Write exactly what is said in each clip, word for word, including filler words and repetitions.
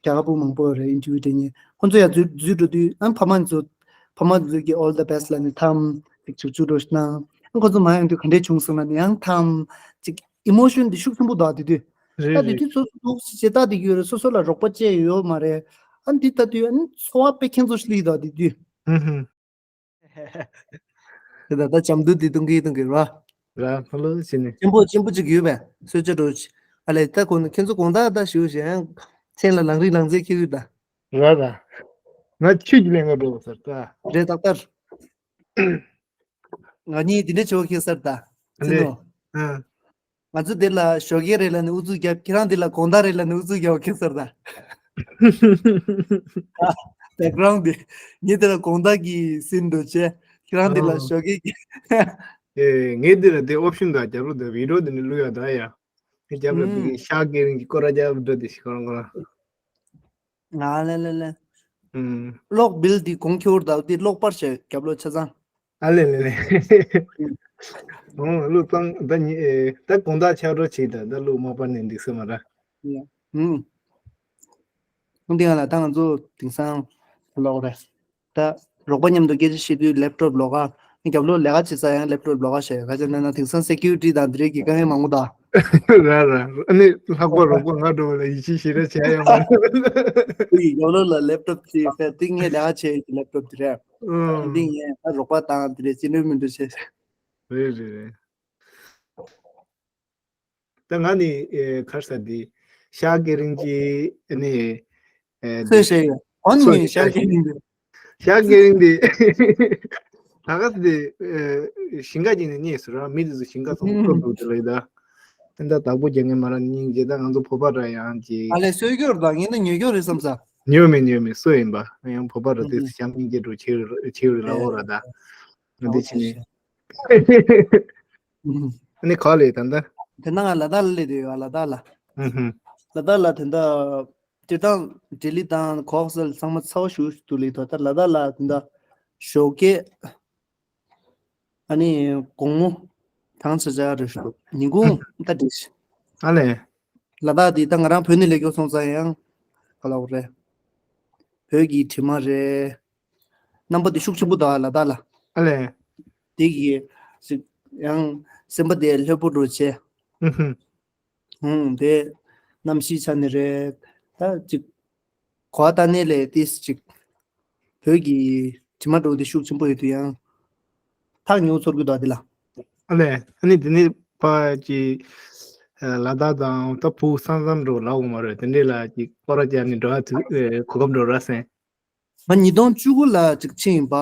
རྒྱ་གར་བུ་མང་པོ་རེད་ཨིན་ཊར་བིའུ་སྤྲད་མཁན། ཁོང་ཚོ་ཡང་འཛུལ་འཛུལ་འགྲོ་དུས་ཨ་ཕ་མ་ཚོ་ཕ་མ་ཚོ་གི་all the best ལབ་ནས་ཐམ་ཅིག་ཅིག་ཅིག་འགྲོ་ཞིག་གནང་། ཨ་ཁོང་ཚོ་མ་ཡོང་དུས་ག་འདྲས་བྱུང་སོང་ལབ་ནས་ཡང་ཐམ་ཅིག་ཨི་མོ་ཤོན་འདི་ཤུགས་ཆེན་པོ་འདུག་དེ་དུས། རེད་ད་དེ་རེད། དུས་ཚོ་སུ་འདུག་ཅེས་ལྟ་དེ་གི་ཡོད་རེད། སོ་སོ་ལ་རོགས་པ་བྱས་ཡོད་མ་རེད། ཨ་འདི་ལྟ་དུས་ཨ་ནི་ཚོར་བ་དཔེ་ཁྱེད་ཚོ་སླེབས་འདུག་དེ་དུས། ཧུམ་ཧུམ། དེ་ད་ལྟ་ལྕམ་དུ་དེ་གཏོང་གི་གཏོང་གི་ར། ར་ཧ་ལོ་ཟེར་ནས། ཆེན་པོ་ཆེན་པོ་ཅིག་ཡོད་པས་གསོལ་ཇ་འགྲོ་ཅིག་ཨ་ལས་ད་གོ་ན་ཁྱེད་ཚོ་དགོང་དག་ད་ཞུ་ཞེས་ཡང་མཚན་ལ་ལང་རིག་ལང་རྩལ་ཁྱེར་ཡོད་ད། ར་ར། ང་ཆུ་གི་ལེན་ག་འགྲོ་ཟེར་ད། རེད་ཏག་ཏག་ང་གཉིས་དེ་འདྲ་བྱེད་པ་ཁེལ་སར་ད། ཚེ་ནོ། ང་ཚོ་དེ་ལ་ཞོགས་ཀས་རེད་ལ་ནི་ཨུ་ཚུགས་རྒྱབ། ཁྱེད་རང་དེ་ལ་དགོང་དག་རེད་ལ་ནི་ཨུ་ཚུགས་རྒྱབ་ཁེལ་སར་ད། བེག་གྷ་རའུན་དེ། ངས་དེ་ལ་དགོང་དག་གི་སིན་འགྲོ་ཆེ། ཁྱེད་རང་དེ་ལ་ཞོགས་ཀས་ཀྱི། ཨེ་ངས་དེ་ལ་དེ་ཨོབ་ཤིན་དང་རྒྱབ་ལོ་དང་བི་ཌི་ཡོ་དེ་ནི་བླུག་ཡ་ད་ཡ། ངས་རྒྱབ་ལ་དེ་གི་ཤག་གེ་རིང་གི་སྐོར་ར་རྒྱབ་འགྲོ་དེ་ཤི་ཁོ་རང་ཁོ་རང་། ང་ལེ་ལེ་ལེ། ཨུམ། གློག་བིལ་འདི་གོང་ཁྱོར་དང་འདི་གློག་པར་བྱས་རྒྱབ་ལོ་ཆ་ཚང་། ཨ་ལེ་ལེ་ལེ། ཨུམ། ཨོ་ལོ་ཙང་ད་ཉི་ཨེ་ད་དགོང་དག་ཆག་འགྲོ་བྱེད་ད་ད་ལོ་མ་པར་ནས་འདུག་སེ་མ་ར། ཡ། ཨུམ། ཁོང་དེ་ང་ལ་ད་ང་ཚོ་དེང་སང་གློག་རེད། ད་རོགས་པ་མཉམ་དུ་སྐད་ཆ་བཤད་དུས་ལེབ་ཊོབ་ལོག་ག་རྒྱབ་ལོ་ལས་ཀ་བྱེད་ས་ཡང་ལེབ་ཊོབ་ལོག་ག་བྱས་ག་ཅི་ན་ན་དེང་སང་སེ་ཀུ་རི་ཊི་དང་འདི་རིགས་ཀྱི་དཀའ་ངལ་མང་པོ་དང་། ར་ར། ཨ་ནི་ལྷག་པར་རོགས་པ་ང་འགྲོ་བ་ལ་ཡིད་ཆེས་ཞེ་དྲག་བྱས་ཡོད་མ་རེད། ཡོ་ལོ་ལ་ལེབ་ཊོབ་ཅིག་ཕེ་ཏིང་ངེ་ལ་ཆེ་ལེབ་ཊོབ་དེ་རེད། ཨང་། ཏིང་ངེ་ད་རོགས་པ་དང་དེ་རེད་ཅི་ནུས་མི་འདུག་ཆེ། རེད་རེད་རེད། ད་ང་ནི་ཨེ་གར་ས་དེ་ཤག་གེ་རིང་གི་ཨ་ནི་ཨེ་སོས་བྱས་ཡོད། ཨོ་ནི་ཤག་གེ་རིང་དེ། ཤག་གེ་རིང་དེ། ད་ག་དེ་ཨེ་ཞིང་ཁ་ཅིག་ནས་རྙེད་སོང་ར། མི་དེ་ཚོ་ཞིང་ཁ་ཚོང་ཁོ་འགྲོ་དེ་ལ་ཡི་ད། དེ་འདྲ་བདག་པོ་རྒྱག་མཁན་མ་ར་སྙིང་རྗེ། ད་ང་ཚོ་བོད་པ་ར་ཡང་ཅིག་ཨ་ལས་སོས་སྐྱོར་དང་ངས་ནི་ཉོས་སྐྱོར་རེད་བསམ་ས། ཉོས་མེད་ཉོས་མེད་སུ་ཡིན་པ་ཡང་བོད་པ་ར་དེ་ཚོ་བྱམས་སྙིང་རྗེ་འགྲོ་ཆེ་ཆེ་རེད་ལ་འོ་ར་ད། ང་འདི་ཕྱི་ནས། ཨ་ནི་ག་ལས་ད་ལྟ། དེ་ན་ང་ལ་དྭགས་ལ་སླེབས་བསྡད་ཡོད། ལ་དྭགས་ལ། ཨུ་ཧུ། ལ་དྭགས་ལ་དེ་འདྲ་སྤྱིར་བཏང་ལྡི་ལི་དང་ཁོག་སལ་ཚང་མ་ཚ་བ་ཞུ་ཞུ་དུ་ལི་དོ། ད་ལ་དྭགས་ལ་དེ་འདྲ་ཞོགས་ཀས་ཨ་ནི་དགོང་མོ་དང་ཆ་ཆ་རེ་ཞུ་ཉིན་གུང་ད་འགྲིག་ཨ་ལས། ལ་དྭགས་དེ་ད་ང་རང་བོད་ནས་སླེབས་སྐྱོ་སོང་ཙང་ཡང་ག་ལ་བ་རེད། བོད་ཀྱི་དྲི་མ་རེད། རྣམ་པ་དེ་ཤུགས་ཆེན་པོ་འདུག་ལ་དྭགས་ལ། ཨ་ལས། དེ་གི་ཅིག་ཡང་སེམས་པ་དེ་ལྷོད་པོ་འགྲོ་བྱས། ཨུ་ཧུ། ཧུང་དེ་གནམ་གཤིས་ཆ་ནས་རེད། ད་ཅིག་གོ་བ་ལྟ་ནས་ལས་ཏིས་ཅིག་བོད་ཀྱི་དྲི་མ་འགྲོ་དེ་ཤུགས་ཆེན་པོ་ཡོད་དུས་ཡང་ཐག་ཉེ་བོ་ཚོར་གི་འདུག་དེ་ལ། ཨ་ལས། ཨ་ནི་དེ་ནས་ཕ་ཅིག་ལ་དྭགས་དང་ད་བོད་ས་མཚམས་འགྲོ་ལ་འོང་མ་རེད། དེ་འདྲས་ལ་ཅིག་སྐོར་ར་བྱས་ནས་འགྲོ་ཡ་དུས་གོ་སྐབས་འགྲོ་ར་སེང་། ང་ཉིས་སྟོང་བཅུ་དགུ་ལ་ཅིག་ཕྱིན་ཡིན་པ།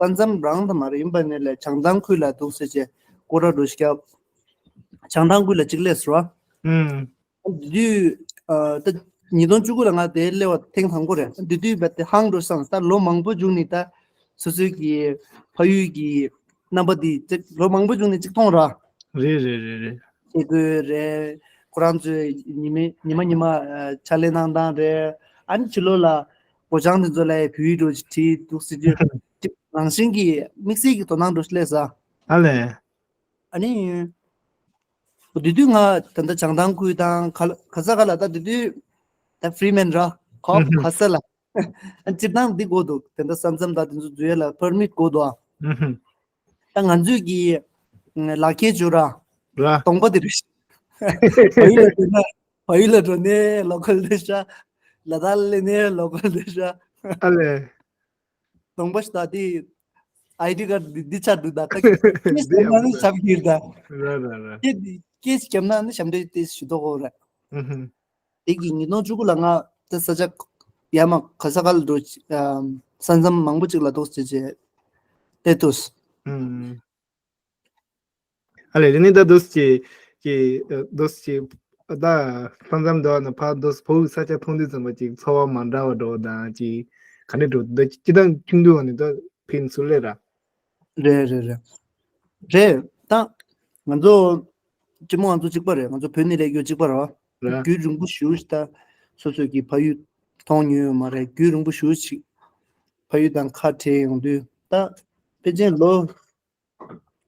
ཨུམ། ས་མཚམས་རང་ད་མ་རེད། ཡིན་པ་ནས་ལས་བྱང་ཐང་ཁུལ་ལ་འདུག་ཟེར་བྱས་སྐོར་ར་འགྲོ་ཞིག་བྱང་ཐང་ཁུལ་ལ་ཅིག་སླེབས་སོང་བ། ཨུམ། དེ་དུས་ཨ་ད་ཉིས་སྟོང་བཅུ་དགུ་ལ་ང་དེ་སླེབས་པ་ཐེངས་དང་པོ་རེད། དེ་དུས་བས་དེ་ཧང་འགྲོ་སང་ད་ལོ་མང་པོ་བྱུང་ནས་ད་སོ་སོའི་གི་ཕ་ཡུལ་གྱི་རྣམ་པ་འདི་ཅིག་ལོ་མང་པོ་བྱུང་ནས་ཅིག་མཐོང་ར། རེད་རེད་རེད་རེད། ཆས་གོས་རེད། ཁོ་རང་ཚོས་ཉི་མ་ཉི་མ་ཉི་མ་ཨ་ཕྱག་ལས་གནང་སྟངས་རེད། ཨ་ནི་ཕྱི་ལོགས་ལ་སྒོ་བྱང་དེ་ཚོ་ལ་བོད་ཡིག་འགྲོ་ཅིག་བྲིས་འདུག་ཟེར་རྒྱུ་ཅིག་རང་བཞིན་གྱིས་དམིགས་བསལ་གྱི་དོ་སྣང་འགྲོ་ཞིག་སླེབས་ས། ཨ་ལས། ཨ་ནི། འོ་དེ་དུས་ང་ད་ལྟ་བྱང་ཐང་ཁུལ་དང་ག་ལ་ག་ས་ག་ལ་ད་དེ་དུས་ད་ཕི་རི་མན་ར་ཁོ་ཨུ་ཧུ། ག་ས་ལ་སྤྱིར་བཏང་འདི་དགོས་འདུག་དེ་འདྲ་ས་མཚམས་དང་དེ་ཚོ་འཛུལ་ཡ་ལ་པར་མིཊ་དགོས་འདུག་ཨུ་ཧུ། ད་ང་ཚོས་ཀྱི་ལག་ཁྱེར་བཅུག་ར། ར། གདོང་པ་དེ་རེད། བལ་ཡུལ་ལ་འགྲོ་ན་བལ་ཡུལ་ལ་འགྲོ་ནས་ལོ་ཀལ་རེད་ཤག་ལ་དྭགས་ལ་སླེབས་ནས་ལོ་ཀལ་རེད་ཤག་ཨ་ལས། གདོང་པ་ཞིག་ད་དེ་ཨའི་ཌི་ཀར་འདི་འདི་ཆགས་འདུག་ད་ད་ཀེ་སི་འདི་ཡག་པོ་ཡང་ཆགས་ཀྱི་ད། ར་ར་ར། ཀེ་སི་ཀེ་སི་བརྒྱབ་ན་ནི་ཞབས་འདྲེན་དེ་ཞུ་དོ་གོ་ར། ཨུ་ཧུ། དེ་གི་ཉིས་སྟོང་བཅུ་དགུ་ལ་ང་ད་ས་ཆ་ཡར་མར་ག་ས་ག་ལ་འགྲོ། ས་མཚམས་མང་པོ་ཅིག་ལ་འདུག་ཟེར་བྱས་བལྟས་འདུག་ཨུམ། ཨ་ལས་དེ་ནི་ད་འདུག་ཅེས་ཀྱི་འདུག་ཅེས་ད་ས་མཚམས་འདུག་ན་ཕར་འདུག་བོད་ས་ཆ་མཐོང་དུས་ཙམ་པ་ཅིག་ཚོར་བ་མ་འདྲ་བ་འགྲོ་དང་ཅིག་ག་འདྲ་འགྲོ་ད་ཅི་ད་ཁྱིམ་དུ་བ་ནི་ད་ཕིན་སུ་ལས་ར། རེད་རེད་རེད། རེད་ད། ང་ཚོ་སྤྱི་མོ་ང་ཚོ་གཅིག་པ་རེད། ང་ཚོ་བོད་ནས་སླེབས་ཡོད་གཅིག་པ་རེད་བ། རེད། རྒྱུན་རིང་པོ་ཞུ་ཞིག་ད་སོ་སོ་གི་ཕ་ཡུལ་མཐོང་མྱོང་ཡོད་མ་རེད། རྒྱུན་རིང་པོ་ཞུ་ཞིག་ཕ་ཡུལ་དང་ཁ་བྲལ་ཡོང་དུས་ད་ཕལ་ཆེར་ལོ་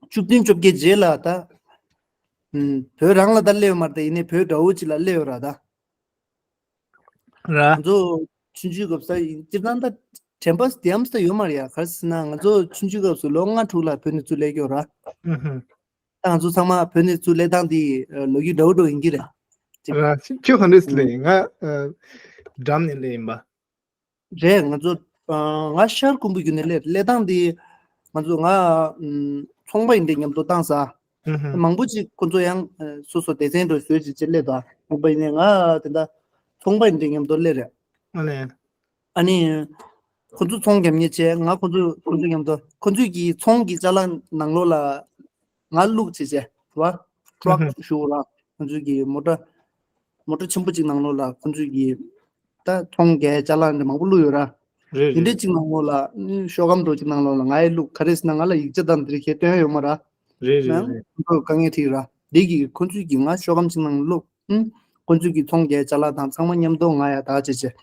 བཅུ་བདུན་བཅོ་བརྒྱད་རྗེས་ལ་ད་ཨུམ་བོད་རང་ལ་ད་སླེབས་ཡོད་མ་རེད། ད་ཡིན་ནའི་བོད་འདྲ་བོ་ཅིག་ལ་སླེབས་ཡོད་ར་ད། ར། ང་ཚོ་ཆུང་ཆུང་སྐབས་སུ་སྤྱིར་བཏང་ད་དྲན་པ་དེ་ཙམ་ད་ཡོད་མ་རེད་ཡ། ག་རེ་ཟེར་ན་ང་ཚོ་ཆུང་ཆུང་སྐབས་སུ་ལོ་ལྔ་དྲུག་ལ་བོད་ནས་ཚུར་སླེབས་ཀྱི་ཡོད་ར། ཨུ་ཧུ། ད་ང་ཚོ་ཚང་མ་བོད་ནས་ཚུར་སླེབས་སྟངས་དེ་ལོ་རྒྱུས་འདྲ་བོ་འདྲ་བོ་ཡིན་གྱི་རེད། ར། ཁྱོད་ག་འདྲས་སླེབས་ཡིན། ང་འགྲམ་ནས་སླེབས་ཡིན་པ། རེད། ང་ཚོ་ང་ཤར་ཀོང་པོ་བརྒྱུད་ནས་སླེབས། སླེབས་སྟངས་དེ་ང་ཚོ་ང་ཚོང་པ་ཡིན་དེ་མཉམ་དུ་བཏང་ས། ཨུ་ཧུ། མང་པོ་ཅིག་ཁོ་ཚོ་ཡང་སོ་སོ་སྡེ་ཚན་འདྲ་བཟོས་ཅིག་ཅིག་སླེབས་དང་། ཚོང་པ་ཡིན་ནས་ང་དེ་འདྲ་ཚོང་པ་ཡིན་དེ་མཉམ་དུ་སླེབས་རེད། ཨ་ལས། ཨ་ནི། ཁོ་ཚོ་ཚོང་རྒྱབ་མཁན་བྱས། ང་ཁོ་ཚོ་ཁོ་ཚོ་མཉམ་དུ་ཁོ་ཚོས་ཀྱི་ཚོང་གི་ཅ་ལག་ནང་ལོགས་ལ་ང་བླུགས་བྱས་བྱས་ར། ཊ་རག་ཞུ་ར། ཁོ་ཚོས་ཀྱི་མོ་ཊ་མོ་ཊ་ཆེན་པོ་གཅིག་ནང་ལོགས་ལ་ཁོ་ཚོས་ཀྱི་ད་ཚོང་གི་ཅ་ལག་འདྲ་མང་པོ་བླུགས་ཡོད་ར། རེད། དེ་འདྲས་རེད། གཅིག་ནང་ལོགས་ལ་ཤོག་སྒམ་འདྲ་གཅིག་ནང་ལོགས་ལ་ང་ཡི་བླུགས། ག་རེ་ཟེར་ན་ང་ལ་ཡིག་ཆ་དང་དེ་རིགས་ཁྱེད་སྟོན་ཡོད་མ་ར། རེད་རེད། ནང་རེད། ཁོ་ཚོ་དཀའ་ངལ་འཕྲད་ར། དེ་གི་ཁོ་ཚོས་ཀྱི་ང་ཤོག་སྒམ་གཅིག་ནང་བླུགས། ཁོ་ཚོས་ཀྱི་ཚོང་གི་ཅ་ལག་དང་ཚང་མ་མཉམ་དུ་ང་ཡ་ད་བྱས་བྱས།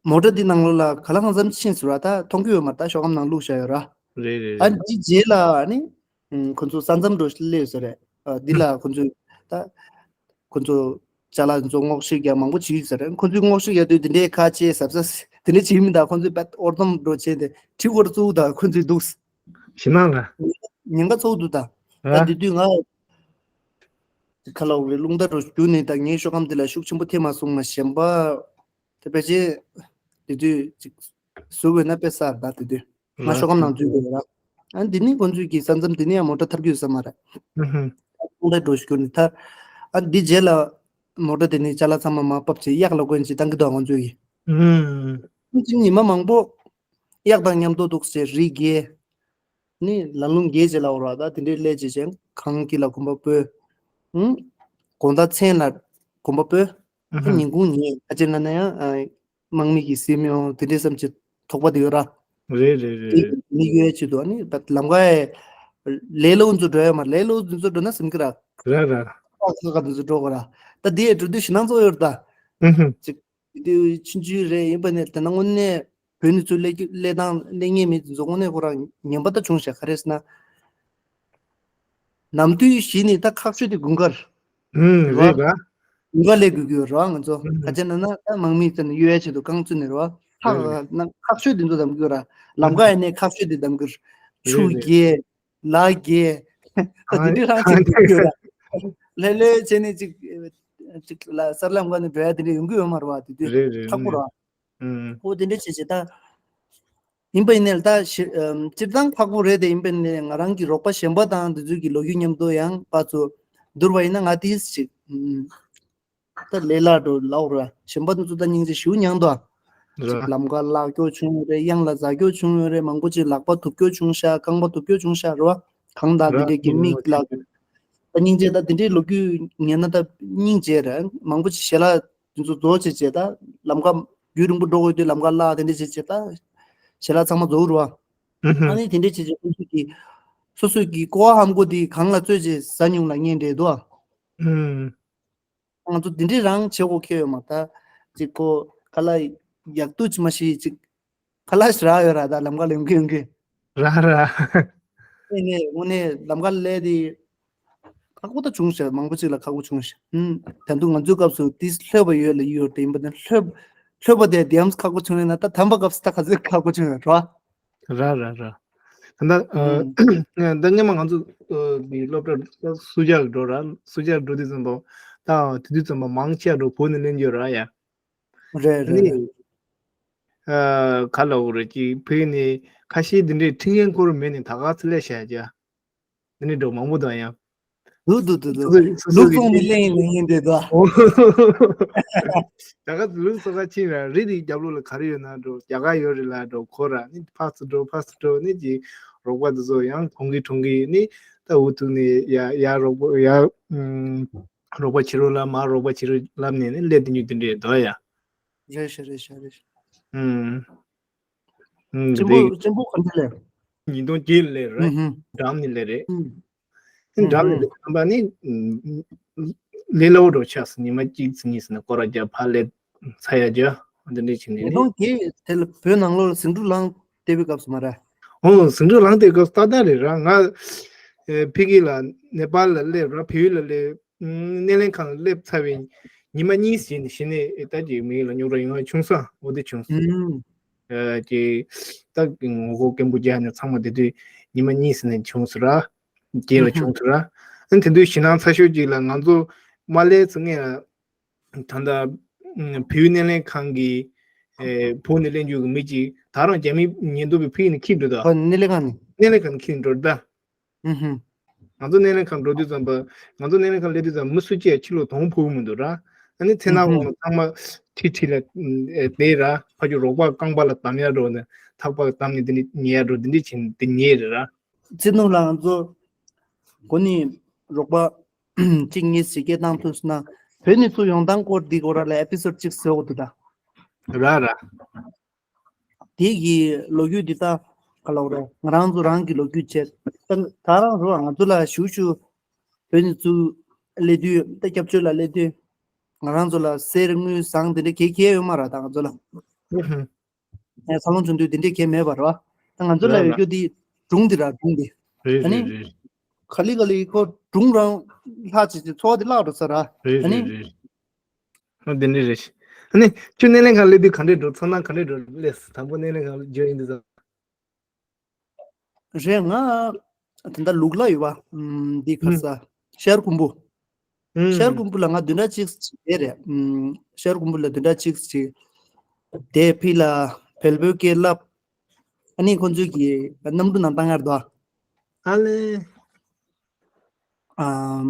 མོ་ཊ་འདི་ནང་ལོགས་ལ་ག་ལ་གང་འཚམ་ཕྱིན་སོང་ར། ད་མཐོང་གི་ཡོད་མ་རེད། ད་ཤོག་སྒམ་ནང་བླུགས་བཞག་ཡོད་ར། རེད་རེད། ཨ་རེད། འདི་རྗེས་ལ་ཨ་ནི་ཁོ་ཚོ་ས་མཚམས་འགྲོ་སླེབས་ས་རེད། ཨ་འདི་ལ་ཁོ་ཚོས་ད་ཁོ་ཚོ་ཅ་ལག་ཚོ་སྔོག་བཤེར་རྒྱག་མང་པོ་བྱེད་ཀྱི་ས་རེད། ཁོ་ཚོས་སྔོག་བཤེར་རྒྱག་དུས་འདི་འདྲའི་ཁ་ཕྱེ་གཟབ་གཟབ་དེ་འདྲ་བྱེད་ཀྱི་མི་འདུག་ཁོ་ཚོས་བད་འོར་འདོམ་འགྲོ་བྱས་ཏེ་གྲི་གུ་བཙུགས་ད་ཁོ་ཚོས་འདུག་ཞེད་སྣང་ལ། ཉེན་ཁ་ཚ་པོ་འདུག་ད། ད་ར། དེ་དུས་ང་ཁ་ལོག་རེད། རླུང་རྟ་འགྲོ་རྒྱུག་ནས་ད་ངའི་ཤོག་སྒམ་དེ་ལ་ཤུགས་ཆེན་པོ་ཐེབས་མ་སོང་ན་གཞན་པ་དེ་ཕལ་ཆེར་དེ་དུས་ཅིག་ཟུག་དགོས་ན་དཔེ་གསར་ད། དེ་དུས་ང་ཤོག་སྒམ་ནང་འཛུལ་དགོས་ར། ཨ་འདི་ནི་ཁོ་ཚོས་ཀྱི་ས་མཚམས་དེ་ནི་ཡང་མོ་ཊ་ཐར་རྒྱུ་ཡོད་ས་མ་རེད། ཨུ་ཧུ། རླུང་རྟ་འགྲོ་རྒྱུག་ནས་ཐར། ཨ་འདི་རྗེས་ལ་མོ་ཊ་དེ་ནི་ཅ་ལག་ཚང་མ་མར་ཕབ་བྱས་གཡག་ལ་བསྐོན་བྱས་བཏང་གི་འདུག་ང་ཚོས་ཀྱི། ཨུ་ཧུ། ཉི་མ་མང་པོ་གཡག་དང་མཉམ་དུ་འདུག་ཟེར་རི་རྒྱལ། ནི་ལ་ལུང་རྒྱལ་བྱེད་ལ་འོར་བ་ད་དེ་འདྲའི་ལས་བྱེད་ཅན་གངས་དཀྱིལ་ལ་གོམ་པ་སྤོས། ཨུང་། དགོང་དག་མཚན་ལ་གོམ་པ་སྤོས། ཨུ་ཧུ། ཉིན་གུང་ཉལ། ཨ་ཅེ་ན་ན་ཡང་དམག་མི་གི་སེམས་ཡོང་དེ་འདྲའི་བསམ་བྱེད་དོགས་པ་དེ་ཡོད་ར། རེད་རེད་རེད། མི་གཡོལ་བྱེད་དུ་ཨ་ནི་ད་ལམ་ཁ་ཡ་ལས་སླ་པོ་ཚོ་འགྲོ་ཡ་མ་རེད། ལས་སླ་པོ་ཚོ་འགྲོ་ན་ཟིན་གི་ར། ར་ར། ཨ་ཁ་ཁ་དེ་ཚོ་འགྲོ་གི་ར། ད་དེ་ཡ་འགྲོ་དུས་ཞེད་སྣང་ཚོ་ཡོད་ར་ད། ཨུ་ཧུ། ཅིག་དེ་དུས་ཆུང་ཆུང་རེད། ཡིན་པ་ནས་དེ་ན་དངོས་གནས་བོད་ནས་ཚུར་སླེབས་ཀྱི་སླེབས་སྟངས་སླེབས་ངེས་མེད་ཚོ་དངོས་གནས་ཁོ་རང་ངན་པ་ད་བྱུང་ཤག་ག་རེ་ཟེར་ན། ནམ་དུས་བཞི་ནས་ད་ཁག་ཤོས་དེ་དགུན་ཁར། ཧུམ། རེད་པ། དགུན་ཁ་སླེབས་དགོས་ཀྱི་ཡོད་རེད་པ། ང་ཚོ་ཧུམ། ག་ཅི་ན་ན་ད་དམག་མི་ཚོ་ནས་གཡོལ་ཡ་ཆེད་དུ་རྐང་བཙུགས་ནས་རེད་པ། ཧ་རེད་རེད། ན་ཁག་ཤོས་དེ་ཚོ་བདམས་ཀྱི་ཡོད་ར། ལམ་ཁ་ཡ་ནས་ཁག་ཤོས་དེ་བདམས་ཀྱི་རེད། ཆུ་རེད་རེད། རྒྱས། ལ་རྒྱས། ད་དེ་འདྲའི་རང་བྱེད་དགོས་ཀྱི་ཡོད་ར། ལྷོད་ལྷོད་བྱས་ནས་ཅིག་ཅིག་ལ་གསར་ལམ་ཁ་ནས་འགྲོ་ཡ་དེ་འདྲ་ཡོང་གི་ཡོད་མ་རེད་པ། དེ་དུས་རེད་རེད། ཁག་པོ་རེད་པ། ཨང་། ཨོ་དེ་འདྲ་བྱས་བྱས་ད། ཡིན་པ་ཡིན་ནའི་ད་ཞི་ཨམ་སྤྱིར་བཏང་ཁག་པོ་རེད་དེ། ཡིན་པ་ཡིན་ནའི་ང་རང་གི་རོགས་པ་གཞན་པ་དང་དེ་ཚོའི་གི་ལོ་རྒྱུས་མཉམ་དུ་ཡང་ཕར་ཚུར་བསྡུར་བ་ཡིན་ན་ང་ཏིས་ཅིག་ཨམ་ད་ལས་སླ་འགྲོ་ལབ་ར། གཞན་པ་དེ་ཚོ་ད་སྙིང་རྗེ་ཞེ་པོ་མྱངས་འདུག་ཨ། ཅིག་ར། ལམ་ཁ་བརླག་སྐྱོ་བྱུང་ཡོད་རེད། གཡང་ལ་འཛེག་སྐྱོ་བྱུང་ཡོད་རེད། མང་པོ་ཅིག་ལག་པ་གཏུབ་སྐྱོ་བྱུང་ཤག་རྐང་པ་གཏུབ་སྐྱོ་བྱུང་ཤག་རེད་པ། གངས་དང་དེ་འདྲའི་གི་མིག་ལ། ད་སྙིང་རྗེ་ད་དེ་འདྲའི་ལོ་རྒྱུས་ཉན་ན་ད་སྙིང་རྗེ་རེད། མང་པོ་ཅིག་ཞལ་ལག་དེ་ཚོ་རྫོགས་བྱས་བྱས་ད་ལམ་ཁ་རྒྱུན་རིང་པོ་འགྲོ་དགོས་དུས་ལམ་ཁ་བརླག་དེ་འདྲ་བྱས་བྱས་ད་ཞལ་ལག་ཚང་མ་རྫོགས་རེད་པ། ཨུ་ཧུམ། ཨ་ནི་དེ་འདྲ་བྱས་བྱས་ཁོང་ཚོ་གིས་སོ་སོ་གི་ཀོ་བ་ཧམ་གོ་དེ་གངས་ལ་བཙོས་བྱས་ཟ་མྱོང་ལབ་མཁན་རེད་འདུག་ཨ། ཨུ་ཧུམ། ང་ཚོ་དེ་འདྲ་རང་བྱེད་དགོས་ཁེལ་ཡོད་མ། ད་ཅིག་ཁོ་ཁ་ལག་ཡག་ཏུ་ཅིག་མ་ཤེས་ཅིག་ཁ་ལག་ཞིག་རག་ཡོད་ར། ད་ལམ་ཁ་ལ་ཡོང་གི་ཡོང་གི། ར་ར། དངོས་གནས་དངོས་གནས་ལམ་ཁ་ལ་སླེབས་དེ་ཁག་པོ་ད་བྱུང་ཤག་མང་པོ་ཅིག་ལ་ཁག་པོ་བྱུང་ཤག་ཨུམ། ད་དུང་ང་ཚོའི་སྐབས་སུ་དེ་ལྷོད་པ་ཡོད་ལ་ཡོད་དེ། ཡིན་པ་ནི་ལྷོད་ལྷོད་པ་དེ་དེའམ་ཁག་པོ་བྱུང་ཡོད་ན་ད་དམ་པ་སྐབས་སུ་ད་ག་ཚོད་ཁག་པོ་བྱུང་ཡོད་ར། ར་ར་ར། ད་ད་ཨུམ། ད་སྔོན་མ་ང་ཚོ་འདི་སློབ་གྲྭ་སུ་ཇཱ་ལ་འགྲོ་ར། སུ་ཇཱ་ལ་འགྲོ་དུས་ཙམ་པ་ད་དེ་དུས་ཙམ་པ་མང་ཆེ་བ་བོད་ནས་སླེབས་ཡོད་ར་ཡ། རེད་རེད་ནི། རེད། ཨ་ག་ལབ་དགོས་རེད། ཅིག་ཕ་གི་ནས་ཁ་ཤས་འདི་འདྲའི་ཁྲིད་མཁན་ཁོ་རང་མེད་ནས་ད་ག་ཚོད་སླེབས་བཞག་ཅག་འདི་འདྲའི་འགྲོ་མང་པོ་འདུག་ཡང་། འདུག་འདུག་འདུག་འདུག་སོ་སོ་ལུག་སོ་སོ་འཚོང་ནས་གི་གླེང་ཡིན་གླེང་ཡིན་འདྲ་འདུག་ད་ག་ལུག་འཚོ་ག་ཕྱིན་ར། རི་དེའི་རྒྱབ་ལོགས་ལ་ག་རེ་ཡོད་ན་འགྲོ། རྒྱ་གར་ཡོད་རེད་ལབ་འགྲོ། ཁོ་ར་ནི་ཕར་ཚུར་འགྲོ་ཕར་ཚུར་འགྲོ་ནི་ཅིག་རོགས་པ་དེ་ཚོ་ཡང་གྲོངས་གི་གྲོངས་གི་ནི་ད་འུ་ཐུག་ནས་ཡ་ཡ་རོགས་པ་ཡ་ཨུམ། རོགས་པ་བྱེད་རོགས་ལབ། མར་རོགས་པ་བྱེད་རོགས་ལབ་ནས་ནི་སླེབས་དེ་ཉིད་དེ་འདྲས་འདུག་ཡ། རེད་ཤག་རེད་ཤག་རེད་ཤག་ཨུམ། ཨུམ། གཅེན་པོ་རེད། གཅེན་པོ་ག་འདྲ་ལས། ཉིས་སྟོང་བརྒྱད་ལ་སླེབས་རེད། ཨུམ་ཧུམ། འགྲམ་ནས་སླེབས་རེད། ཨུམ། ཨུམ་འགྲམ་ནས་ཧུམ། སླེབས་རྣམ་པ་ནི་ཨུམ། ལས་སླ་པོ་འགྲོ་ཆགས་སོང་། ཉི་མ་གཅིག་ཙམ་གཉིས་ཙམ་ནས་སྐོར་ར་རྒྱབ་ཕར་སླེབས་ཚ་ཡ་རྒྱབ་འདི་འདྲས་བྱས་ནས་ཉིས་ནི། སྟོང་བརྒྱད་དེ་ལ་བོད་ནང་ལོགས་ལ་ཟིང་འཁྲུག་ལངས་བསྡད་པའི་སྐབས་སུ་མ་རེད། ཨོ་ཟིང་འཁྲུག་ལངས་བསྡད་སྐབས་སུ་ཏག་ཏག་རེད་ར། ང་ཨེ་ཕ་གི་ལ་ནེ་པཱལ་ལ་སླེབས་ར། བལ་ཡུལ་ལ་སླེབས། ཨུམ། སྣེ་ལེན་ཁང་ལ་སླེབས་ཚར་བའི་ ཉི་མ་གཉིས་ཟིན་ནས་གཞི་ནས་ད་ཀྱི་མི་ལ་རྙོག་དྲ་ཡོང་བ་བྱུང་སོང་། འོ་དེ་བྱུང་སོང་། ཨུམ། ཨ་ཀྱི་ད་ངོ་རྒོལ་སྐད་འབོད་རྒྱག་ནས་ཚང་མ་དེ་དུས་ཉི་མ་གཉིས་ཟིན་ནས་བྱུང་སོང་ར། རྒྱལ་ལ་བྱུང་སོང་ར། ཨ་དེ་དུས་ཞེད་སྣང་ཚ་ཤོས་ཅིག་ལ་ང་ཚོ་མ་སླེབས་ཚེ་ངས་ད་ལྟ་བོད་སྣེ་ལེན་ཁང་གི་བོད་ནས་ལེན་རྒྱུ་གི་མི་ཅིག་ད་རང་རྒྱ་མི་ཉེན་རྟོག་པའི་ཕུད་ནས་ཁྱེར་འགྲོ་ད། ཨོ་སྣེ་ལེན་ཁང་ནས། སྣེ་ལེན་ཁང་ནས་ཁྱེར་འགྲོ་ད། ཨུ་ཧུམ། ང་ཚོ་སྣེ་ལེན་ཁང་འགྲོ་དུས་ཙམ་པ། ང་ཚོ་སྣེ་ལེན་ཁང་སླེབས་དུས་ཙམ་མི་སུ་གཅིག་ཕྱི་ལོགས་གདོང་ཕུད་མི་འདུག་ར། ཨ་ནི་མཚན་ནག་འོག་ལ་ཚང་མ་ཁྲིད་ཁྲིད་ལ་བསྡད་ར། ཕ་ཆུ་རོགས་པ་རྐང་པ་ལ་བསྡམ་ཡ་འགྲོ་ནས་ཐག་པ་བསྡམ་ནས་དེ་ནས་ཉལ་ཡ་འགྲོ། དེ་འདྲ་བྱས་ནས་དེ་ཉལ་རེད་ར། ཚེ་ནུ་ལགས་ང་ཚོ་འགོ་ནས་རོགས་པ་གཅིག་གཉིས་ཤིག་སྐད་བཏང་ཐུབ་སོང་ན། བོད་ནས་ཚུར་ཡོང་སྟངས་སྐོར་འདི་སྐོར་ལ་ཨེ་པི་སོ་ཌི་གཅིག་བཟོ་དགོས་འདུག་ད། ར་ར། དེ་གི་ལོ་རྒྱུས་འདི་ད་ག་ལབ་རེད། ང་རང་ཚོ་རང་གི་ལོ་རྒྱུས་བྱས། ད་ད་རང་རོ་ང་ཚོ་ལ་ཞུ་ཞུ་བོད་ནས་ཚུར་སླེབས་དུས། ད་སྐྱབས་བཅོལ་ལ་སླེབས་དུས་ང་རང་ཚོ་ལ་གསེར་དངུལ་ཟངས་དེ་འདྲ་གས་གས་ཡོད་མ་རེད། ད་ང་ཚོ་ལ་ཨུ་ཧུ། ཨེ་འཚར་ལོངས་བྱུང་དུས་དེ་འདྲ་གས་མེད་པ་རེད་བ། ད་ང་ཚོ་ལ་ར་ཡོད་ར། རྒྱུ་དེ་སྒྲུང་དེ་ར། སྒྲུང་དེ། རེད་ཨ་ནི་རེད་རེད། ག་ལེ་ག་ལེ་ཁོ་སྒྲུང་རང་ལྷག་བྱས་ཏེ་འཚོ་བ་དེ་བརླག་འགྲོ་ས་ར། རེད་ཨ་ནི་རེད་རེད། ཨ་འདི་འདྲ་རེད། ཨ་ནི་ཁྱོད་སྣེ་ལེན་ཁང་སླེབས་དུས་ག་འདྲས་འགྲོ། ཚོར་སྣང་ག་འདྲས་འགྲོ། སླེབས་དང་པོ་སྣེ་ལེན་ཁང་འབྱོར་ཡིན་དུས་ཙམ། རེད། ང་ད་ལྟ་ལུག་ལ་ཡོད་པ། ཨམ། འདི་ག་ས། ཤར་ཀུམ་པོ། ཨུམ། ཤར་ཀུམ་པོ་ལ་ང་བདུན་ཕྲག་གཅིག་བསྡད་རེད། ཨམ། ཤར་ཀུམ་པོ་ལ་བདུན་ཕྲག་གཅིག་ཅིག་བསྡད། ཕི་ལ་བལ་པོའི་སྐད་བསླབ། ཨ་ནི་ཁོང་ཚོས་ཀྱི་གནམ་གྲུ་ནང་བཏང་ཡར་དོ། ཨ་ལེ། ཨམ།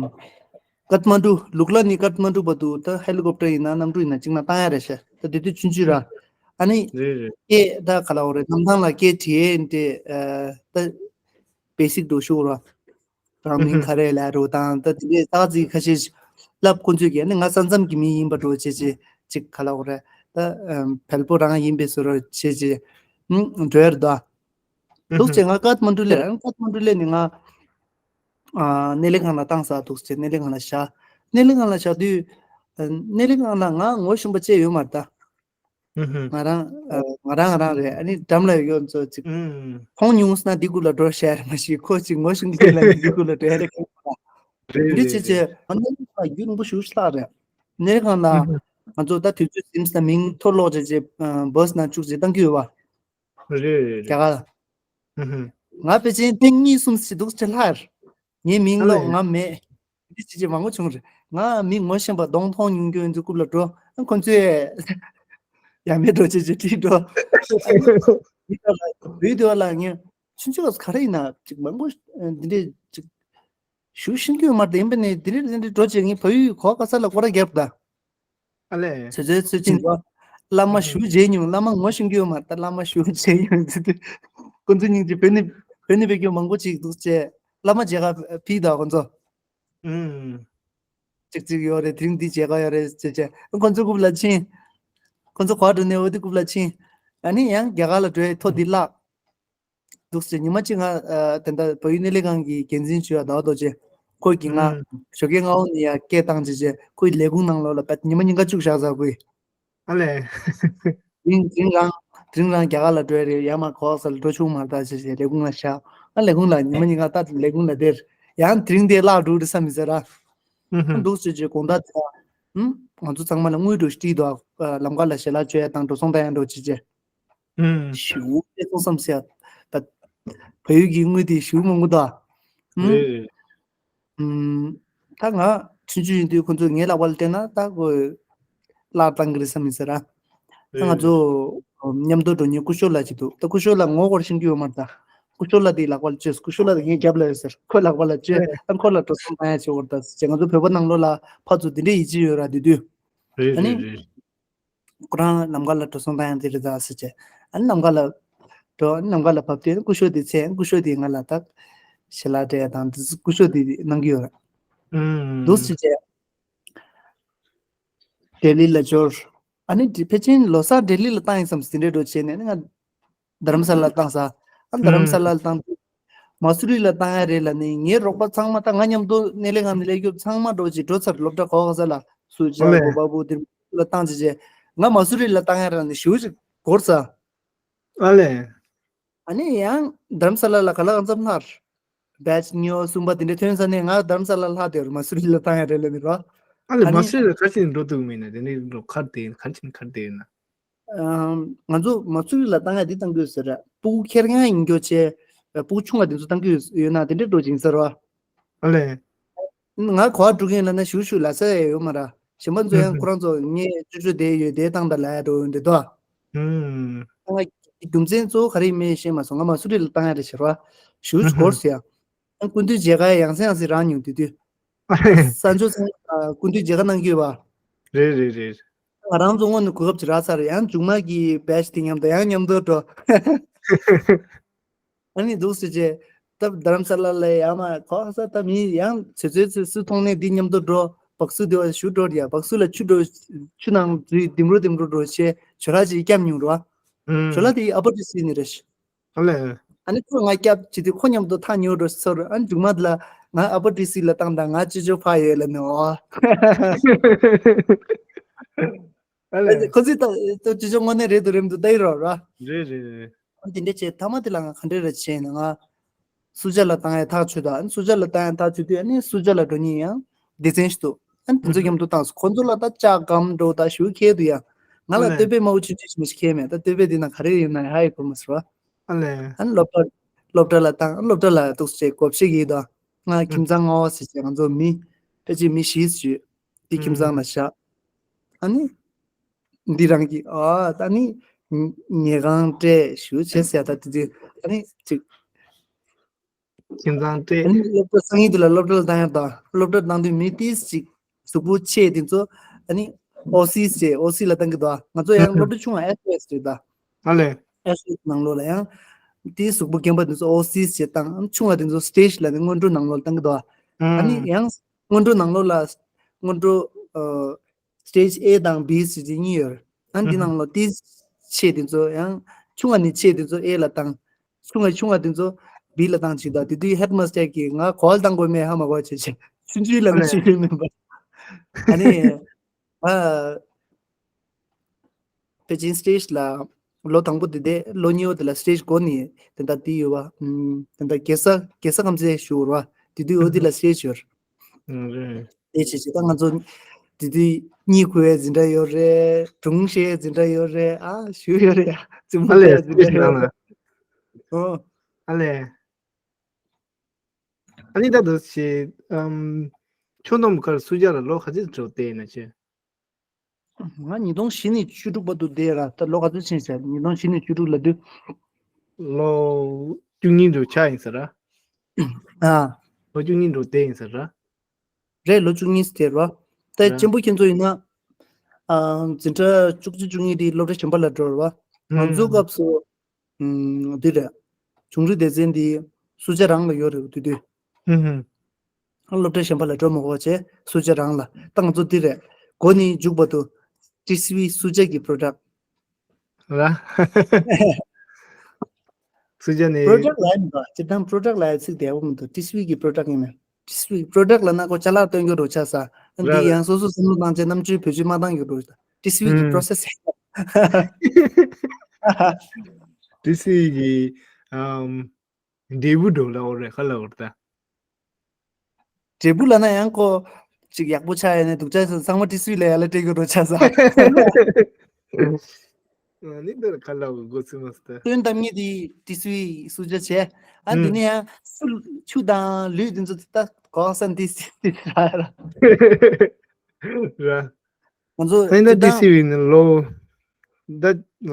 ཀཏ་མན་ཌུ། ལུག་ལ་ནི་ཀཏ་མན་ཌུ་བར་དུ་ད་ཧེ་ལི་ཀོབ་ཊར་ཡིན་ན་གནམ་གྲུ་ཡིན་ན་གཅིག་ནང་བཏང་ཡ་རེད་ཤག་ད་དེ་དུས་ཆུང་ཆུང་ར། ཨ་ནི། རེད་རེད། སྐད་ད་ག་ལབ་རེད། གནམ་ཐང་ལ་སྐད་དྲིས་ཡས་འདི། ཨ། ད་བེ་སིག་འགྲོ་ཤོག་ར། རང་མིང་ག་རེ་ལབ་རོགས་དང་། ད་དེ་འདྲའི་ཏག་ཏག་ཅིག་ཁ་ཤས་ཤིག་ལབ། ཁོང་ཚོས་ཀྱི་ཨ་ནི་ང་ས་མཚམས་ཀྱི་མི་ཡིན་པ་འགྲོ་བྱས་བྱས་ཅིག་ག་ལབ་རེད། ད་བལ་པོ་རང་ཡིན་པའི་བཟོ་འདྲ་བྱས་བྱས། ཨུམ། འགྲོ་ཡར་དོ། འདུག་ཅེས་ང་ཀཏ་མན་ཌུ་ལ། ཀཏ་མན་ཌུ་ལ་ནི་ང་ཨ། སྣེ་ལེན་ཁང་ལ་བཏང་ས། འདུག་ཅེས་སྣེ་ལེན་ཁང་ལ་བཞག་སྣེ་ལེན་ཁང་ལ་བཞག་དུས། ཨ། སྣེ་ལེན་ཁང་ལ་ང་ངོ་ཤེས་པ་ཅིག་ཡོད་མ་རེད་ད། ང་རང་ཨ། ང་རང་ང་རང་རེད། ཨ་ནི་འགྲམ་ལ་ཡོད་ཚོ་ཅིག་ཨུམ། མཐོང་མྱོང་སོང་ན་འདི་གུ་ལ་འགྲོ་ཤེས་རེད། མ་གཞི་ཁོ་ཅིག་ངོ་ཤེས་མཁན་ལ་འདི་གུ་ལ་འགྲོ་ཡ་རེད། རེད་འདི་རེད་ཅེས་རེད། ཅེས་ང་སྣེ་ལེན་ཁང་ལ་རྒྱུན་རིང་པོ་ཞེ་པོ་ཅིག་ལྷག་རེད། སྣེ་ལེན་ཁང་ལ་ཨུམ། ང་ཚོ་ད་དུས་ཚོད་ཟིན་ཙང་མིང་ཐོ་ཀློག་བྱས་བྱས། ཨ། བཱས་ནང་བཅུག་བྱས་བཏང་གི་ཡོད་པ། རེད་རེད་རྒྱ་རེད། གར། ཧུ་ཧུ། ང་ཕལ་ཆེར་ཐེངས་གཉིས་གསུམ་ཞིག་འདུག་ཅེས་ལྷག་ངའི་མིང་ཨ་ལེ། ཀློག་ང་མེད། འདི་ཅི་ཅི་མང་པོ་བྱུང་རེད། ང་མི་ངོ་ཤེས་པ་གདོང་མཐོང་མྱོང་རྒྱུ་ཡིན་ཚུལ་རྐུབ་ལ་འགྲོ། ཁོ་ཚོས་ཡ་མེད་འགྲོ་ཅེས་ཅེས་དྲིས་འགྲོ། ཡིན་ད་ལ་བོད་དེ་བ་ལ་ངས་ཆུང་ཆུང་སྐབས་ག་རེ་ཡིན་ན་ཅིག་མང་པོ་འདི་འདྲས་ཅིག་ཞུ་ཤེས་ཀྱི་ཡོད་མ་རེད། ཡིན་པ་ནས་དེ་རིང་དེ་འདྲའི་འགྲོ་བྱས་ངས་བལ་ཡུལ་གོ་ག་ས་ལ་སྐོར་ར་བརྒྱབ་ད། ཨ་ལས། ཚོད་ཚོད་ཚོད་ཅིག་འགྲོ། བླ་མ་ཞུ་བྱས་མྱོང་། བླ་མ་ངོ་ཤེས་ཀྱི་ཡོད་མ་རེད། ད་བླ་མ་ཞུ་བྱས་མྱོང་ཟེར་དུས། ཁོ་ཚོ་སྙིང་རྗེ། བོད་ནས་བོད་ནས་ཕེབས་མཁན་མང་པོ་ཅིག་འདུག་ཅེས། བླ་མ་མཇལ་ཁ་ཕུལ་ད་ཁོ་ཚོ། ཨུམ། ཅིག་ཅིག་ཡོད་རེད། དེ་རིང་འདི་མཇལ་ཁ་ཡོད་རེད་ཟེར་བྱས་ཁོ་ཚོ་རྐུབ་ལ་ཕྱིན། ཁོ་ཚོ་གོ་འགྲོ་ནས་འོ་དེ་རྐུབ་ལ་ཕྱིན། ཨ་ནི་ཡང་རྒྱ་གར་ལ་འགྲོ་ཡའི་ཐོ་འདི་བརླག་འདུག་ཟེར། ཉི་མ་གཅིག་ང་ཨ་དེ་འདྲ་བལ་ཡུལ་སྣེ་ལེན་ཁང་གི་འགན་འཛིན་ཞུ་བ་ཟླ་བ་རྡོ་རྗེ། ཁོས་ཀྱིས་ང་ཨུམ། ཞོགས་ཀས་སྔ་པོ་ནས་ཡར་སྐད་བཏང་བྱས་བྱས་ཁོའི་ལས་ཁུངས་ནང་ལོགས་ལ་ཉི་མ་ཉིན་ག་བཅུག་བཞག་ཟེར་ཁོས། ཨ་ལས། དེ་རིང་དེ་རིང་རང་དེ་རིང་རང་རྒྱ་གར་ལ་འགྲོ་ཡ་རེད། ཡར་མར་གོ་ས་ལ་འགྲོ་ཆོག་མ་རེད་ད་ཟེར་བྱས་ལས་ཁུངས་ལ་བཞག་ཨ་ལས་ཁུངས་ལ་ཉི་མ་ཉིན་ག་ད་ལས་ཁུངས་ལ་དེར་ཡང་དེ་རིང་དེ་བརླག་འགྲོ་རེད་བསམ་མི་ཟེར་ར། ཨུ་ཧུ། འདུག་ཟེར་བྱས་དགོང་དག་དེ་ཨུམ་ང་ཚོ་ཚང་མ་ལ་དངུལ་འགྲོ་སྤྲད་འདུག་ལམ་ཁ་ལ་ཞལ་ལག་མཆོད་ཡ་དང་འགྲོ་སོང་བཏང་ཡ་འགྲོ་བྱས་བྱས། ཨུམ། ཞེ་པོ་སྤྲད་སོང་བསམ་ཟེར། ད་བལ་ཡུལ་གྱི་དངུལ་དེ་ཞེ་པོ་མང་པོ་འདུག་ཨུམ། རེད་རེད། ཨུམ། ད་ང་ཆུང་ཆུང་ཡིན་དུས་ཁོ་ཚོས་ངའི་ལག་པ་ལ་སྤྲད་ན་ད་ཁོས་བརླག་བཏང་གི་རེད་བསམ་ཡིན་ཟེར་ར། ད་ང་ཚོ་མཉམ་དུ་འགྲོ་མཁན་སྐུ་ཞབས་ལགས་ཅིག་འདུག་ད་སྐུ་ཞབས་ལགས་ངོ་སྐོར་ཤེས་ཀྱི་ཡོད་མ་རེད་ད། སྐུ་ཞབས་ལགས་དེའི་ལག་པ་ལ་བཅོལ། སྐུ་ཞབས་ལགས་དེ་ངའི་རྒྱབ་ལ་ཡོད་ཟེར། ཁོའི་ལག་པ་ལ་བཅོལ། ཨ་ཁོ་ལ་འགྲོ་སོང་བཏང་ཡ་བྱེད་དགོས་རེད་ད་ཟེར་བྱས། ང་ཚོ་བོད་པ་ནང་ལོགས་ལ་ཕར་ཚུར་དེ་འདྲའི་ཡིད་ཆེས་ཡོད་ར་དེ་དུས། རེད་ཨ་ནི། རེད་རེད། ཁོ་རང་ལམ་ཁ་ལ་འགྲོ་སོང་བཏང་ཡང་དེ་རེད་ད་ཟེར་བྱས། ཨ་ནི་ལམ་ཁ་ལ་འགྲོ། ཨ་ནི་ལམ་ཁ་ལ་བབས་དུས་སྐུ་ཞབས་དེ་འཚོལ། སྐུ་ཞབས་དེས་ང་ལ་ད་ཞལ་ལག་སྤྲད་ཡ་དང་དེ་སྐུ་ཞབས་དེས་གནང་གི་ཡོད་རེད། ཨུམ། འདུག་ཟེར་བྱས། ལྡི་ལི་ལ་འབྱོར། ཨ་ནི་ཕལ་ཆེར་ལོ་གསར་ལྡི་ལི་ལ་བཏང་ཡིན་བསམ་ཟིན་རེ་འགྲོ་བྱས་ནས་ཨ་ནི་ང་རྡ་རམ་ས་ལ་ལ་བཏང་ས། ཨ་རྡ་རམ་ས་ལ་ལ་བཏང་དུས། མ་སུ་རི་ལ་བཏང་ཡ་རེད་ལབ་ནས་ངའི་རོགས་པ་ཚང་མ་ད་ང་མཉམ་དུ་སྣེ་ལེན་ཁང་ནས་སླེབས་རྒྱུ་ཚང་མ་འགྲོ་ཅིག་འགྲོ་ཚར། སློབ་གྲྭ་གོ་ག་ས་ལ་སུ་ཅི་ཨ་ལས། གོ་བ་བུ་དེ་ལ་བཏང་ཅི་བྱས། ང་མ་སུ་རི་ལ་བཏང་ཡ་རེད་ལབ་ནས་ཞེ་པོ་ཅིག་འགོར་ས། ཨ་ལས། ཨ་ནི་ཡང་རྡ་རམ་ས་ལ་ལ་ག་ལ་གང་འཚམ་ལྷག་བེ་ཆི་གཉིས་པ་གསུམ་པ་དེ་འདྲ་ཐོན་ས་ནས་ང་རྡ་རམ་ས་ལ་ལྷག་དེ་རུ་མ་སུ་རི་ལ་བཏང་ཡ་རེད་ལབ་ནས་རོ། ཨ་ལས། ཨ་མ་ནི་སུ་རི་ལ་ག་རེ་བྱས་ནས་འགྲོ་ཐུབ་མེད་ན། དེ་ནས་འགྲོ་གར་དེ་ག་རེ་བྱས་ནས་གར་དེ་ཡིན་ན། ཨམ། ང་ཚོ་མ་སུ་རི་ལ་བཏང་ཡ་འདི་བཏང་གི་ཡོད་ཟེར་ར། སྤུ་གུ་ཁེར་རྐྱང་ཡིན་རྒྱུ་བྱས། སྤུ་གུ་ཆུང་བ་དེ་ཚོ་བཏང་གི་ཡོད་ཡོད་ན་དེ་འདྲས་འགྲོ་ཅིག་ཟེར་བ། ཨ་ལས། ང་གོ་བ་འགྲོ་གི་ཡིན་ལབ་ན་ཞུ་ཞུ་ལབ་ས་ཡ་ཡོད་མ་ར། གཞན་པ་ཚོ་ཡང་ཁོ་རང་ཚོ་ངས་ཅོ་ཅོ་དེ་ཡོད་དེ་བཏང་ད་ལབ་ཡ་འགྲོ་ཡོད་འདི་དོ། ཨུམ། ང་རྒྱུ་མཚན་གཙོ་བོ་ག་རེ་ཡིན་མིན་ཤེས་མ་སོང་། ང་མ་སུ་རི་ལ་བཏང་ཡ་རེད་ཟེར་བ། ཞུ་ཞུ་གོ་སོང་ཡ། ཨ། སྐུ་མདུན་མཇལ་ཁ་ཡང་སེ་ཡང་སེ་རང་མྱོང་དུས་དུས། ས་འཇོ་ཚང་ཨ། སྐུ་མདུན་མཇལ་ཁ་གནང་གི་ཡོད་པ། རེད་རེད་རེད། ང་རང་ཚོ་སྔོན་ནས་གོ་སྐབས་ཅིག་རག་ཚར། ཡང་མཇུག་མ་གི་བེ་ཆི་དེ་མཉམ་དུ་ཡང་མཉམ་དུ་འགྲོ། ཨ་ནི་འདུག་སེ་བྱས། ད་རྡ་རམ་ས་ལ་ལ་ཡང་མ་གོ་ས། ད་མི་ཡང་ཚོད་ཚོད་ཚོད་སུ་མཐོང་ནས་འདི་མཉམ་དུ་འགྲོ། བག་སུ་དེ་བ་ཞུ་འགྲོ་ཡ། བག་སུ་ལ་ཆུ་འགྲོ། ཆུ་ནང་འཛུལ་ལྡེམ་རུ་ལྡེམ་རུ་འགྲོ་བྱས་ཇོ་ར་ཅིག་བསྐྱབས་མྱོང་རོ། ཨུམ། ཇོ་ལ་དེ་ཨ་པ་ཏི་སི་ནི་རེད། ཨ་ལས། ཨ་ནི་ཁོས་ང་སྐྱབས་བྱེད་དུས་ཁོ་མཉམ་དུ་ཐག་ཉེ་བོ་འགྲོ་ཚོར། ཨ་ནི་མཇུག་མ་དེ་ལ་ང་ཨ་པ་ཏི་སི་ལ་བཏང་དང་། ང་ཅོ་ཅོ་ཕ་ཡོད་ལབ་ནས། ཨོ། ཨ་ལས། ཁོ་ཚོས་ད་ཅོ་ཅོ་དངོས་གནས་རེད་འདུག་རེད་མི་འདུག་ལྟ་ཡི་རོགས་ར། རེད་རེད་རེད། ཨ་ནི་དེ་འདྲ་བྱས། མཐའ་མ་དེ་ལ་ང་ག་འདྲ་རེད་བྱས་ན། ང་སུ་ཇཱ་ལ་བཏང་ཡ་ཐག་ཆོད་དང་། ཨ་ནི་སུ་ཇཱ་ལ་བཏང་ཡ་ཐག་ཆོད་དུས། ཨ་ནི་སུ་ཇཱ་ལ་འགྲོ་མཁན་ཡང་སྡེ་ཚན་ཞིག་འདུག་ཨ་ནི་དེ་ཚོ་མཉམ་དུ་བཏང་སོང་། ཁོ་ཚོ་ལ་ད་ལྕགས་སྒམ་འགྲོ་ད་ཞུ་ཁེལ་འདུག་ཡ། ང་ལ་ཨ་ལས། སྟོད་པའི་མ་བུ་ཆུང་ཆུང་ཞིག་མི་ཞིག་ཁེལ་མེད། ད་སྟོད་པའི་འདི་ན་ག་རེ་ཡོད་ན་ཧ་ཡི་གོ་མ་སོང་། ཨ་ལས། ཨ་ནི་སློབ་གྲྭ་སློབ་གྲྭ་ལ་བཏང་། སློབ་གྲྭ་ལ་འདུག་སེ་བགོ་བཤའ་གི་ད། ང་ཁྱིམ་ཚང་ལྔ་པ་ཟེར་བྱས། ང་ཚོ་མི་ཕལ་ཆེར་མི་བཞི་ཙམ་ཡོད། དེ་ཁྱིམ་ཚང་ལ་བཞག་ཨ་ནི་འདི་རང་གི། ཨ། ད་ནི་ཉལ་ཁང་སྤྲད་ཞུ་བྱས་ཟེར། ད་དེ་དུས་ཨ་ནི་ཅིག་ཁྱིམ་ཚང་སྤྲད། ཨ་ནི་སློབ་གྲྭ་སང་ཉིན་དེ་ལ་སློབ་གྲྭ་ལ་བཏང་ཡ་ད། སློབ་གྲྭ་བཏང་དུས་མི་ཏིས་ཅིག་གཟུགས་པོ་ཆེ་དེ་ཚོ་ཨ་ནི་ཨོ་སི་ཟེར། ཨོ་སི་ལ་བཏང་གི་འདུག་ང་ཚོ་ཡང་སློབ་གྲྭ་ཆུང་བ་ཨེས་ཨོ་ཨེས་རེད་ད། ཨ་ལས། ཨེས་ཨོ་ཨེས་ནང་ལོགས་ལ་ཡང་དེའི་གཟུགས་པོ་རྒན་པ་དེ་ཚོ་ཨོ་སི་ཟེར་བཏང་། ཨ་ནི་ཆུང་བ་དེ་ཚོ་སི་ཊེ་ཇི་ལ་ནི་སྔོན་འགྲོ་ནང་ལོགས་ལ་བཏང་གི་འདུག་ཨ་ནི་ཡང་སྔོན་འགྲོ་ནང་ལོགས་ལ་སྔོན་འགྲོ་ཨ། སི་ཊེ་ཇི་ཨེ་དང་བི་ཟེར་གྱི་གཉིས་ཡོད། ཨ། འདི་ནང་ལོགས་ཏིས་ཆེ་དེ་ཚོ་ཡང་། ཆུང་བ་ནས་ཆེ་དེ་ཚོ་ཨེ་ལ་བཏང་། ཆུང་བ་ཆུང་བ་དེ་ཚོ་བི་ལ་བཏང་ཅིག་ད། དེ་དུས་ཧེཌ་མ་སི་ཊར་གྱིས་ང་གོ་བ་བཏང་དགོས་མེད་ཧ་མ་གོ་བྱས་བྱས། ཆུང་ཆུང་ལ་ཨ་ནི་ཆུང་ཆུང་མིན་པ། ཨ་ནི། ཨ། པེ་ཅིན་སི་ཊེ་ཇི་ལ་ལོ་དང་པོ་དེ་དེ། ལོ་གཉིས་པ་དེ་ལ་སི་ཊེ་ཇི་འགོ་ནས་དེ་འདྲ་དེ་ཡོད་པ། ཨམ། དེ་འདྲ་རྒྱལ་ས་རྒྱལ་ས་ཁམས་ཚན་ཞུ་བར་བ། དེ་དུས་འོ་དེ་ལ་སི་ཊེ་ཇི་ཡོད། ཨ། རེད། དེ་བྱས་བྱས་ད་ང་ཚོ་དེ་དུས་གཉིད་ཁུག་ཡས་འཛིན་གྲྭ་ཡོད་རེད། སྒྲུང་བཤད་ཡས་འཛིན་གྲྭ་ཡོད་རེད། ཨ། ཞུ་ཡོད་རེད། རྩེད་མོ་ཨ་ལས། རྩེ་ཡས་འཛིན་གྲྭ་ཡོད་རེད། ཨོ། ཨ་ལས། ཨ་ནི་ད་དུ་ཞེ། ཨམ། ཁྱོད་རྣམས་ཀར་སུ་ཇཱ་ལ་ལོ་ག་ཚོད་འགྲོ་བསྡད་ཡིན་ན་ཆེ། ང་ཉིས་སྟོང་བཞི་ནས་བཅུ་དྲུག་བར་དུ་བསྡད་ར། ད་ལོ་ག་ཚོད་ཕྱིན་ཟེར། ཉིས་སྟོང་བཞི་ནས་བཅུ་དྲུག་ལ་དུས། ལོ་བཅུ་གཉིས་འགྲོ་ཆགས་ཡིན་ཟེར་ར། ཨ། ལོ་བཅུ་གཉིས་འགྲོ་བསྡད་ཡིན་ཟེར་ར། རེད། ལོ་བཅུ་གཉིས་བསྡད་ར། ད་ར། གཅེན་པོ་ཁྱེད་ཚོ་ཡིན་ན། ཨ། འཛིན་གྲྭ་བཅུ་གཅིག་བཅུ་གཉིས་དེ་སློབ་གྲྭ་གཞན་པ་ལ་འགྲོ་ར་བ། ང་ཚོའི་ཨུམ། སྐབས་སུ། ཨུམ། འདི་རེད། ཆུང་རིགས་སྡེ་ཚན་འདི་སུ་ཇཱ་རང་ལ་ཡོད་རེད་དུས་དུས། ཨུམ། སློབ་གྲྭ་གཞན་པ་ལ་འགྲོ་མ་དགོས་པ་བྱས་སུ་ཇཱ་རང་ལ། ད་ང་ཚོ་འདི་རེད། འགོ་ནས་མཇུག་བར་དུ་ཏི་སི་ཝི་སུ་ཇཱ་གི་པོ་རོ་ཌག་ར། སུ་ཇཱ་ནས། པོ་རོ་ཌག་ལབ་ཡ་མི་འདུག་སྤྱིར་བཏང་པོ་རོ་ཌག་ལབ་ཡ་ཚིག་དེ་ཡག་པོ་མི་འདུག་ཏི་སི་ཝི་གི་པོ་རོ་ཌག་ཡིན་ན། ཏི་སི་ཝི་པོ་རོ་ཌག་ལབ་ན་ཁོ་ཅ་ལག་སྟོན་རྒྱུ་འདྲ་ཆགས་ས། ར་འདི་ར། ཡང་སོ་སོ་བསམ་བློ་བཏང་བྱས་རྣམ་དཔྱོད་བེད་སྤྱོད་མ་བཏང་རྒྱུ་འདྲ། ཏི་སི་ཝི་གི་ཨུམ། པོ་རོ་སེ་སི། ཏི་སི་ཝི་གི། ཨམ། འབྲས་བུ་འགྲོ་ལ་འོ་རེད་ཁ་ལ་འོ་རེད་ད། འབྲས་བུ་ལབ་ན་ཡང་ཁོ་ཅིག་ཡག་པོ་ཆགས་ཡ་ནས་སྡུག་ཅག་ཚང་མ་ཏི་སི་ཝི་ལ་ཡ་ལ་སྤྲད་རྒྱུ་འདྲ་ཆགས་ས། ཨ་ནི་འདིར་ཁ་ལ་འོ་གོ་ཚུལ་མ་སྟེ། སྟོན་གཏམ་ངེས་དེ་ཏི་སི་ཝི་སུ་ཇཱ་བྱས། ཨ་འདི་ནས་ཡང་སུ་ཆུ་དང་ལུད་འདི་ཚོ་ད་གོག་ས་འདི་སི་ཏི་ར། ར། ང་ཚོ་ད་ཡིན་ད་ཏི་སི་ཝི་ནི་ལོ། ད་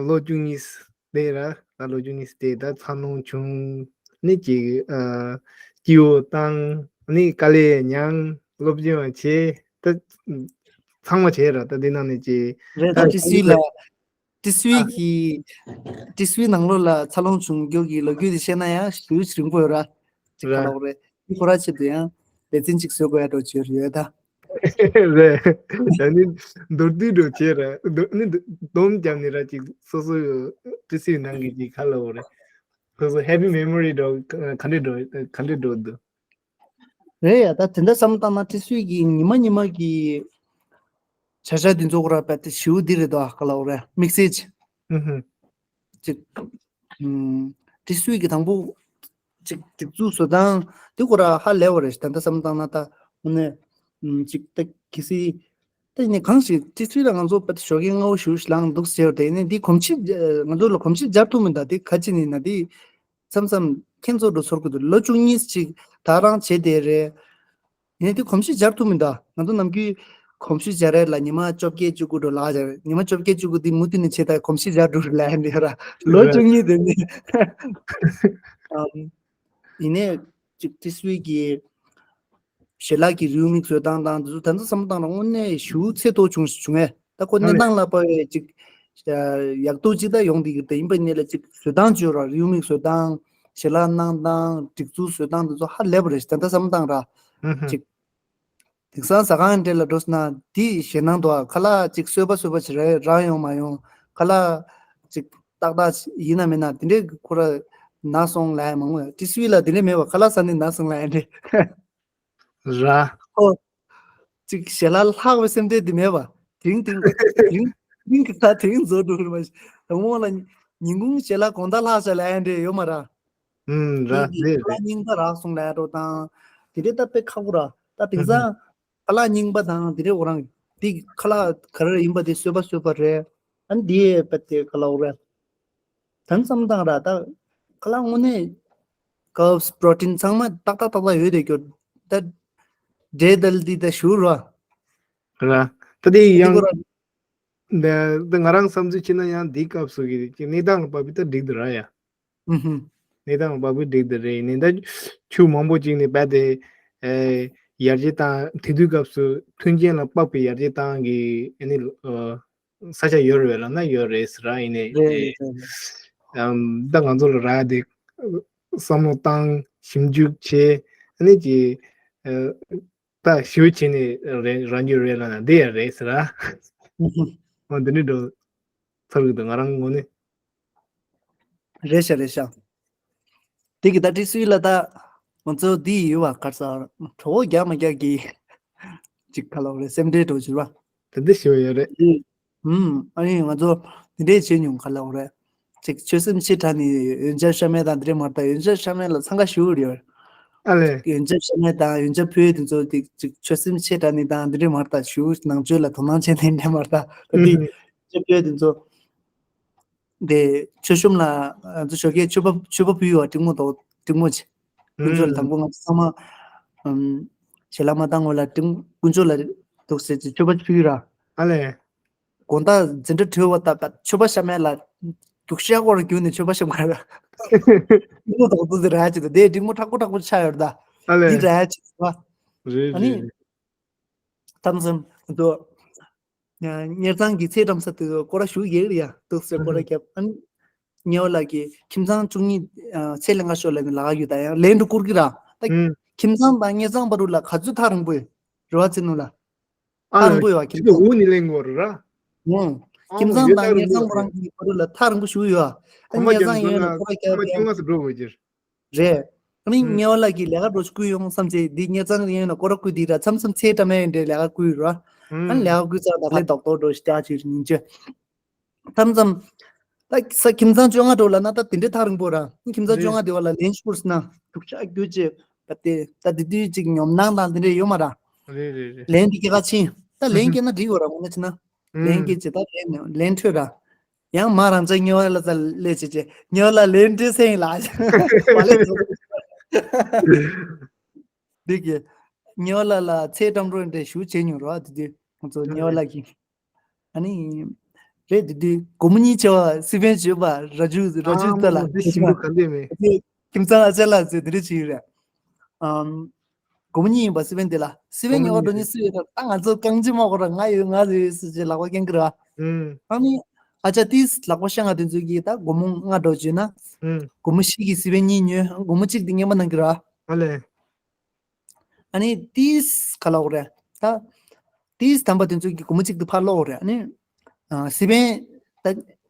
ལོ་བཅུ་གཉིས་དེ་ར། ད་ལོ་བཅུ་གཉིས་དེ་ད་འཚར་ལོངས་བྱུང་། ནི་ཅིག་ཨ། སྐྱིད་པོ་བཏང་། ནི་དཀའ་ལས་མྱངས། སློབ་སྦྱོང་བྱས། ད་ཚང་མ་བྱས་ར། ད་འདི་ནང་ནས་ཅིག་རེད། ད་ད་ཏི་སི་ཝི་ལ། ཏི་སི་ཝི་ཨ། གི། ཏི་སི་ཝི་ནང་ལོགས་ལ་འཚར་ལོངས་བྱུང་རྒྱུ་གི་ལོ་རྒྱུས་དེ་བཤད་ན་ཡང་ཞེ་པོ་རིང་པོ་ཡོད་ར། ཅིག་ར། ཁ་ལོག་རེད། འདི་ཁོ་ར་ཆེད་དུ་ཡང་ལེ་ཚན་ཅིག་བཟོ་དགོས་ཡ་འགྲོ་བྱོས་ཡོད་ད། རེད། ད་ནི་མདོར་བསྡུས་འགྲོ་བྱས་ར། མདོར་ནི་སྡོམ་བརྒྱབ་ནས་ར་ཅིག་སོ་སོ་ཏི་སི་ཝི་ནང་གི་ཅིག་ཁ་ལོག་རེད། སོ་སོ་ཧེ་པི་མེ་མོ་རི་འགྲོ་ག་འདྲས་འགྲོ་ག་འདྲས་འགྲོ་འདུག་རེད་ཡ། ད་དེ་འདྲ་བསམ་བློ་བཏང་ན་ཏི་སི་ཝི་གི་ཉི་མ་ཉི་མ་གི་བྱ་བཞག་འདི་ཚོ་ཁོ་ར་དཔེ་དེ་ཞེ་པོ་འདི་རེད་དོ། ག་ལབ་དགོས་རེད། དམིགས་བསལ་ཅིག་ཨུ་ཧུ། ཅིག་ཨུམ། ཏི་སི་ཝི་གི་དང་པོ་ཅིག་སྒྲིག་འཛུགས་བཟོ་སྟངས་འདི་ཁོ་ར་ཧ་ལས་པ་རེད། ད་ལྟ་བསམ་བློ་བཏང་ན་ད་དངོས་གནས་ཨུམ་ཅིག་ད་གལ་སྲིད་ ད་ཡིན་ནའི་གང་ཞིག་ཏི་སུའི་ལ་ང་ཚོ་པད་ཞོགས་ཀས་སྔ་བོ་ཞུ་ཞིག་ལངས་འདུག་ཟེར་བ་དེ་ཡིན་ནའི་འདི་གོམས་གཤིས་ཨ་ང་ཚོ་ལ་གོམས་གཤིས་སྦྱར་ཐུབ་མི་འདུག་དེ་ག་ཅི་ནས་ན་དེ་མཚམས་མཚམས་ཁྱེད་ཚོ་འགྲོ་ཚོར་གི་འདུག་ལོ་བཅུ་གཉིས་ཅིག་ད་རང་བྱེད་དེ་རེད། ཡིན་ནའི་དེ་གོམས་གཤིས་སྦྱར་ཐུབ་མི་འདུག་ང་ཚོ་ནམ་རྒྱུན་གོམས་གཤིས་སྦྱར་རེད་ལ་ཉི་མ་བཅོ་བརྒྱད་བཅུ་དགུ་འགྲོ་ལགས་སྦྱར་ཉི་མ་བཅོ་བརྒྱད་བཅུ་དགུ་འདི་མུ་མཐུད་ནས་བྱེད་ད་གོམས་གཤིས་སྦྱར་འགྲོ་རེད་ལ་ཡིན་ནའི་ར་ལོ་བཅུ་གཉིས་དེ་ནི་ཨམ། ཡིན་ནའི་ཅིག་ཏི་སུའི་གི་ཞལ་ལག་གི་རེའུ་མིག་བཟོ་སྟངས་དང་དེ་ཚོ་ད་ཚོ་བསམ་བློ་བཏང་ར་དངོས་གནས་ཞེ་པོ་ཚད་མཐོ་བྱུང་བྱུང་ངས། ད་ཁོ་གནས་སྟངས་ལ་དཔག་པའི་ཅིག་ཡག་ཐུག་ཅིག་ད་ཡོང་བསྡད་ཀྱི་རེད། ཡིན་པ་ཡིན་ནའི་ལ་ཅིག་བཟོ་སྟངས་བརྗོད་ར་རེའུ་མིག་བཟོ་སྟངས་ཞལ་ལག་གནང་སྟངས་སྒྲིག་འཛུགས་བཟོ་སྟངས་དེ་ཚོ་ཧ་ལས་པ་རེད། ད་ལྟ་བསམ་བློ་བཏང་ར་ཅིག་དེང་སང་ཟ་ཁང་འདྲ་ལ་འགྲོ་སོང་ན་དེ་ཞེད་སྣང་འདུག་ཨ་ཁ་ལག་ཅིག་སོས་པ་སོས་པ་ཅིག་རེད་རག་ཡོང་མ་ཡོང་ཁ་ལག་ཅིག་ཏག་ཏག་ཡིན་ན་མིན་ན་དེ་འདྲའི་ཁོ་ར་ན་སོང་ལབ་ཡ་མང་པོ་ཡོད། ཏི་སུའི་ལ་དེ་འདྲ་མེད་པ་ཁ་ལག་ཟ་ནས་ན་སོང་ལབ་ཡ་འདྲ། ར། ཨོ། ཅིག་ཞལ་ལག་ལྷག་པའི་སེམས་ཁྲལ་དེ་མེད་པ། དེང་དེང་དེང་དེང་གི་ད་དེང་རྫོགས་འགྲོ་གི་རེད་མ་གཞི། དང་པོ་ལ་ཉིན་གུང་ཞལ་ལག་དགོང་དག་ལྷག་བྱ་ལབ་ཡ་འདྲ་ཡོད་མ་ར། ཨུམ་ར་དེ་གི་རེད་ཁ་ལག་རེད། རྙིང་པ་རག་སོང་ལབ་ཡ་འགྲོ་དང་། དེ་འདྲའི་ད་དཔེ་ཁག་པོ་ར། ད་དེང་སང་ཁ་ལག་རྙིང་པ་དང་དེ་འདྲའི་འོ་རང་དེ་གི་ཁ་ལག་ག་རེ་ཡིན་པ་དེ་སོས་པ་སོས་པ་རེད། ཨ་ནི་དེ་དཔེ་དེ་ཁ་ལག་འོ་རེད། ད་བསམ་བཏང་ར་ད་ཁ་ལག་དངོས་གནས་ཀབ་པྲོ་ཊིན་ཚང་མ་ཏག་ཏག་ཏག་ཏག་ཡོད་དེ་སྐྱོ། ད་འབྲས་དལ་འདི་ད་ཞུ་ར། ར། ད་དེ་འདི་ཡང་ཁོ་ར། ད་ད་ང་རང་བསམ་ཚུལ་བྱས་ན་ཡང་འདི་སྐབས་སུ་གི་གནས་སྟངས་ལ་བབས་པའི་ད་འགྲིག་འདུག་ར་ཡ། ཨུ་ཧུ། གནས་སྟངས་ལ་བབས་པའི་འགྲིག་འདུག་རེད། ཡིན་ནའི་ད་ཆུ་མང་པོ་ཅིག་ནས་རྦད་དེ་ཨེ་ཡར་རྒྱས་བཏང་དེ་དུས་སྐབས་སུ་མཐུན་རྐྱེན་ལ་དཔག་པའི་ཡར་རྒྱས་བཏང་གི་ཨ་ནི་ཨ། ས་ཆ་ཡོད་རེད་ལབ་ན་ཡོད་རེད་ཟེར་ར། ཡིན་ནའི་རེད་རེད་རེད། ཨམ་ད་ང་ཚོ་ལ་རག་དེ་བསམ་བློ་བཏང་ཞིབ་འཇུག་བྱས་ཨ་ནི་ཀྱི་ཨ་ད་ཞིབ་བྱས་ནས་རེད་རང་རྒྱུད་རེད་ལབ་ན་འདི་ཡང་རེད་ཟེར་ར། འོ་འདི་འདྲ་འགྲོ་ཚར་གི་འདུག་ང་རང་ངོས་ནས། རེད་ཤག་རེད་ཤག་དེ་གི་ད་ཏི་སུའི་ལ་ད་ང་ཚོ་འདི་ཡོད་བ་གར་ས་གྲོགས་པོ་རྒྱག་མ་རྒྱག་གི་ཅིག་ཁ་ལོག་རེད་སེམས་ཁྲལ་འགྲོ་བྱེད་བ། དེ་འདྲ་ཞིག་ཡོད་རེད། ཨུམ། ཨ་ནི་ང་ཚོ་འདི་འདྲས་བྱེད་མྱོང་ཁ་ལོག་རེད། ཅིག་ཆོད་སེམས་ཆེ་དྲགས་ནས་ཡོན་ཆབ་ཤ་མེད་དང་འདི་འདྲས་མ་རེད་ད། ཡོན་ཆབ་ཤ་མེད་ལ་འཚང་ཁ་ཞུ་གི་ཡོད། ཨ་ལས། ཡོན་ཆབ་ཤ་མེད་དང་ཡོན་ཆབ་ཕུལ་དེ་ཚོ་དེ་ཅིག་ཆོད་སེམས་ཆེ་དྲགས་ནས་དང་འདི་འདྲས་མ་རེད་ད། ཞུ་ནང་ཆོས་ལ་དོ་སྣང་བྱེད་དེ་འདྲས་མ་རེད་ད། ད་དེ་ཡོན་ཆབ་ཕུལ་དེ་ཚོ། དེ་མཆོད་གཤོམ་ལ་ང་ཚོ་ཞོགས་ཀས་མཆོད་པ་མཆོད་པ་ཕུལ་བ་འགྲིག་མོ་འདུག་འགྲིག་མོ་བྱས། དཀོན་མཆོག་ལ་དང་པོ་ང་ཚོ་ཚང་མ་ཨམ་ཞལ་ལག་མ་བཏང་སྔོན་ལ་དཀོན་མཆོག་ལ་འདུག་ཟེར་ཅིག་མཆོད་པ་ཕུལ་ར། ཨ་ལས། དགོང་དག་འཛིན་གྲྭ་གྲོལ་བ་ད་མཆོད་པ་ཤ་མེད་ལ་རྒྱུག་ཤ་སྐོར་རྒྱུག་ནས་མཆོད་པ་ཤ་མ་ར། འགྲིག་མོ་འདུག་འདུག་ཟེར་ར་ཅིག་འདུག་དེ་འགྲིག་མོ་མཁྲེགས་པོ་མཁྲེགས་པོ་ཆགས་ཡོད་ར་ད། ཨ་ལས། འདི་ར་ཅིག་འདུག་བ། རེད་ཨ་ནི། རེད། ཐམ་སམ་འདུག་གཉེར་ཚང་གི་ཚེས་བཀྲམ་ས་དེ་སྐོར་ར་ཞུ་ཡས་རེད་ཡ། འདུག་ཟེར་སྐོར་ར་རྒྱབ་ཨ་ནི། ཉེ་བ་ལགས་ཀྱིས་ཁྱིམ་ཚང་བཅུ་གཉིས་ཚེས་ལས་འགའ་ཤོར་ལ་ནི་ལག་ཡོད་ད་ཡང་ལན་དུ་བསྐུར་གི་ར། ད་ཁྱིམ་ཚང་དང་གཉེར་ཚང་བར་དུ་ལ་ག་ཚོད་ཐག་རིང་པོ་ཡོད་རེད་བ་ཚེ་ནུ་ལ། ཨ་ཐག་རིང་པོ་ཡོད་བ་ཁྱིམ་ཚང་། འུ་ནི་ལེན་དགོས་རེད་ར། ཨོ། ཁྱིམ་ཚང་དང་གཉེར་ཚང་ཁོ་རང་གི་བར་དུ་ལ་ཐག་རིང་པོ་ཞུ་ཡོད་ཨ། གཉེར་ཚང་ཡིན་ན་ཁོ་ར་རྒྱབ་ཡ། རེད། ཨ་ནི་ངེད་བ་ལགས་ཀྱིས་ལས་ཀ་འགྲོ་ཆུ་བསྐུལ་ཡོང་བསམ་བྱས་འདི་གཉེར་ཚང་ཡིན་ན་སྐོར་ར་བསྐུལ་འདི་ར་མཚམས་མཚམས་ཚེས་བཀྲམ་ཡས་འདྲའི་ལས་ཀ་བསྐུལ་ཡོད་ར། ཨ་ནི་ལས་ཀ་བསྐུལ་ཚར་ད་ལས་རྡོག་རྡོག་འགྲོ་ཞིག་ཅག་ཅིག་ཉིན་བཅུ། མཚམས་མཚམས། ད་ས་ཁྱིམ་ཚང་བཅོ་ལྔ་འགྲོ་ལ་ན་ད་དེ་འདྲའི་ཐག་རིང་པོ་ར། ཁྱིམ་ཚང་བཅོ་ལྔ་དེ་བ་ལ་ལན་ཤོར་སི་ན་རྒྱུག་ཤ་རྒྱུག་ཅེས་པ་དེ་ད་དེ་དུས་ཅིག་ཉོབ་སྣང་དང་དེ་འདྲ་ཡོད་མ་ར། རེད་རེད་རེད། ལན་དེ་སྐྱེ་ག་ཕྱིན་ད་ལན་སྐྱེ་ན་འགྲིག་གོ་ར་ངོ་མ་ཕྱིན་ན། ལན་སྐྱེ་ཅེས་ད་ལན་ལན་འཕྲོད་ར། ཡང་མ་རང་ཅག་ཉེ་བ་ལ་ཙ་ལས་བྱེད་ཅེས་ཉེ་བ་ལ་ལན་འདྲེ་སེང་ལ། མ་ལས་འདི་གི་ཉེ་བ་ལ་ལ་ཚེ་བཀྲམ་རོགས་འདྲེ་ཞུ་བྱེད་མྱོང་ར་དེ་དུས་ང་ཚོ་ཉེ་བ་ལ་གི། ཨ་ནི། རེད་དེ་དུས་སྒོར་མོ་གཉིས་བྱ་བ་སི་པན་བྱོས་པ་ར་ཇུ་ར་ཇུ་ཨ་ལྟ་ལ་མོ་འདི་ཞིམ་པོ་ག་འདོད་མེད། ཁྱིམ་ཚང་ཨ་ཅག་ལ་ཟེར་དེ་འདྲ་བྱེད་ཡོད་རེད། ཨམ། སྒོར་མོ་གཉིས་ཡིན་པ་སི་པན་དེ་ལ་སི་པན་ཉོ་བ་འགྲོ་མཁན་སུ་ཡོད་ར་ད་ང་ཚོ་རྐང་གཅིག་མ་གོ་ར་ང་ཡོད་ང་ཡོད་ཟེར་ཅེས་ལག་པ་བརྐྱངས་ཀྱི་ར། ཨ་ནི། ཨ་ཅག་ཏིས་ལག་པ་ཤ་ང་དེ་ཚོ་གིས་ད་སྒོར་མོ་ལྔ་འགྲོ་བྱས་ན། སྒོར་མོ་བཞི་གིས་སི་པན་གཉིས་ཉོས་སྒོར་མོ་གཅིག་དེ་རྔན་པ་གནང་གི་ར། ཨ་ལས། ཨ་ནི་ཏིས་ག་ལབ་དགོས་རེད། ད་ཏིས་དམ་པ་དེ་ཚོ་གི་སྒོར་མོ་གཅིག་ཏུ་ཕར་སློག་དགོས་རེད། ཨ་ནི་ཨ་སི་པན་ད་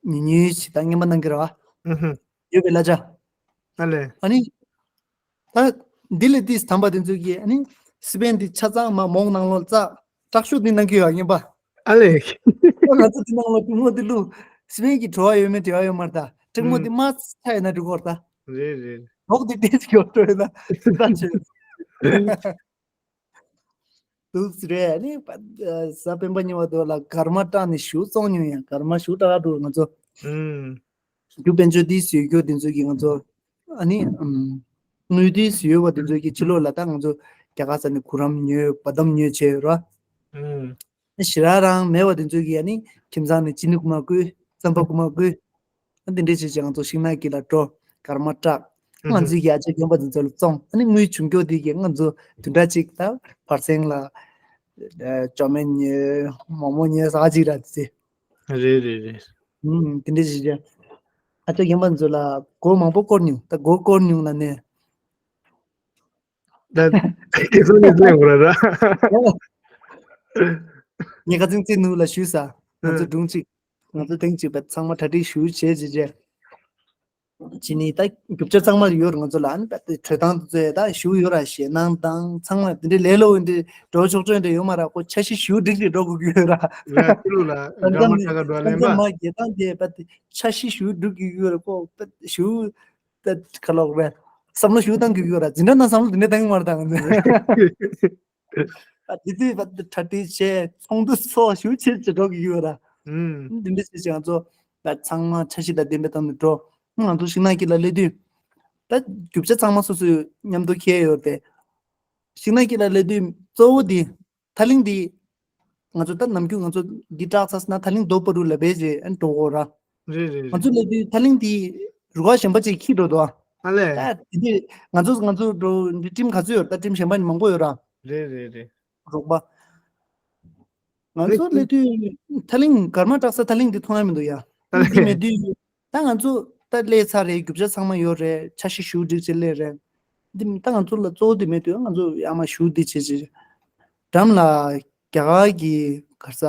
ཉུང་ཉུང་ཞིག་ད་རྔན་པ་གནང་གི་རེད་བ། ཨུ་ཧུ། ཡོད་པའི་གླ་ཆ། ཨ་ལས། ཨ་ནི་ད་འདི་ལས་ཏིས་དམ་པ་དེ་ཚོ་གི་ཨ་ནི་སི་པན་དེ་ཆ་ཚང་མ་མོག་ནང་ལོགས་བཙགས་དྲག་ཤུགས་དེ་གནང་གི་ཡོད་རྔན་པ། ཨ་ལས། ཨ་ང་ཚོ་དེ་ནང་ལོགས་གྲོགས་མོ་དེ་ལུ་སི་པན་གི་བྲོ་བ་ཡོད་མེད་འབྲེལ་བ་ཡོད་མ་རེད་ད་གྲོགས་མོ་དེ་མ་ཚ་ཡོད་ན་འགྲིག་གོ་རེད་ད། རེད་རེད། ལོག་དེ་ཏིས་གི་བྲོ་ཡོད་ན་ད་ཆོད། འདུག་རེད། ཨ་ནི་པ་ཨ་གཟའ་སྤེན་པ་ཉི་མ་དུ་ལ་སྒར་མ་སྐྲག་ནས་ཞུ་བཙོང་མྱོང་ཡང་། སྒར་མ་ཞུ་སྐྲག་འགྲོ། ང་ཚོ་ཨུམ། རྒྱུ་དཔལ་འབྱོར་འདི་བཟོས་རྒྱུ་དེ་ཚོ་གིས་ང་ཚོ་ཨ་ནི་ཨམ། དངུལ་འདི་བཟོས་ཡོད་པ་དེ་ཚོ་གིས་ཕྱི་ལོགས་ལ་ད་ང་ཚོ་རྒྱ་གར་ས་ནས་གུ་རམ་ཉོས། བ་དམ་ཉོས་བྱས་ཡོད་ར། ཨུམ། ཞེ་དྲག་རང་མེད་པ་དེ་ཚོ་གིས་ཨ་ནི་ཁྱིམ་ཚང་ནས་ཅི་ནི་རྐུ་མ་རྐུ། རྩམ་པ་རྐུ་མ་རྐུ། ཨ་འདི་འདྲས་བྱས་བྱས་ང་ཚོ་ཤིང་ནགས་དཀྱིལ་ལ་འགྲོ། སྒར་མ་སྐྲག་ང་ཚོའི་གི་ཨ་ཅག་རྒན་པ་དེ་ཚོ་ལ་བཙོང་། ཨ་ནི་དངུལ་བྱུང་རྒྱུ་དེ་གིས་ང་ཚོ་བདུན་ཕྲག་གཅིག་ད་བར་སེང་ལ་ཨ་ཅོ་མེན་ཉོས། མོག་མོག་ཉོས། ཟ་གཅིག་ར་དེ། རེད་རེད་རེད། ཨུམ། དེ་འདྲས་བྱས་བྱས་ཨ་ཅག་རྒན་པ་དེ་ཚོ་ལ་སྒོར་མང་པོ་བསྐོར་མྱོང་། ད་སྒོར་བསྐོར་མྱོང་ལ་ནས། ད་ཁེ་སང་ནས་ལེན་དགོས་ར་ར། ངས་ཁ་ཚིག་ཚིག་ནུ་ལ་ཞུས་ས། ང་ཚོ་སྒྲུང་གཅིག་ང་ཚོ་ཐེངས་གཅིག་པ་ཚང་མ་གྲ་སྒྲིག་ཞུ་བྱས་བྱས་བྱས། ཅི་ནི་ད་རྒྱུ་ཆ་ཚང་མ་ཡོད་རེད། ང་ཚོ་ལ་ཨ་ནི་པད་དེ་དྲོད་ཐང་དེ་ཚོ་ད་ཞུ་ཡོད་ར། ཞེད་སྣང་དང་ཚང་མ་དེ་འདྲའི་ལས་སླ་པོ་འདི་འགྲོ་ཆོག་ཆོག་འདྲ་ཡོད་མ་ར། ཁོ་འཆར་གཞི་ཞུ་སྒྲིག་ཅིག་འགྲོ་དགོས་ཀྱི་ཡོད་ར། ར་ཏི་ལུ་ལ་ད་འདྲ་མ་ཁ་ཁ་འགྲོ་ལེན་པ། མ་རྒྱལ་ཐང་དེ་པད་དེ་འཆར་གཞི་ཞུ་སྒྲིག་གི་ཡོད་ར། ཁོ་པད་ཞུ་ད་ག་ལོག་རེད། བསམ་བློ་ཞུ་བཏང་གི་ཡོད་ར། འཛིན་གྲྭ་ནང་བསམ་བློ་དེ་འདྲ་བཏང་གི་མ་རེད་ད་ང་ཚོ། ཨ་དེ་དུས་བ་གྲ་སྒྲིག་བྱས་ཚོགས་འདུ་ཚོགས་ཞུ་བྱེད་ཅེས་འགྲོ་གི་ཡོད་ར། ཨུམ། འདི་འདྲ་བྱས་བྱས་ང་ཚོ་ད་ཚང་མ་འཆར་གཞི་དང་ལྡན་པའི་ཐོག་ནས་འགྲོ། ང་ཚོ་ཤིང་ནགས་དཀྱིལ་ལ་སླེབས་དུས་ད་རྒྱུ་ཆ་ཚང་མ་སོ་སོའི་མཉམ་དུ་འཁྱེར་ཡོད་པས། ཤིང་ནགས་དཀྱིལ་ལ་སླེབས་དུས་གཙོ་བོ་འདི་ཐག་རིང་འདི་ང་ཚོ་ད་ནམ་རྒྱུན་ང་ཚོ་འདི་སྐྲག་ཚར་སོང་ན་ཐག་རིང་རྡོ་པ་རུ་ལ་བེད་ཅེས་ཨན་འགྲོ་གོ་ར། རེད་རེད་ང་ཚོ་རེད། སླེབས་དུས་ཐག་རིང་འདི་རུ་ཁག་གཞན་པ་ཅིག་འཁྱེར་འགྲོ་འདུག་ཨ་ལས། ད་དེ་དུས་ང་ཚོ་ང་ཚོ་འགྲོ་འདི་ཊིམ་ག་ཚོད་ཡོད་རེད། ད་ཊིམ་གཞན་པ་ནི་མང་པོ་ཡོད་ར། རེད་རེད་རེད། རོགས་པ། ང་ཚོ་སླེབས་དུས་ཐག་རིང་སྒར་མ་སྐྲག་ས་ཐག་རིང་འདི་མཐོང་ཡ་མི་འདུག་ཡ། ཨ་ལས། འདི་མེད་དུས་ད་ང་ཚོ་ད་སླེབས་ཚར་རེད། རྒྱུ་ཆ་ཚང་མ་ཡོད་རེད། འཆར་གཞི་ཞུ་སྒྲིག་བྱས་སླེབས་རེད། འདི་ད་ང་ཚོ་ལ་གཙོ་བོ་འདི་མེད་དུས་ང་ཚོ་ཡར་མར་ཞུ་འདི་བྱེད་བྱེད། འགྲམ་ལ་རྒྱ་གར་གྱི་ག་རེ་ཟ།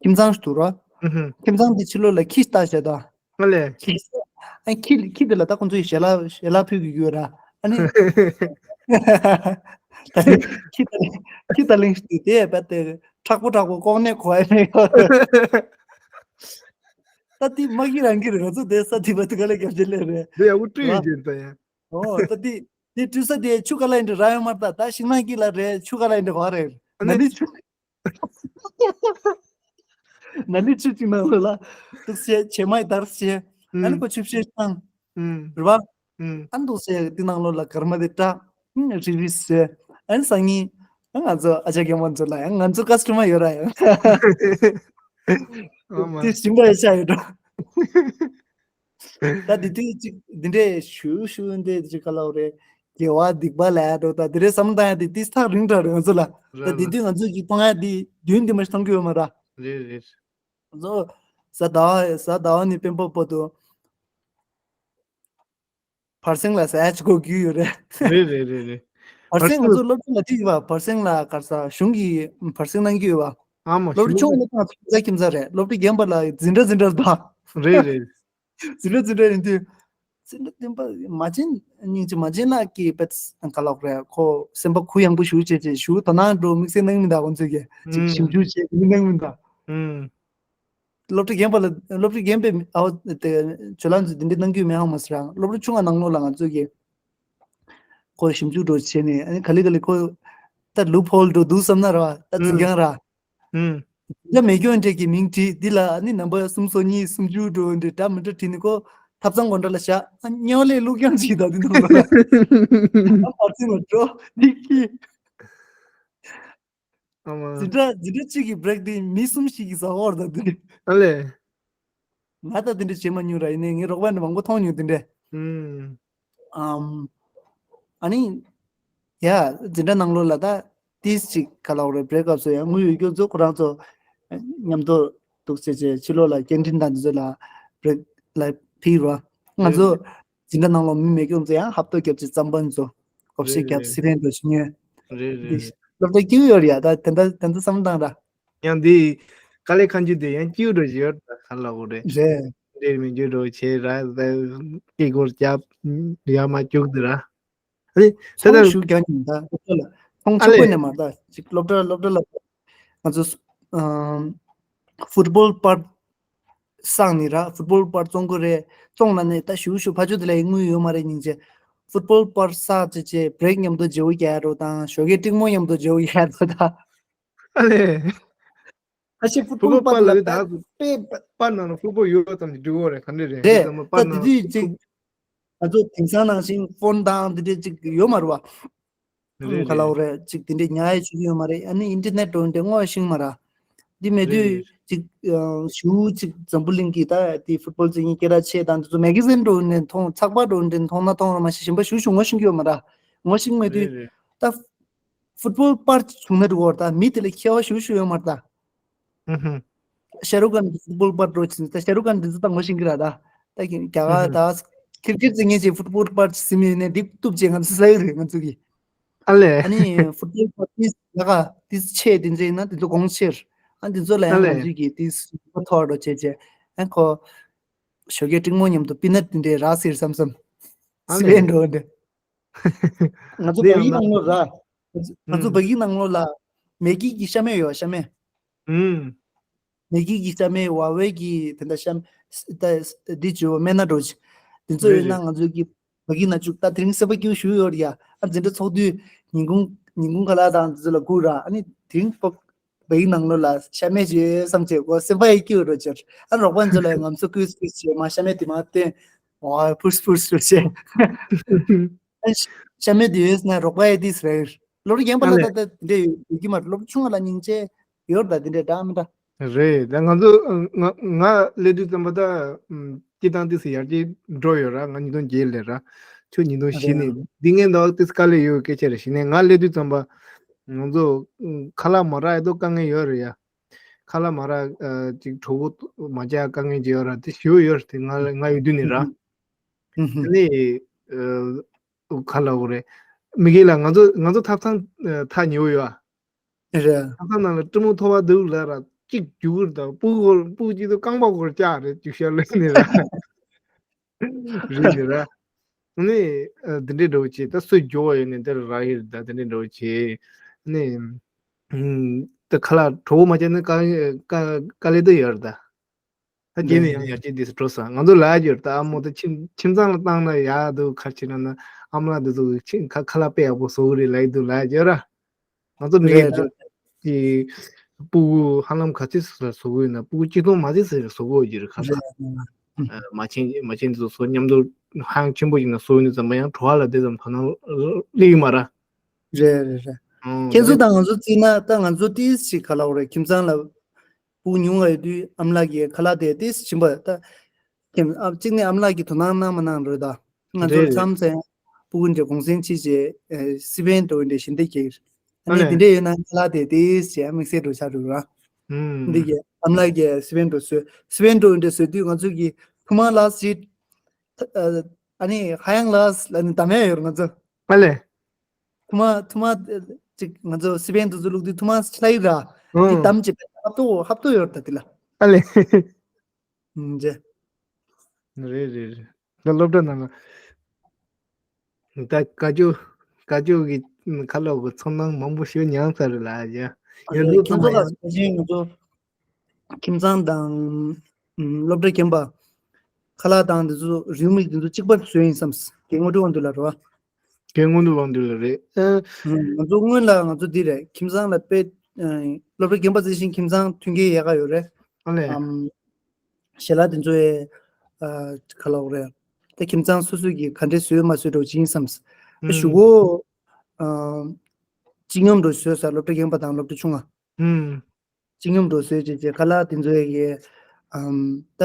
ཁྱིམ་ཚང་ཞིག་འདུག་ར། ཨུ་ཧུམ། ཁྱིམ་ཚང་འདི་ཕྱི་ལོགས་ལ་ཁྱི་ལྟ་བྱས་དང་། ཨ་ལས། ཁྱི། ཨ་ཁྱི་ཁྱི་འདི་ལ་ད་ཁོང་ཚོས་ཞལ་ལག་ཞལ་ལག་ཕུལ་གྱི་ཡོད་ར། ཨ་ནི། ད་ཁྱི་ད་ཁྱི་ད་ལིང་ཞིག་དེ་བས་ཏེ་མཁྲེགས་པོ་མཁྲེགས་པོ་ལྐོག་ནས་གོ་ཡ་མེད། ད་དེ་མ་གི་རང་གི་རེད། ང་ཚོ་དེ་ས་དེ་བ་དེ་ག་ལ་རྒྱབ་ཆེ་ལས་རེད། འདི་ཡག་པོ་བཀྲུས་ཡོད་ཅེས་ད་ཡ། ཨོ་ད་དེ་དེ་བཀྲུས་ས་དེ་ཆུ་ག་ལ་ཡིན་འདྲ་ར་ཡོད་མ་རེད། ད་ད་ཤིང་ནགས་དཀྱིལ་ལ་རེད། ཆུ་ག་ལ་ཡིན་འདྲ་ག་རེད། ཨ་ནི་ན་ནི་ཆུ། ན་ནི་ཆུ་གཅིག་ནང་ལ་ལ་ཏུག་བྱས་བྱེ་མ་ཡི་དར་བྱས། ཨ་ནི་ཁོ་ཆུ་བཤལ་བཏང་། ཨུམ། རེད་པ། ཨུམ། ཨ་ནི་ཏུག་བྱས་དེ་ནང་ལོགས་ལ་སྐར་མ་དེ་བཀྲ། ཨུམ། རི་རི་བྱས། ཨ་ནི་སང་ཉིན་ཨ་ང་ཚོ་ཨ་ཅག་རྒན་པ་ཚོ་ལ་ཡང་ང་ཚོ་ཀ་སི་ཊ་མར་ཡོད་ར་ཡང་། ཨ་མ། དེ་ཞིམ་པ་ཡོད་ཆ་ཡོད་འགྲོ། ད་འདི་དུས་ཅིག་འདི་འདྲས་ཞུ་ཞུ་འདི་ཅིག་ག་ལ་རེད། དགེ་བ་སྡིག་པ་ལས་འགྲོ། ད་འདི་འདྲས་བསམ་བཏང་ཡ་དེ་ཏིས་ཐག་རིང་དྲགས་རེད་ང་ཚོ་ལ། རེད་ད་འདི་རེད། དུས་ང་ཚོ་གི་མཐོང་ཡ་འདི་རྒྱུན་འདི་མ་ཞིག་མཐོང་གི་ཡོད་མ་ར། རེད་རེད། ང་ཚོ་གཟའ་ཟླ་བ་གཟའ་ཟླ་བ་ནས་སྤེན་པ་བར་དུ་བར་གསེང་ལ་ཟ་ཡ་ཅིག་དགོས་ཀྱི་ཡོད་རེད། རེད་རེད་རེད་རེད། བར་གསེང་ང་ཚོ་སློབ་གྲྭ་ལ་ཁྲིད་ཡོད་པ། བར་གསེང་ལ་ག་རེ་ཟ་གཞུང་གི་བར་གསེང་གནང་གི་ཡོད་པ། ཨ་མ་སློབ་གྲྭ་ཆུང་བ་ལ་ང་ཚོ་ཁྱིམ་ཚ་ཁྱིམ་ཚ་རེད། སློབ་གྲྭ་རྒན་པ་ལ་འཛིན་གྲྭ་འཛིན་གྲྭ་དང་། རེད་རེད། འཛིན་གྲྭ་འཛིན་གྲྭ་ཡིན་དུས། འཛིན་གྲྭ་འཛིན་པ་མ་བྱན་སྙིང་རྗེ་མ་བྱན་ལགས་ཀྱིས་པད་ག་ལོག་རེད། ཁོ་སེམས་པ་གུ་ཡངས་པོ་ཞུ་བྱས་བྱས་ཞུ་དོ་སྣང་འགྲོ་དམིགས་བསལ་གནང་མི་འདུག་ཁོང་ཚོས་ཀྱིས་ཅིག་ཞིབ་འཇུག་བྱས་མི་གནང་མི་འདུག་ཨུམ། སློབ་གྲྭ་རྒན་པ་ལ་སློབ་གྲྭ་རྒན་པའི་ཨའོ་དེ་ཇོ་ལགས་ཚོས་འདི་འདྲ་གནང་གི་ཡོད་མེད་ཧ་མ་ཟེར་ཡང་། སློབ་གྲྭ་ཆུང་བ་ནང་ལོགས་ལ་ང་ཚོས་ཀྱིས་ཁོ་ཞིབ་འཇུག་འགྲོ་བྱས་ནས། ཨ་ནི་ག་ལེ་ག་ལེ་ཁོ་ད་ལུབ་ཧོལ་འགྲོ་འདུག་བསམ་ན་ར་བ། ད་འཛིན་ཨུམ། རྒྱང་ར། ཨུམ། འདི་མེ་སྒྱོགས་འདྲས་ཀྱི་མིང་བྲིས་འདི་ལ་ཨ་ནི་ནམ་བར་སུམ་སོ་གཉིས་སུམ་ཅུ་འགྲོ་འདྲས་འདྲ་མི་འདྲ་བྲིས་ནས་ཁོ་ཐབ་ཚང་སྒོ་འགྲམ་ལ་བཞག་ཨ་དམྱལ་བ་ལས་ལུག་རྒྱང་ཅིག་ད་འདི་ནང་ལ་ཨ་བར་ཚིག་ལ་འགྲོ་འདི་ཀི། ཨ་མ། འཛིན་གྲྭ་འཛིན་གྲྭ་གཅིག་གི་བྷི་རེག་འདི་མི་གསུམ་ཞིག་གིས་ཟ་འོར་ད་འདི། ཨ་ལས། ང་ད་འདི་འདྲ་བྱེད་མ་མྱོང་ར། ཡིན་ནའི་ངའི་རོགས་པ་འདྲ་མང་པོ་མཐོང་མྱོང་འདི་འདྲ། ཨུམ། ཨམ། ཨ་ནི། ཡ། འཛིན་གྲྭ་ནང་ལོགས་ལ་ད་ཏིས་ཅིག་ག་ལ་འོ་རེད། བྷི་རེག་ཨབ་ཚོ་ཡང་དངུལ་ཡོད་རྒྱུ་ཚོ་ཁོ་རང་ཚོ་མཉམ་དུ་འདུག་ཟེར་བྱས་ཕྱི་ལོགས་ལ་ཀེན་ཊིན་དང་འདི་ཚོ་ལ་བྷི་རེག་ལ་ཕུལ་ར། ང་ཚོ་རེད། འཛིན་གྲྭ་ནང་ལོགས་མི་མེད་རྒྱུ་ཚོ་ཡང་ཧབ་ཏོ་རྒྱབ་ཅིག་རྩམ་པ་འདི་ཚོ་ཀོབ་ཤི་རྒྱབ། རེད་སི་པན་འདྲ་ཞིག་ཉོས། རེད་རེད་འདི་རེད། སློབ་གྲྭ་སྐྱིད་པོ་ཡོད་རེད་ཡ། ད་དེ་འདྲ་དེ་ཚོ་བསམ་བློ་བཏང་ར། ཡང་འདི་དཀའ་ལས་ཁག་ཅིག་དེ་ཡང་སྐྱིད་པོ་འདྲ་ཞིག་ཡོད་རེད། ད་ག་ལ་འོ་རེད། རེད། འདིར་མི་འགྱུར་འགྲོ་བྱེད་ར། སྐད་སྒོར་རྒྱབ་ཡར་མར་རྒྱུག་དེ་ར། ཨ་ནི་ཚོང་ད་ཞུ་རྒྱག་ཉིན་ད་སློབ་གྲྭ་ལ་ཚོང་ཨ་ཆོག་པོ་ལས་ནས་མ་ད་ཅིག་སློབ་གྲྭ་སློབ་གྲྭ་ལ་ང་ཚོ་ཨམ་ཧྥུ་ཊི་བོལ་པར་བསགས་ནི་ར། ཧྥུ་ཊི་བོལ་པར་བཙོང་གི་རེད། བཙོང་ལ་ནས་ད་ཞུ་ཞུ་ཕ་ཆོས་དེ་ལ་ཡི་དངུལ་ཡོད་མ་རེད་སྙིང་རྗེ། ཕུཊ་བོལ་པར་ས་ཅེ་ཅེ་བྷི་རེག་མཉམ་དུ་བརྗེ་བོ་རྒྱག་རོ་དང་ཞོགས་ཀས་སྤྲིང་མོ་མཉམ་དུ་བརྗེ་བོ་རྒྱག་རོ་དང་། ཨ་ལེ། ཨ་ཤི་ཕུཊ་ཕུཊ་བོལ་པར་པར་ལ་ལ་ད་ད་དཔེ་པར་ནང་ལ་ཕུཊ་བོལ་ཡོད་ཙམ་གྱི་འགྲིག་གོ་རེད་ག་འདྲ་རེད་རེད་ཙམ་པར་ད་དེ་ནང་དུས་ཅིག་ང་ཚོ་དེང་སང་ནང་བཞིན་ཕོན་དང་དེ་འདྲས་ཅིག་ཡོད་མ་རེད་བ། རེད་ག་ལ་རེད། འོ་རེད་ཅིག་དེ་འདྲས་ཉར་ཡས་ཆུ་ཡོད་མ་རེད། ཨ་ནི་ཨིན་ཊར་ནེཊ་འགྲོ་འདྲས་དངོས་ཤིང་མ་ར། འདི་མེད་དུས་རེད་ཅིག་ཞུ་ཅིག་འཛམ་བུ་གླིང་གི་ད་དེ་ཕུཊ་བོལ་རྩེད་མཁན་སྐད་གྲགས་ཆེ་དང་དེ་ཚོ་མེ་ག་ཛིན་འགྲོ་འདྲས་མཐོང་ཚགས་པར་འགྲོ་འདྲས་མཐོང་ན་མཐོང་ར་མ་ཤེས་གཞན་པ་ཞུ་ཞུ་ངོ་ཤེས་ཀྱི་ཡོད་མ་ར། ངོ་ཤེས་མེད་དུས་རེད་རེད། ད་ཕུཊ་བོལ་པར་བྱུང་ན་འགྲིག་གོ་ར། ད་མི་དེ་ལ་མཁས་པ་ཞུ་ཞུ་ཡོད་མ་ར་ད། ཧུམ་ཧུམ། ཤ་རུ་ཁན་གྱི་ཕུཊ་བོལ་པར་འགྲོ་ཕྱིན་ད་ཤ་རུ་ཁན་འདི་ཚོ་ད་ངོ་ཤེས་ཀྱི་ར་ད། ད་གི་རྒྱ་གར་ད་ཁིར་ཁིར་ཚེ་ངེད་ཀྱི་ཕུཊ་བོལ་པར་སིམ་ཡོད་ནས་འདི་གཏུབ་ཅེས་ང་ཚོ་ས་ཡོད་རེད་ང་ཚོ་གི། ཨ་ལས། ཨ་ནི་ཕུཊ་བོལ་པར་ཏིས་ལ་ག་ཏིས་ཆེ་དེ་ཚོ་ཡིན་ན་དེ་ཚོ་གོང་ཆེར། ཨ་འདི་ཚོ་ལ་ཡང་ང་ཚོ་གི་ཏིས་ཕོ་ཐོར་འགྲོ་བྱས་བྱས་ཨ་ཁོ་ཞོགས་ཀས་སྤྲིང་མོ་མཉམ་དུ་པི་ནཊ་དེ་འདྲའི་རག་ཟེར་བསམ་བསམ། ཨ་སི་པན་འགྲོ་འདྲ། ང་ཚོ་འདི་བ་ཡིག་ཡང་ནང་ལོགས་ལ། ང་ཚོ་ཨུམ། བ་ཡིག་ནང་ལོགས་ལ། མེ་གི་གི་ཤ་མེད་ཡོད་ཤ་མེད། ཨུམ། མེ་གི་གི་ཤ་མེད་ཝ་ཝེ་གི་དེ་འདྲ་ཤ་མེད། ད་འདི་བྱོས་མེད་ན་འགྲོ་ཅི། དེ་ཚོ་རེད་ཡོད་ན་རེད། ང་ཚོ་གི་བ་ཡིག་ནང་བཅུག་ད་དེ་རིང་སེམས་པ་སྐྱིད་ཞུ་ཡོད་རེད་ཡ། ཨ་འཛིན་གྲྭ་ཚོགས་དུས་ཉིན་གུང་ཉིན་གུང་ཁ་ལག་དང་དེ་ཚོ་ལ་སྒུག་ར། ཨ་ནི་དེ་རིང་ཕོ་བ་ཡིག་ནང་ལོགས་ལ་ཤ་མེད་བྱོས་བསམ་བྱས་གོ་སེམས་པ་ཡི་སྐྱིད་རོ་ཅེར། ཨ་རོགས་པ་ཚོ་ལ་ངམ་ཚོ་ཀུས་ཀུས་བྱས་མ་ཤ་མེད་དེ་མ་བསྟན། ཝ་ཕུར་ཕུར་ཕུར་བྱས། ཤ་མེད་དུ་ཡོད་ན་རོགས་པ་ཡི་དིས་རེད། སློབ་གྲྭ་རྒན་པ་ལ་ད་ལྟ་དེ་འདྲ་ཡོད་ཀྱི་མ་རེད། སློབ་ཆུང་བ་ལ་སྙིང་རྗེ་ཡོད་ད་དེ་འདྲ་འདྲ་མི་འདྲ། རེད་ད་ང་ཚོ་ང་ང་སླེབས་དུས་ཙམ་པ་ད་སྤྱི་བཏང་དིས་ཡར་རྒྱས་འགྲོ་ཡོད་ར། ང་ཉིས་སྟོང་བརྒྱད་ལས་ར་ཁྱོད་ཉིས་སྟོང་བཞི་ནས་འདི་ངན་ད་དིས་དཀའ་ལས་ཡོད་སྐད་ཆ་རེད། བཞི་ནས་ང་སླེབས་དུས་ཙམ་པ་ང་ཚོ་ཁ་ལག་མ་རག་ཡ་དོ་དཀའ་ངལ་ཡོད་རེད་ཡ། ཁ་ལག་མ་རག་ཅིག་གྲོད་ཁོག་མ་བཅག་དཀའ་ངལ་ཅིག་ཡོད་ར་དེ་ཞུ་ཡོད་རེད། དེ་ང་ང་ཡོད་དུས་ནས་ར། ཨ་ནི། ཁ་ལ་འོ་རེད། མི་གི་ལ་ང་ཚོ་ང་ཚོ་ཐབ་ཚང་ཐག་ཉེ་བོ་ཡོད་ཨ། རེད། ཐབ་ཚང་ནང་ལ་སྤྲིན་མོ་ཐོག་པ་འདུག་ལ་ར་གཅིག་རྒྱུ་གུར་དང་སྤུ་གུ་སྤུ་གུ་གཅིག་ཏུ་རྐང་པ་སྐོར་བཅག་རེད་རྒྱུ་ཤར་ལོས་ནི་ར། རེད་ནི་ར། ནི་འདི་འདྲའི་འགྲོ་བྱེད་ད་སུ་རྒྱུ་བ་ཡོད་ནི་འདིར་ར་ཡིར་ད་འདི་འདྲའི་འགྲོ་བྱེད་ནི། ད་ཁ་ལག་གྲོད་པོ་མ་བཅག་ནི་དཀའ་དཀའ་དཀའ་ལས་དུ་ཡོད་ར་ད། ད་རྗེས་ནས་ཡང་ཡར་རྒྱས་འདི་སུ་འགྲོ་ས་ང་ཚོ་ལ་ཡོད་ད་ཨ་མོ་ད་ཁྱིམ་ཁྱིམ་ཚང་ལ་བཏང་ན་ཡག་འདུག་ཁ་ཕྱིར་ན་ན་ཨ་མ་ལགས་འདི་ཚོ་ཁྱིམ་ཁ་ཁ་ལག་དཔེ་ཡག་པོ་བཟོ་གི་རེད་ལ་ཡི་འདུག་ལ་ཡོད་ར། ང་ཚོ་མི་གི་རེད་ད་རེད། ཀྱི་སྤུ་གུ་ཧ་ལམ་ག་ཚོད་ཟེར་བཟོ་གི་ཡོད་ན་སྤུ་གུ་གཅིག་སྟོང་མ་ཚད་ཟེར་བཟོ་གི་ཡོད་ཀྱི་རེད་ཁ་ཁ། མ་ཆེན་མ་ཆེན་འདི་ཚོ་བཟོ་མཉམ་དུ་ཧང་ཆེན་པོ་ཡིན་ན་བཟོ་ཡོད་ནི་ཙམ་པ་ཡང་བྲོ་བ་ལ་དེ་ཙམ་དོ་སྣང་སླེབས་ཀྱི་མ་ར། རེད་རེད་རེད། ཨང་ཁྱེད་ཚོ་དང་ང་ཚོ་བརྩིས་ན་ད་ང་ཚོ་ཏིས་ཞིག་ག་ལ་འོ་རེད། ཁྱིམ་ཚང་ལ་སྤུ་གུ་ཉུང་བ་ཡོད་དུས་ཨམ་ལགས་ཀྱིས་ཁ་ལག་དེ་ཏིས་བྱིན་པ་ད། ཁྱིམ་ཨ་གཅིག་ནས་ཨམ་ལགས་ཀྱིས་དོ་སྣང་གནང་མ་གནང་རེད་ད། ང་ཚོ་རེད་རེད། མཚམས་མཚམས་སྤུ་གུ་འདྲ་གུང་སེང་ཕྱིས་རྗེས་སི་པན་འགྲོ་འདྲ་ཞིག་འདི་ཀྱིས། ཨ་ཨ་ནི་ལས། འདི་འདྲ་ཡོད་ན་ཁ་ལག་དེ་ཏིས་ཞེས་དམིགས་བསལ་འགྲོ་ཆགས་འགྲོ་ར། ཨུམ། འདི་གས་ཨམ་ལགས་ཀྱིས་སི་པན་འགྲོ་བཟོས་སི་པན་འགྲོ་འདྲ་བཟོས་དུས་ང་ཚོ་གི་ཐུ་མ་ལགས་ཞིག་ཨ་ནི་ཧ་ཡང་ལགས་ལ་ནི་དམ་ཡ་ཡོད་ར་ང་ཚོ། ཨ་ལས། ཐུ་མ་ཐུ་མ་ཅིག་ང་ཚོ་སི་པན་དུ་ཚོ་བླུགས་དུས་ཐུ་མ་ཆ་ལ་ཡིག་ར་འདི་ཨང་། དམ་ཅིག་ཧབ་ཏོ་ཧབ་ཏོ་ཡོད་ད་དེ་ལ། ཨ་ལས། ཨུམ་ཇེ། རེད་རེད་རེད། ད་སློབ་གྲྭ་ནང་ལ་ད་བཀའ་ཅོ་བཀའ་ཅོ་གི་ཁ་ལོག་གི་ཚོར་སྣང་མང་པོ་ཞིག་མྱངས་ཚར་རེད་ལ་ཡ། ཡ་ལུག་ཚང་མ་ཡང་ཁྱེད་ཚོ་ལ་ང་ཚོ། ཁྱིམ་ཚང་དང་། སློབ་གྲྭ་རྒན་པ། ཁ་ལག་དང་འདི་ཚོ་རེའུ་མིག་འདི་ཚོ་གཅིག་པར་བཟོས་ཡིན་བསམ། རྒན་དངོས་གྲུབ་དབང་འདུས་ལ་རོ། རྒན་དངོས་གྲུབ་དབང་འདུས་ལ་རེད་ཨ། ང་ཚོ་སྔོན་ལ་ང་ཚོ་འདི་རེད་ཁྱིམ་ཚང་ལ་དཔེ། སློབ་གྲྭ་རྒན་པ་ཚེ་བཞིན་ཁྱིམ་ཚང་མཐུན་རྐྱེན་ཡག་ག་ཡོད་རེད། ཨ་ལས། ཞལ་ལག་འདི་ཚོ་ཡི། ཁ་ལག་རེད། ད་ཁྱིམ་ཚང་སོ་སོ་གི་ག་འདྲས་བཟོས་མ་བཟོས་འགྲོ་ཅི་ཡིན་བསམ། ཞུ་གོ། སྤྱི་སྙོམས་འགྲོ་བཟོས་ས་སློབ་གྲྭ་རྒན་པ་དང་སློབ་གྲྭ་ཆུང་བ། སྤྱི་སྙོམས་འགྲོ་བཟོས་བྱས་བྱས་ཁ་ལག་དེ་ཚོ་ཡི་གི་ད་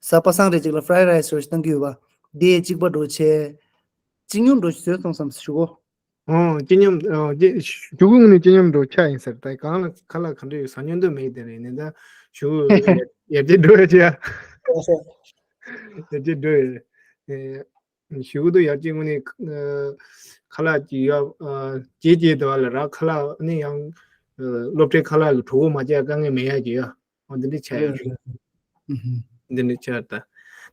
གཟའ་པ་སངས་རེ་ཅིག་ལ་ཕ་རའི་རའི་སི་རོ་ཞིག་བཏང་གི་ཡོད་པ། དེ་གཅིག་པ་འགྲོ་བྱས་སྤྱི་སྙོམས་འགྲོ་བཟོས་སོང་བསམ་ཞུ་གོ། ཨོ་སྤྱི་སྙོམས་ཨོ་སྤྱི་ཞུ་གུ་ནི་སྤྱི་སྙོམས་འགྲོ་ཆ་ཡིན་ཟེར་ད་གང་ལ་ཁ་ལག་ག་འདྲ་ཡོད་ཟ་སྙོན་འདོད་མེད་དེ་རེད་ནི་ད་ཞུ་གུ་ཡར་རྒྱས་འགྲོ་ཡ་ཅི་ཡ་ཡར་རྒྱས་འགྲོ་ཡ། ཞུ་གུ་དུ་ཡར་རྒྱས་དངོས་གནས་ཁ་ལག་ཅིག་ཡོད་ཇེ་ཇེ་དུ་བ་ལ་ར་ཁ་ལག་ནི་ཡང་སློབ་གྲྭའི་ཁ་ལག་གི་གྲོད་ཁོག་མ་བཅག་དཀའ་ངལ་མེད་ཡ་ཅིག་ཡོད་འོ་འདི་འདྲ་ཆགས་ཡོད་ཞུ་འདི་འདྲ་ཆགས་ད་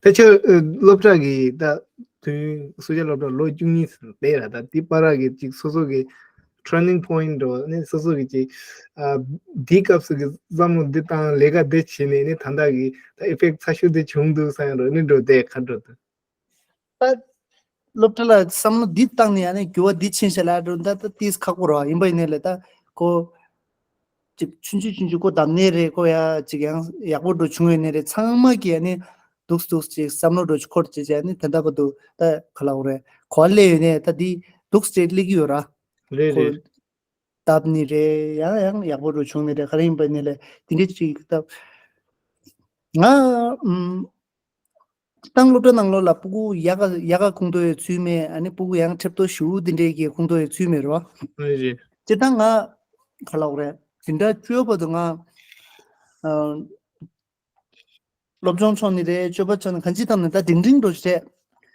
ད་ཆ་སློབ་གྲྭ་གི་ད་དུས་སུ་ཆ་སློབ་གྲྭ་ལོ་བཅུ་གཉིས་སུ་བསྡད་ར་ད་འདི་པ་ར་གི་ཅིག་སོ་སོ་གི་turning point་འགྲོ་ནི་སོ་སོ་གི་ཅིག་འདི་སྐབས་སུ་གི་བསམ་བློ་འདི་བཏང་ལས་ཀ་འདི་བྱས་ནས་ནི་ད་ལྟ་གི་ད་effect་ཚ་ཤོས་འདི་བྱུང་འདུག་བསམ་ཡ་འགྲོ་ནི་འགྲོ་བསྡད་ཁ་འགྲོ་ད། ད་ སློབ་གྲྭ་ལ་བསམ་བློ་འདི་བཏང་ནས་ཨ་ནི་འགྱུར་བ་འདི་ཕྱིན་ཤག་ལབ་འགྲོ་ད་ད་ཏིས་ཁག་པོ་རེད་བ། ཡིན་པ་ཡིན་ནའི་ལས་ད་ཁོ་ཅིག་ཆུང་ཆུང་ཆུང་ཆུང་ཁོ་བདམས་ནས་རེད། ཁོ་ཡ་ཅིག་ཡང་ཡག་པོ་འགྲོ་བྱུང་ཡོད་ནའི་རེད། ཚང་མ་གིས་ཨ་ནི་འདུག་འདུག་ཅིག་བསམ་བློ་འགྲོ་ཆུ་འཁོར་ཅིག་བྱས་ཨ་ནི་ད་ལྟ་བར་དུ་ད་ག་ལབ་དགོས་རེད། གོ་བ་སླེབས་ཡོད་ནའི་ད་འདི་འདུག་ཅིག་སླེབས་ཀྱི་ཡོད་ར། རེད་ཁོ་རེད། བཏབ་ནི་རེད། ཡང་ཡང་ཡག་པོ་འགྲོ་བྱུང་ནི་རེད། ག་རེ་ཡིན་པ་ནི་ལས་དེ་འདྲའི་ཅིག་བཏབ། ང་ཨམ། ཏང་སློབ་གྲྭ་ནང་ལོགས་ལ་སྤུ་གུ་ཡག་ག་ཡག་ག་ཁུངས་གཏོགས་ཡོད་ཚུལ་མེད། ཨ་ནི་སྤུ་གུ་ཡང་ཁྲེབ་ཏོ་ཞུ་དེ་འདྲའི་གི་ཁུངས་གཏོགས་ཡོད་ཚུལ་མེད་རོ། རེད་རེད། སྤྱིར་བཏང་ང་ག་ལབ་དགོས་རེད། འཛིན་གྲྭ་བཅུ་པ་བར་དུ་ང་ཨ། སློབ་སྦྱོང་ཕྱོགས་ནས་རེད། སྤྱོད་པ་ཕྱོགས་ནས་གང་ཅི་ཐམ་ནས་ད་འབྲིང་འབྲིང་འགྲོ་ཞེས།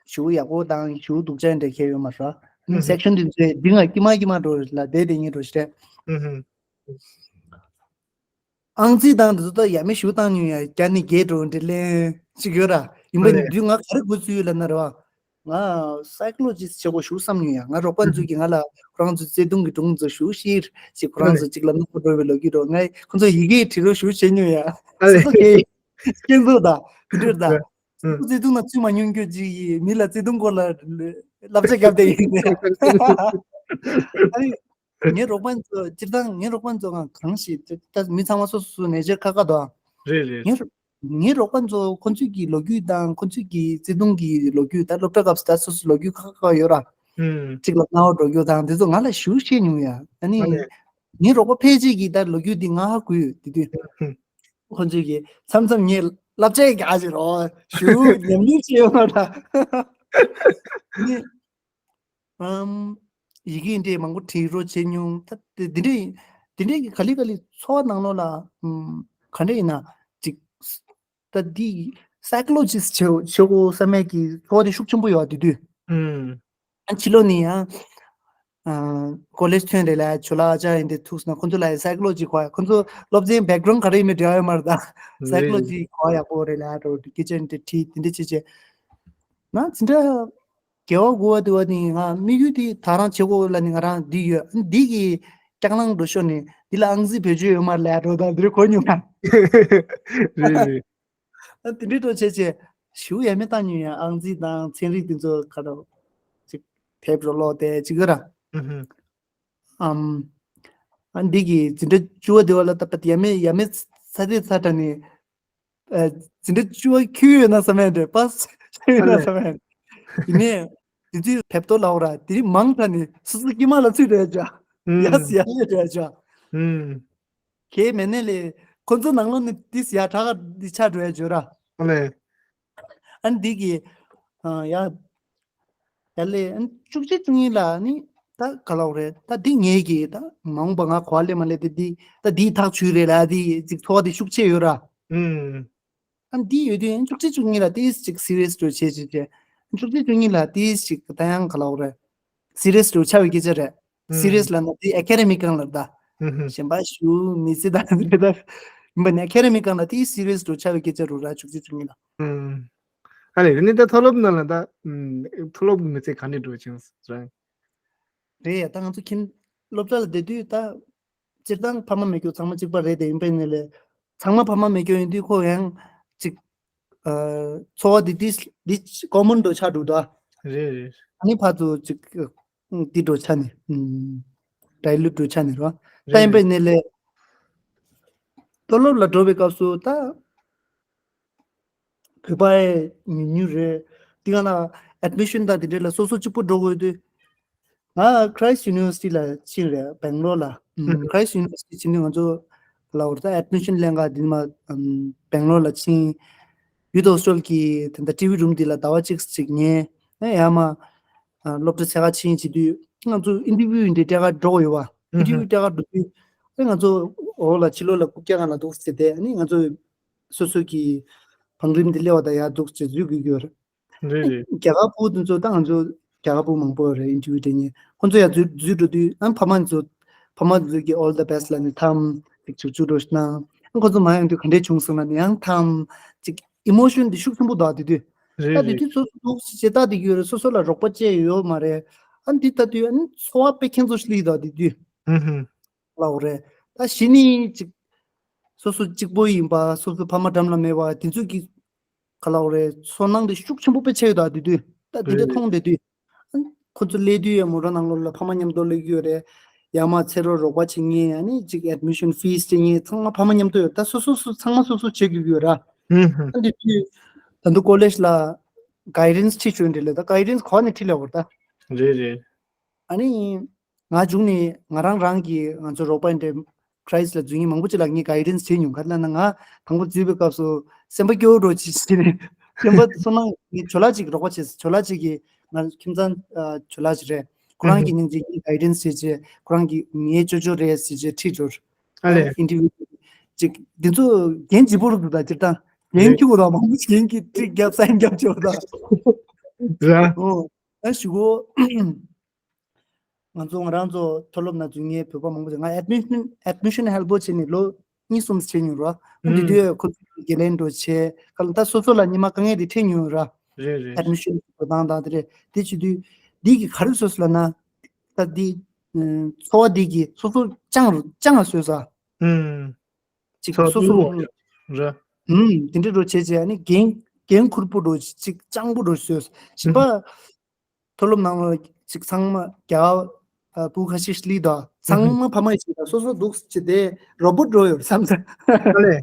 ཞུ་ཡག་པོ་དང་ཞུ་སྡུག་ཅག་འདྲ་ཁྱེར་ཡོད་མ་རེད། ཨུ་ཧུ། སེག་ཤན་འདི་ཚོས་འདི་ང་ཀྱི་མ་ཀྱི་མ་འགྲོ་ལ་བསྡད་བསྡད་ཉིན་འགྲོ་ཞེས། ཨུ་ཧུ། ཨང་རྩིས་དང་འདི་ཚོ་ད་ཡ་མེད་ཞུ་བཏང་ཉོན་ཡ་བརྒྱ་ནས་བརྒྱད་འགྲོ་འདྲ་ལན་ཅིག་ཡོད་ར། ཡིན་པ་ནི་ཨ་ལས། འདི་ང་ག་རེ་དགོས་ཚུལ་ཡོད་ལབ་ན་རེད་བ། ང་སའི་ཀོ་ལོ་ཇི་སི་ཊི་བྱེད་དགོས་ཞུ་བསམ་མྱོང་ཡ། ང་རོགས་པ་ཚོས་ཀྱིས་ང་ལ་ཁོ་རང་ཚོའི་བརྩེ་དུང་གི་སྒྲུང་ཚོ་ཞུ་ཤེས་ཅིག་ཁོ་རང་ཚོ་གཅིག་ལ་གནོད་པ་འགྲོ་བའི་ལོ་རྒྱུས་འགྲོ། ང་ཁོ་ཚོ་ཡི་གེ་བྲིས་རོགས་ཞུ་བྱེད་མྱོང་ཡ། ཨ་སོ་སོ་ལས། ཁེ་ཁྱེད་ཚོ་ད་དེ་འདྲར་ད་ཨ་སོ་སོ་བརྩེ་དུང་ན་ཚུད་མ་མྱོང་རྒྱུ་ཅིག་ཡིན། མི་ལ་བརྩེ་དུང་སྐོར་ལ་བསླབ་བྱ་བརྒྱབ་བསྡད་ཡིན། ཨ་ནི་ངའི་རོགས་པ་ཚོ་སྤྱིར་བཏང་ངའི་རོགས་པ་ཚོ་གང་གང་ཞིག་ད་མི་ཚང་མ་སོ་སོ་སོ་ནེ་ཅར་ཁ་ཁ་དོ། རེད་རེད། ངའི་རོགས་ངའི་རོགས་པ་ཚོ་ཁོ་ཚོས་ཀྱི་ལོ་རྒྱུས་དང་ཁོ་ཚོས་ཀྱི་བརྩེ་དུང་གི་ལོ་རྒྱུས་ད་སློབ་གྲྭ་སྐབས་སུ་ད་སོ་སོ་ལོ་རྒྱུས་ཁ་ཁ་ཡོད་ར། ཨུམ། གཅིག་ལ་རྣ་བ་འགྲོ་རྒྱུ་དང་དེ་ཚོ་ང་ལ་ཞུ་ཤེས་མྱོང་ཡ། ཨ་ནི་ཨ་ལས། ངའི་རོགས་པ་ཕལ་ཆེར་གྱིས་ད་ལོ་རྒྱུས་འདི་ང་ཧ་གོ་ཡོད་དེ་དུས། ཨུམ། ཁོ་ཚོས་ཀྱི་མཚམས་མཚམས་ངས་བསླབ་བྱ་རྒྱག་ཅིག་རོགས་ཞུ་ཉམས་མྱོང་བྱས་ཡོད་མ་ར། ཨ་ནི། ཨམ། ཡི་གེ་འདྲ་མང་པོ་བྲིས་རོགས་བྱེད་མྱོང་། ད་དེ་འདྲའི་དེ་འདྲའི་གི་ག་ལེ་ག་ལེ་འཚོ་བ་ནང་ལོགས་ལ་ཨམ་ག་འདྲ་ཡིན་ན་ཅིག་ད་འདི་སའི་ཀོ་ལོ་ཇི་སི་ཊི་བྱེད་བྱེད་དགོས་བསམ་མེད་ཀྱི་འཚོ་བ་དེ་ཤུགས་ཆེན་པོ་ཡོད་དེ་དུས། ཨུམ། ཨ་ཕྱི་ལོགས་ནས་ཡང་ཨ་ཀོ་ལེཇ་ཐོན་རེད་ལ་ཇོ་ལགས་ཨ་ཅག་ཡིན་དེ་ཐུག་སོང་ན་ཁོ་ཚོ་ལ་ཡང་སའི་ཀོ་ལོ་ཇི་གོ་ཡ། ཁོ་ཚོ་སློབ་ཚན་བེག་གྷ་རོན་ཌི་ག་རེ་ཡིན་མིན་འབྲེལ་བ་ཡོད་མ་རེད་ད། སའི་ཀོ་ལོ་ཇི་གོ་ཡག་པོ་རེད་ལ་འགྲོ་དུས་སྐད་ཆ་འདི་བྲིས་དེ་འདྲ་བྱེད་བྱེད། ང་འཛིན་གྲྭ་དགེ་བ་དགུ་བ་དེ་བ་ནི་ང་དམིགས་ཡུལ་དེ་ད་རང་བྱེད་དགོས་ལ་ནི་ང་རང་འདི་ཡོད། འདི་གི་སྐྱག་ལང་འགྲོ་ཤོར་ནས་འདི་ལ་ཨང་རྩིས་བེད་སྤྱོད་ཡོད་མ་རེད་ལ་འགྲོ་དང་འདིར་གོ་མྱོང་ང་། རེད་རེད། ཨ་དེ་འདྲའི་འགྲོ་བྱས་བྱས་ཞུ་ཡ་མེད་བཏང་མྱོང་ཡ། ཨང་རྩིས་དང་ཚན་རིག་དེ་ཚོ་ག་རེ་ཅིག་དེབ་རོ་ལོག་དེ་ཅིག་ཡོད་ར། ཨུ་ཧུ། ཨམ། ཨ་འདི་གི་འཛིན་གྲྭ་བཅུ་བ་དེ་བ་ལ་ད་པ་ཡ་མེད་ཡ་མེད་ཚ་དེ་ཚ་དྲ་ནི། ཨ་འཛིན་གྲྭ་བཅུ་བ་ཁྱོད་ཡོད་ན་བསམ་ཡ་འདྲ། པ་སེ་ཡོད་ན་བསམ་ཡ། ཡིན་ནའི་དེ་དུས་ཕེབས་ཏོ་ལའོ་ར་དེ་རིང་མང་དྲགས་ནས་སོ་སོ་སྐྱེས་མ་ལ་ཚུད་རེད་ཅག་ཡ་སི་ཡ་ལེ་རེད་ཅག་ཁྱེད་མེད་ནས་ལས་ཁོ་ཚོ་ནང་ལོགས་ནས་ཏིས་ཡ་དྲག་ག་འདི་ཆགས་འགྲོ་ཡ་བརྗོད་ར། ཨ་ནི་འདི་གི་ཡ། ཡ་ལེ་ཨན་བཅུ་གཅིག་བཅུ་གཉིས་ལ་ནི་ད་ག་ལབ་རེད། ད་འདི་ངེད་ཀྱི་ད་མ་འོངས་པ་ང་གོ་བ་ལེན་མ་ལེན་དེ་འདི་ད་འདིའི་ཐག་ཆོད་རེད་ལ། འདི་ཅིག་ཚོར་བ་དེ་ཤུགས་ཆེ་ཡོད་ར། ཨུམ། ཨ་འདི་ཡོད་དུས་ཨན་བཅུ་གཅིག་བཅུ་གཉིས་ལ་ཏིས་ཅིག་སི་རི་ཡས་འགྲོ་བྱེད་བྱེད་བྱེད། བཅུ་གཅིག་བཅུ་གཉིས་ལ་ཏིས་ཅིག་ད་ཡང་ག་ལབ་རེད། སི་རི་ཡས་འགྲོ་ཆགས་པའི་སྐད་ཆ་རེད། ཨུམ། སི་རི་ཡས་ལ་ན་འདི་ཨེ་ཀ་ཌེ་མིག་སྒང་ལ་ད། ཨུམ་ཧུམ། གཞན་པ་ཞུ་མི་སྲིད་ད་འདི་ད། ཡིན་པ་ནི་ཨེ་ཀ་ཌེ་མིག་སྒང་ལ་ཏིས་སི་རི་ཡས་འགྲོ་ཆགས་པའི་སྐད་ཆ་རུ་ར་བཅུ་གཅིག་བཅུ་གཉིས་ལ། ཨུམ། ཨ་ལས་རེད་ནི་ད་མཐོ་སློབ་ནང་ལ་ད་ཨུམ་མཐོ་སློབ་ཀྱི་མི་ཚེ་ག་འདྲ་འགྲོ་ཅིང་རང་། རེད་ཡ། ད་ང་ཚོ་ཁྱིམ་སློབ་གྲྭ་ལ་བསྡད་དུས་ད་སྤྱིར་བཏང་ཕ་མ་མེད་རྒྱུ་ཚང་མ་གཅིག་པ་རེད་དེ། ཡིན་པས་ནི་ལས་ཚང་མ་ཕ་མ་མེད་རྒྱུ་ཡིན་དུས་ཁོ་ཡང་ཅིག་ཨ་འཚོ་བ་འདི་འདི་འདི་ཀོ་མོན་འགྲོ་ཆགས་འགྲོ་ད། རེད་རེད། ཨ་ནི་ཕར་ཚུར་ཅིག་འདི་འགྲོ་ཆགས་ནས་ཨུམ་ཌའི་ལུཊ་འགྲོ་ཆགས་ནས་རོ། ད་ཡིན་པས་ནི་ལས་མཐོ་སློབ་ལ་འགྲོ་བའི་སྐབས་སུ་ད། བོད་པ་ཡི་ཉུང་ཉུང་རེད། དེ་ག་ན་ཨེ་ཌི་མི་ཤན་དང་དེ་འདྲ་ལ་སོ་སོ་གཅིག་པུ་འགྲོ་དགོས་དུས། ང་Christ University ལ་ཕྱིན་རེད། སྦེང་ལོར་ལ། ཨམ། Christ University ཕྱིན་དུས་ང་ཚོ་ལ་འོར་ད་ཨེ་ཌི་མི་ཤན་ལེན་ག་དེ་མ་ཨམ་སྦེང་ལོར་ལ་ཕྱིན། ཡུ་ཐི་ཧོ་སི་ཊེལ་གི་དེ་འདྲ་ཊི་ཝི་རུམ་དེ་ལ་ཟླ་བ་གཅིག་ཅིག་ཉལ། ཨེ་ཡ་མ་ཨ་སློབ་གྲྭ་ཚད་ག་ཕྱིན་བྱེད་དུས་ང་ཚོ་ཨིན་ཊར་བིའུ་འདི་སྤྲད་ག་འགྲོ་དགོས་ཡོད་པ། ཨིན་ཊར་བིའུ་སྤྲད་ག་འགྲོ་དུས་ཨེ་ང་ཚོ་འོག་ལ་ཕྱི་ལོགས་ལ་རྐུབ་བཀྱག་སྒང་ལ་འདུག་ཟེར་ཏེ་ཨ་ནི་ང་ཚོ། སོ་སོ་གི་བང་རིམ་དེ་སླེབས་པ་དང་ཡར་འདུག་ཅེས་འཛུལ་དགོས་ཀྱི་ཡོད་རེད། རེད་རེད། རྒྱ་གར་ཕྲུ་གུ་དེ་ཚོ་ད་ང་ཚོ་རྒྱ་གར་ཕྲུ་གུ་མང་པོ་ཡོད་རེད། ཨིན་ཊར་བིའུ་སྤྲད་མཁན་ཁོང་ཚོ་ཡར་འཛུལ་འཛུལ་འགྲོ་དུས་ཨ་ཕ་མ་དེ་ཚོ་ཕ་མ་དེ་ཚོ་གིས་all the best ལབ་ནས་ཐམ་ཅིག་ཅིག་ཅིག་འགྲོ་ཞིག་གནང་། ཨ་ཁོང་ཚོ་མ་ཡོང་དུས་ག་འདྲས་བྱུང་སོང་ལབ་ནས་ཡང་ཐམ་ཅིག་ཨི་མོ་ཤན་དེ་ཤུགས་ཆེན་པོ་འདུག་དེ་དུས། རེད་ད་དེ་རེད། དུས་ཚོ་སོ་སོ་འདུག་ཅེས་ལྟ་དེ་གི་ཡོད་རེད། སོ་སོ་ལ་རོགས་པ་བྱས་ཡོད་མ་རེད། ཨ་འདི་ལྟ་དུས་ཨ་ནི་འཚོ་བ་དཔེ་ཁྱད་མཚར་ཞིག་སླེབས་འདུག་དེ་དུས། ཧུམ་ཧུམ། ལབ་རེད། ད་གཞི་ནས་ཅིག་སོ་སོ་གཅིག་པོ་ཡིན་པ། སོ་སོ་ཕ་མ་འགྲམ་ལ་མེད་པ་དེ་ཚོ་གི་ག་ལབ་རེད། ཚོར་སྣང་དེ་ཤུགས་ཆེན་པོ་དཔེ་ཆེ་ཡོད་ད་དེ་དུས། ད་དེ་འདྲ་རེད་མཐོང་དེ་དུས། ཁོ་ཚོ་སླེབས་དུས་ཡང་མོ་ཊ་ནང་ལོགས་ལ་ཕ་མ་མཉམ་དུ་སླེབས་ཀྱི་ཡོད་རེད། ཡར་མར་ཚེ་རོགས་རོགས་པ་བྱེད་མཁན། ཨ་ནི་ཅིག་admission fees སྤྲད་མཁན་ཚང་མ་ཕ་མ་མཉམ་དུ་ཡོད། ད་སོ་སོ་སོ་ཚང་མ་སོ་སོ་བྱེད་དགོས་ཀྱི་ཡོད་ར། ཧུམ་ཧུམ། ཨ་འདི་དུས་ད་དུང་college ལ་guidance ཁྲིད་བྱོས་འདྲི་ལ། ད་guidance གོ་ནས་ཁྲིད་ལ་བར་ད། རེད་རེད། ཨ་ནི་ང་བྱུང་ནས་ང་རང་རང་གི་ང་ཚོ་རོགས་པ་འདྲ་Christ ལ་འཛུལ་མཁན་མང་པོ་ཅིག་ལ་ངས་guidance བྱས་མྱོང་། ག་རེ་ལབ་ན་ང་དང་པོ་འཛུལ་བའི་སྐབས་སུ་སེམས་པ་སྐྱོ་བོ་འདྲ་ཅིག་བྱས་ནས་སེམས་པ་ཚོར་སྣང་། ངས་ཇོ་ལགས་ཅིག་རོགས་པ་བྱས། ཇོ་ལགས་ཅིག་གིས་ང་ཁྱིམ་ཚང་ཨ་ཇོ་ལགས་ཅིག་རེད། ཁོ་རང་གིས་ཨུ་ཧུ། སྙིང་རྗེ་གིས་guidance བྱས་བྱས། ཁོ་རང་གིས་ངའི་ཅོ་ཅོ་རེད་ཟེར་བྱས་ཁྲིད་འགྲོ། ཨ་ལས། interview ཅིག་འདི་ཚོ་འགན་ལྗིད་པོ་རུ་འདུག་ད་སྤྱིར་བཏང་འགན་རེད། འཁྱེར་དགོས་ད། མང་པོ་ཞིག་གིས་ཁྲིད་རྒྱབ་སན་རྒྱབ་བྱས་པ་ད། ར། ཨོ། ད་ཞུ་གོ་ང་ཚོ་ང་རང་ཚོ་མཐོ་སློབ་ནང་འཛུལ་མཁན་བོད་པ་མང་པོ་ཅིག་ང་admission admission help བྱས་ནས་ལོ་གཉིས་གསུམ་བྱས་མྱོང་ར། ཨ་དེ་ཨུམ། དུས་ཁོ་ཚོ་དགེ་ལས་འགྲོ་བྱས་ག་ལ། ད་སོ་སོ་ལ་ཉི་མ་དཀའ་ངལ་དེ་འཕྲད་མྱོང་ར། རེད་རེད། admission འགྲོ་སྟངས་དང་དེ་རེད། དེ་བྱེད་དུས་འདི་གི་ག་རེ་བཟོས་སོང་ལབ་ན། ད་འདི་ཨ་འཚོ་བ་འདི་གི་སོ་སོ་ཅང་རུ་ཅང་ལ་བཟོས་ས། ཨུམ། ཅིག་སོ་སོ་སོ་ར། ཨུམ་དེ་འདྲ་འགྲོ་བྱས་བྱས། ཨ་ནི་འགན་འགན་འཁུར་པོ་འགྲོ། ཅིག་སྤྱང་པོ་འགྲོ་བཟོས། གཞན་པ་ཨུམ། མཐོ་སློབ་ནང་ལ་ཅིག་ཚང་མ་རྒྱ་བོད་ཁ་ཤས་ཤིག་སླེབས་དང་། ཚང་མ་ཕ་མ་ཡི་བྱེད་དང་། སོ་སོ་འདུག་ཅེས་དེ་རོ་བོ་ཊི་འགྲོ་ཡོད་བསམ་ས། ཨ་ལས།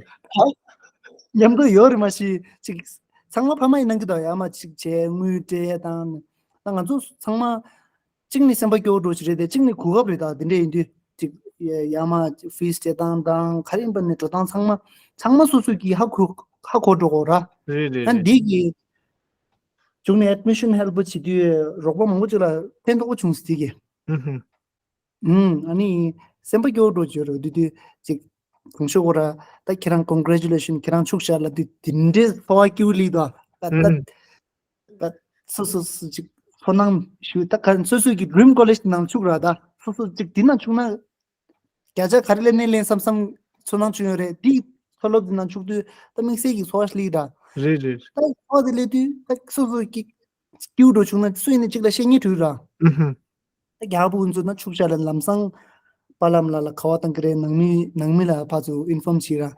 མཉམ་དུ་ཡོད་རེད་མ་གཞི། ཅིག་ཚང་མ་ཕ་མ་ཡི་གནང་གི་འདུག་ཡར་མར་ཅིག་བྱས་དངུལ་སྤྲད་དང་། ད་ང་ཚོ་ཚང་མ་གཅིག་ནི་སེམས་པ་སྐྱོ་བོ་འདྲ་ཅིག་རེད་དེ། གཅིག་ནི་གོ་སྐབས་རེད། ད་དེ་འདྲ་ཡིན་དུས་ཅིག་ཡ་ཡར་མར་ཅིག་fees སྤྲད་སྟངས་དང་ག་རེ་ཡིན་པ་ནས་འགྲོ་སྟངས་ཚང་མ་ཚང་མ་སོ་སོ་གིས་ཧ་གོ་ཧ་གོ་འགྲོ་གོ་ར། རེད་རེད་ད་རེད། འདི་གི་བྱུང་ནས་admission help བྱེད་དུས་རོགས་པ་མང་པོ་ཅིག་ལ་ཕན་ཐོགས་པོ་བྱུང་ཟེར་གི། ཨུ་ཧུ། ཨུམ། ཨ་ནི་སེམས་པ་སྐྱོ་བོ་འདྲ་ཅིག་ཡོད་རེད། དེ་དུས་ཅིག་གང་ཤོག་གོ་ར། ད་ཁྱེད་རང་congratulation ཁྱེད་རང་ཕྱུག་བཞག་ལབ་དུས་དེ་འདྲའི་ཚོར་བ་སྐྱིད་པོ་སླེབས་དང་། ད་ད་ཨུམ། ད་སོ་སོ་སོ་ཅིག་ཚོར་སྣང་ཞུ། ད་ག་སོ་སོ་གི་dream college ནང་ཕྱུག་ར། ད་སོ་སོ་ཅིག་དེ་ནང་ཕྱུག་ན་བརྒྱ་ཆ་ག་རེ་ལེན་ནས་ལེན་བསམ་བསམ་ཚོར་སྣང་བྱུང་ཡོད་རེད། དེ་མཐོ་སློབ་དེ་ནང་ཕྱུག་དུས་ད་དམིགས་བསལ་གྱི་ཚོར་བ་སླེབས་ར། རེད་རེད། ད་ཚོར་བ་དེ་སླེབས་དུས་ད་སོ་སོ་གི་སྐྱིད་པོ་འདྲ་བྱུང་ན་སུ་ཡིན་ནས་གཅིག་ལ་བཤད་སྙིང་བྲོ་ར། ཨུ་ཧུ། ད་རྒྱ་བོད་ཚོ་ན་ཕྱུག་བཞག་ལ་ལམ་སང་པཱ་ལགས་ལ་ལ་ཁ་པར་བཏང་གི་རེད། ནང་མི་ནང་མི་ལ་ཕར་ཚུར་inform བྱེད་ར།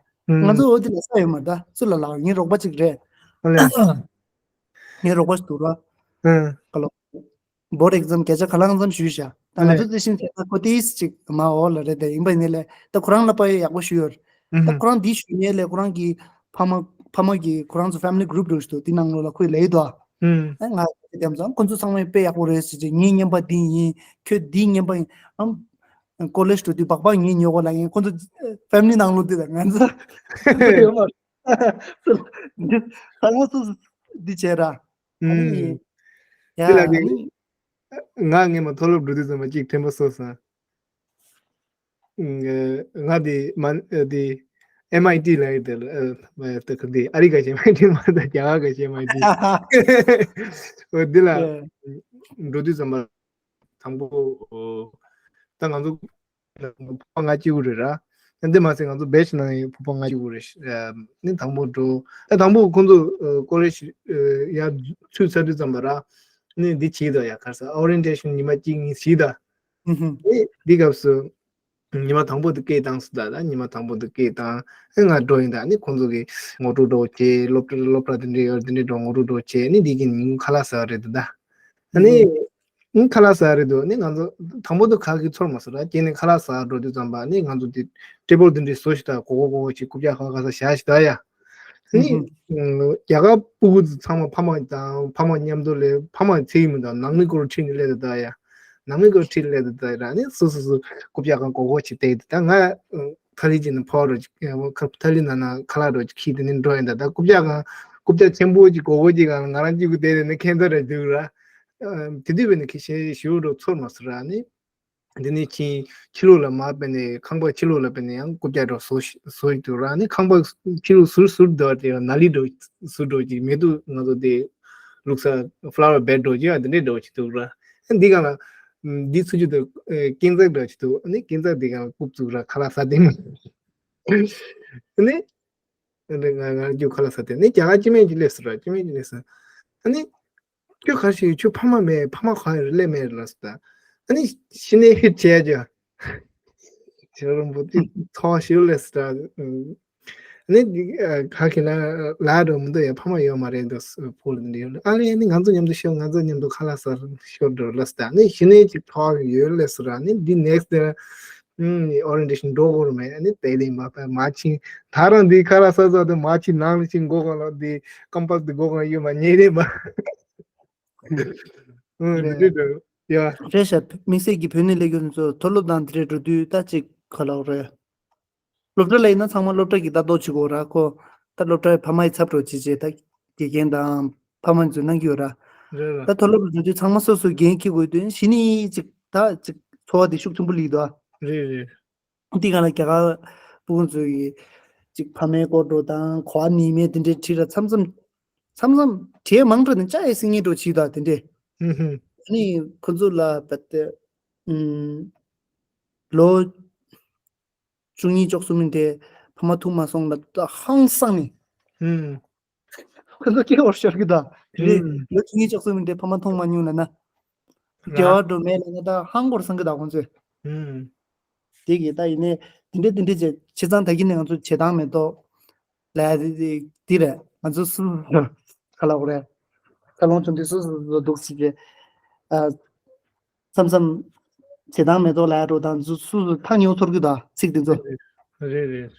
ང་ཚོ་འོ་དེ་ལ་ས་ཡོད་མ་རེད། ད་སུ་ལ་ལ་ངའི་རོགས་པ་ཅིག་རེད། ཨ་ལས། ངའི་རོགས་པ་ཞིག་འདུག་ར། ཨ་ལོ། board exam བརྒྱ་ཆ་ག་ལ་གང་འཚམ་ཞུས་བཞག་ད་ང་ཚོ་དེ་བཞིན་བྱས་ན་ཁོ་ཏིས་ཅིག་མ་འོ་ལ་རེད། དེ་ཡིན་པ་ཡིན་ནའི་ལས་ད་ཁོ་རང་ལ་དཔེ་ཡག་པོ་ཞུས་ཡོད་རེད། ད་ཁོ་རང་འདི་ཞུས་ནའི་ལས་ཁོ་རང་གི་ཕ་མ་ཕ་མ་གི་ཁོ་རང་ཚོ་family group འདྲ་ཞིག་འདུག་དེ་ནང་ལོགས་ལ་ཁོས་ལབ་ཀྱི་འདུག་ཨ་ང་དེ་དེ་ཚོ་ཁོ་ཚོ་ཚང་མས་དཔེ་ཡག་པོ་རེད་ཟེར་ཅིག་ངའི་རྔན་པ་འདི་ཡིན། ཁྱོད་འདིའི་རྔན་པ་ཡིན་ཨམ། college འགྲོ་དུས་སྦག་སྦག་ངའི་ཉོ་དགོས་ལབ་ཡིན། ཁོ་ཚོ་family ནང་ལོགས་འདི་ལ་ང་ཚོ་ཡོད་མ་རེད། ཚང་མ་སོ་སོ་འདི་བྱས་ར། ཨ་ནི་ཡ་འདི་ལ་ཨ་ནི་ང་ངས་མ་མཐོ་སློབ་འགྲོ་དུས་ཙམ་པ་གཅིག་དྲན་པ་གསོས་སོང་། ང་དེ་མ་དེ་M I T ལ་ཡོད་དེ་ལ་ཨ་དེ་ཨ་རི་ག་ཞེ་M I T མ་ད་རྒྱ་གར་ག་ཞེ་M I T འོ་འདི་ལ་འགྲོ་དུས་ཙམ་པ་དང་པོ་ད་ང་ཚོ་ཕ་མ་ང་གཅིག་པུ་རེད་ར། འདི་མ་ཟད་ང་ཚོ་batch ནང་ཡི་ཕོ་པ་ང་གཅིག་པུ་རེད། ནི་དང་པོ་འགྲོ་ད་དང་པོ་ཁོང་ཚོ་college ཡར་ཚུད་ཚར་དུས་ཙམ་པ་ར་ནི་འདི་བྱེད་དོ་ཡ་ག་རེ་ཟེར་orientation ཉི་མ་གཅིག་གཉིས་བྱེད་ད། ཨུ་ཧུ། ཨེ་འདི་སྐབས་སུ་ཉི་མ་དང་པོ་དེ་སྐད་བཏང་སོང་ད། ད་ཉི་མ་དང་པོ་དེ་སྐད་བཏང་ཨེ་ང་འགྲོ་ཡིན་ད། ནི་ཁོང་ཚོ་གི་ངོ་སྤྲོད་འདྲ་བོ་བྱས། སློབ་གྲྭ་སློབ་གྲྭ་དེ་འདྲས་ཡོད་དེ་འདྲས་འདྲ་བོ་ངོ་སྤྲོད་འདྲ་བོ་བྱས། ནི་འདི་གི་ཉིན་གུང་ཁ་ལག་ཟ་བ་རེད་ད། ཨ་ནི་ཨུ་ཧུ། ཨུ་ཁ་ལག་ཟ་རེད་འདུག་ནི་ང་ཚོ་དང་པོ་དུ་ཁ་གི་ཚོར་མ་སོང་ར། རྗེས་ནས་ཁ་ལག་ཟ་འགྲོ་དུས་ཙམ་པ་ནི་ང་ཚོ་དེ་ཊེ་བལ་དེ་འདྲའི་བཟོ་ཞིག་དང་གོ་གོ་གོ་གོ་ཅིག་རྐུབ་བཀྱག་ཁ་ཁ་ས་བཞག་ཞིག་ད་ཡ། ནི་ཨུ་ཧུ། རྒྱ་གར་སྤུ་གུ་ཚོ་ཚང་མ་ཕ་མ་དང་ཕ་མ་མཉམ་དུ་ལས་ཕ་མ་ཚེ་ཡི་མི་དང་ནང་མི་སྐོར་ཁྲིད་ནས་སླེབས་ད་ཡ། ནང་མི་སྐོར་ཁྲིད་སླེབས་ད་ཡ་ར། ནི་སུ་སུ་སུ་རྐུབ་བཀྱག་ཁང་གོ་གོ་ཅིག་བལྟས་ད་ང་ཐ་ལི་ཅིག་ནས་ཕོ་རོ་ཅིག་ཐ་ལི་ནང་ན་ཁ་ལག་རོ་ཅིག་ཁྱེར་དེ་ནི་འགྲོ་ཡིན་ད། ད་རྐུབ་བཀྱག་ཁང་རྐུབ་བཀྱག་ཆེན་པོ་ཅིག་གོ་གོ་ཅིག་གང་ང་རང་གཅིག་པུ་བསྡད་དེ་ནི་ཁྱད་མཚར་རེ་འདུག་ར། དེ་དུས་བས་ནི་ཁྱི་ཤེས་ཞུ་རོ་ཚོར་མ་སོང་ར་ནི། འདི་ནི་ཕྱི་ཕྱི་ལོགས་ལ་མར་ཕེབས་ནས་ཁང་པ་ཕྱི་ལོགས་ལ་ཕེབས་ནས་ཡང་རྐུབ་བཀྱག་འདྲ་བཟོ་ཞིག་བཟོ་ཡི་འདུག་ར། ནི་ཁང་པ་ཕྱི་ལོགས་ཟུར་ཟུར་འདུག་དེ་ཡང་ནཱ་ལི་འདྲ་ཟུར་འདྲ་ཅིག་མེ་ཏོག་ང་ཚོ་དེ་བླུགས་ས་flower bed འདྲ་ཅིག་ཡང་དེ་འདྲས་འདྲ་ཅིག་འདུག་ར། འདི་གང་ལ་འདི་ཚུར་ཅིག་ཏུ་སྐས་འཛེག་འདྲ་ཅིག་འདུག་ནི་སྐས་འཛེག་འདི་གང་ལ་རྐུབ་བཙུགས་ར་ཁ་ལག་ཟ་དེ་མ་ནི་ང་ང་རྒྱུ་ཁ་ལག་ཟ་དེ་ནི་རྒྱ་གར་སྐྱེ་དམན་ཅིག་སླེབས་སོང་ར། སྐྱེ་དམན་ཅིག་སླེབས་སོང་ནི། ཁྱོད་ག་རེ་བྱེད་ཡོད། ཁྱོད་ཕ་མ་མེད། ཕ་མ་གང་ཡོད་སླེབས་མེད་ལབ་སོང་ད། ཨ་ནི་ཤི་ནས་ཧིད་བྱས་ཀྱང་། ཁྱོད་རང་པོ་དེ་ཐོག་ཤིའུ་ལས་སོང་ད། ནི་ཁ་ཁྱེད་ལ་ལ་རོ་མི་འདུག་ཡ། ཕ་མ་ཡོད་མ་རེད་འདུག་ཕུག་ལ་འདི་ཡོད། ཨ་ལེ་ནི་ང་ཚོ་མཉམ་དུ་ཤོག་ང་ཚོ་མཉམ་དུ་ཁ་ལག་ཟ་ཤོག་འགྲོ་ལ་ཟེར། ནི་གཞི་ནས་ཅིག་ཕོག་ཡོད་ལེ་ཟེར། ནི་འདི་next day ཨོ་རི་ཡེན་ཊེ་ཤན་འགྲོ་དགོས་རེད་མེད། ནི་དེ་ལས་མ་པ་མ་ཕྱིན། ད་རང་འདི་ཁ་ལག་ཟ་ཟ་དེ་མ་ཕྱིན། ནང་ལ་ཕྱིན་མགོ་གང་ལ་འདི་ཀམ་པལ་འདི་མགོ་གང་ཡོད་མ་ཉེ་རེད་མ། ཨུ་རེད་རེད་ཡ། རེད་ཤག་དམིགས་བསལ་གྱི་བོད་ནས་སླེབས་ཡོད་ཚོ་མཐོ་སློབ་དང་དེ་འདྲ་འགྲོ་དུས་ད་ཅིག་ག་ལབ་རེད། སློབ་གྲྭ་ལ་ཡིན་ན་ཚང་མ་སློབ་གྲྭ་གི་ལྟ་རྟོག་བྱེད་དགོས་ར་ཁོ། ད་སློབ་གྲྭའི་ཕ་མ་ཡི་ཚབ་འགྲོ་བྱེད་བྱེད་ད་དགེ་རྒན་དང་ཕ་མ་ཚོས་གནང་གི་ཡོད་ར། རེད་ར། ད་མཐོ་སློབ་ལ་འགྲོ་དུས་ཚང་མ་སོ་སོའི་འགན་འཁྱེར་དགོས་དོན་གཞི་ནས་ཅིག་ད་ཅིག་ཚོར་བ་དེ་ཤུགས་ཆེན་པོ་སླེབས་འདུག་ཨ། རེད་རེད། འདི་ག་ལ་རྒྱ་གར་སྤུ་གུ་ཚོ་ཡི་ཅིག་ཕ་མའི་སྐོར་འགྲོ་དང་གོ་བ་ནི་མེད་དེ་འདྲའི་ཁྲིད་ར་མཚམས་མཚམས་མཚམས་མཚམས་གྲས་མང་དྲགས་ནས་ཅག་ཡི་སིང་ངེ་འགྲོ་བྱེད་དང་དེ་འདྲས། ཨུ་ཧུ། ཨ་ནི་ཁོ་ཚོ་ལ་བད་དེ་ཨུམ་ལོ་བཅུ་གཉིས་བཅུ་གསུམ་མིན་དེ་ཕ་མ་ཐུག་མ་སོང་ལ་ད་ཧང་སང་ནས། ཨུམ། ཁོ་ཚོ་སྐྱེ་བར་ཤོར་གི་ད། རེད། ཨུམ། ལོ་བཅུ་གཉིས་བཅུ་གསུམ་མིན་དེ་ཕ་མ་མཐོང་མ་མྱོང་ལ་ན། ར། སྐྱེ་བ་འགྲོ་མེད་ལ་ན་ད་ཧང་སྐོར་སང་གི་ད་ཁོ་ཚོས། ཨུམ། དེ་གི་ད་ཡིན་ནའི་དེ་འདྲས་དེ་འདྲས་བྱས་བྱས་ཙང་ད་གིན་ནས་ང་ཚོ་བྱེད་སྟངས་མེད་དོ། ལས་དེ་དེ་དེ་རེད། ང་ཚོ་སུ་ག་ལ་འོ་རེད། ཁ་ལོང་བྱུང་དུས་སུ་སུ་སུ་འདུག་ཟེར་གྱི། ཨ། མཚམས་མཚམས་བྱེད་སྟངས་མེད་དོ་ལ་འགྲོ་དང་སུ་སུ་སུ་ཐག་ཉེ་བོ་ཚོར་གི་ད་ཚིག་དེ་ཚོ། རེད་རེད།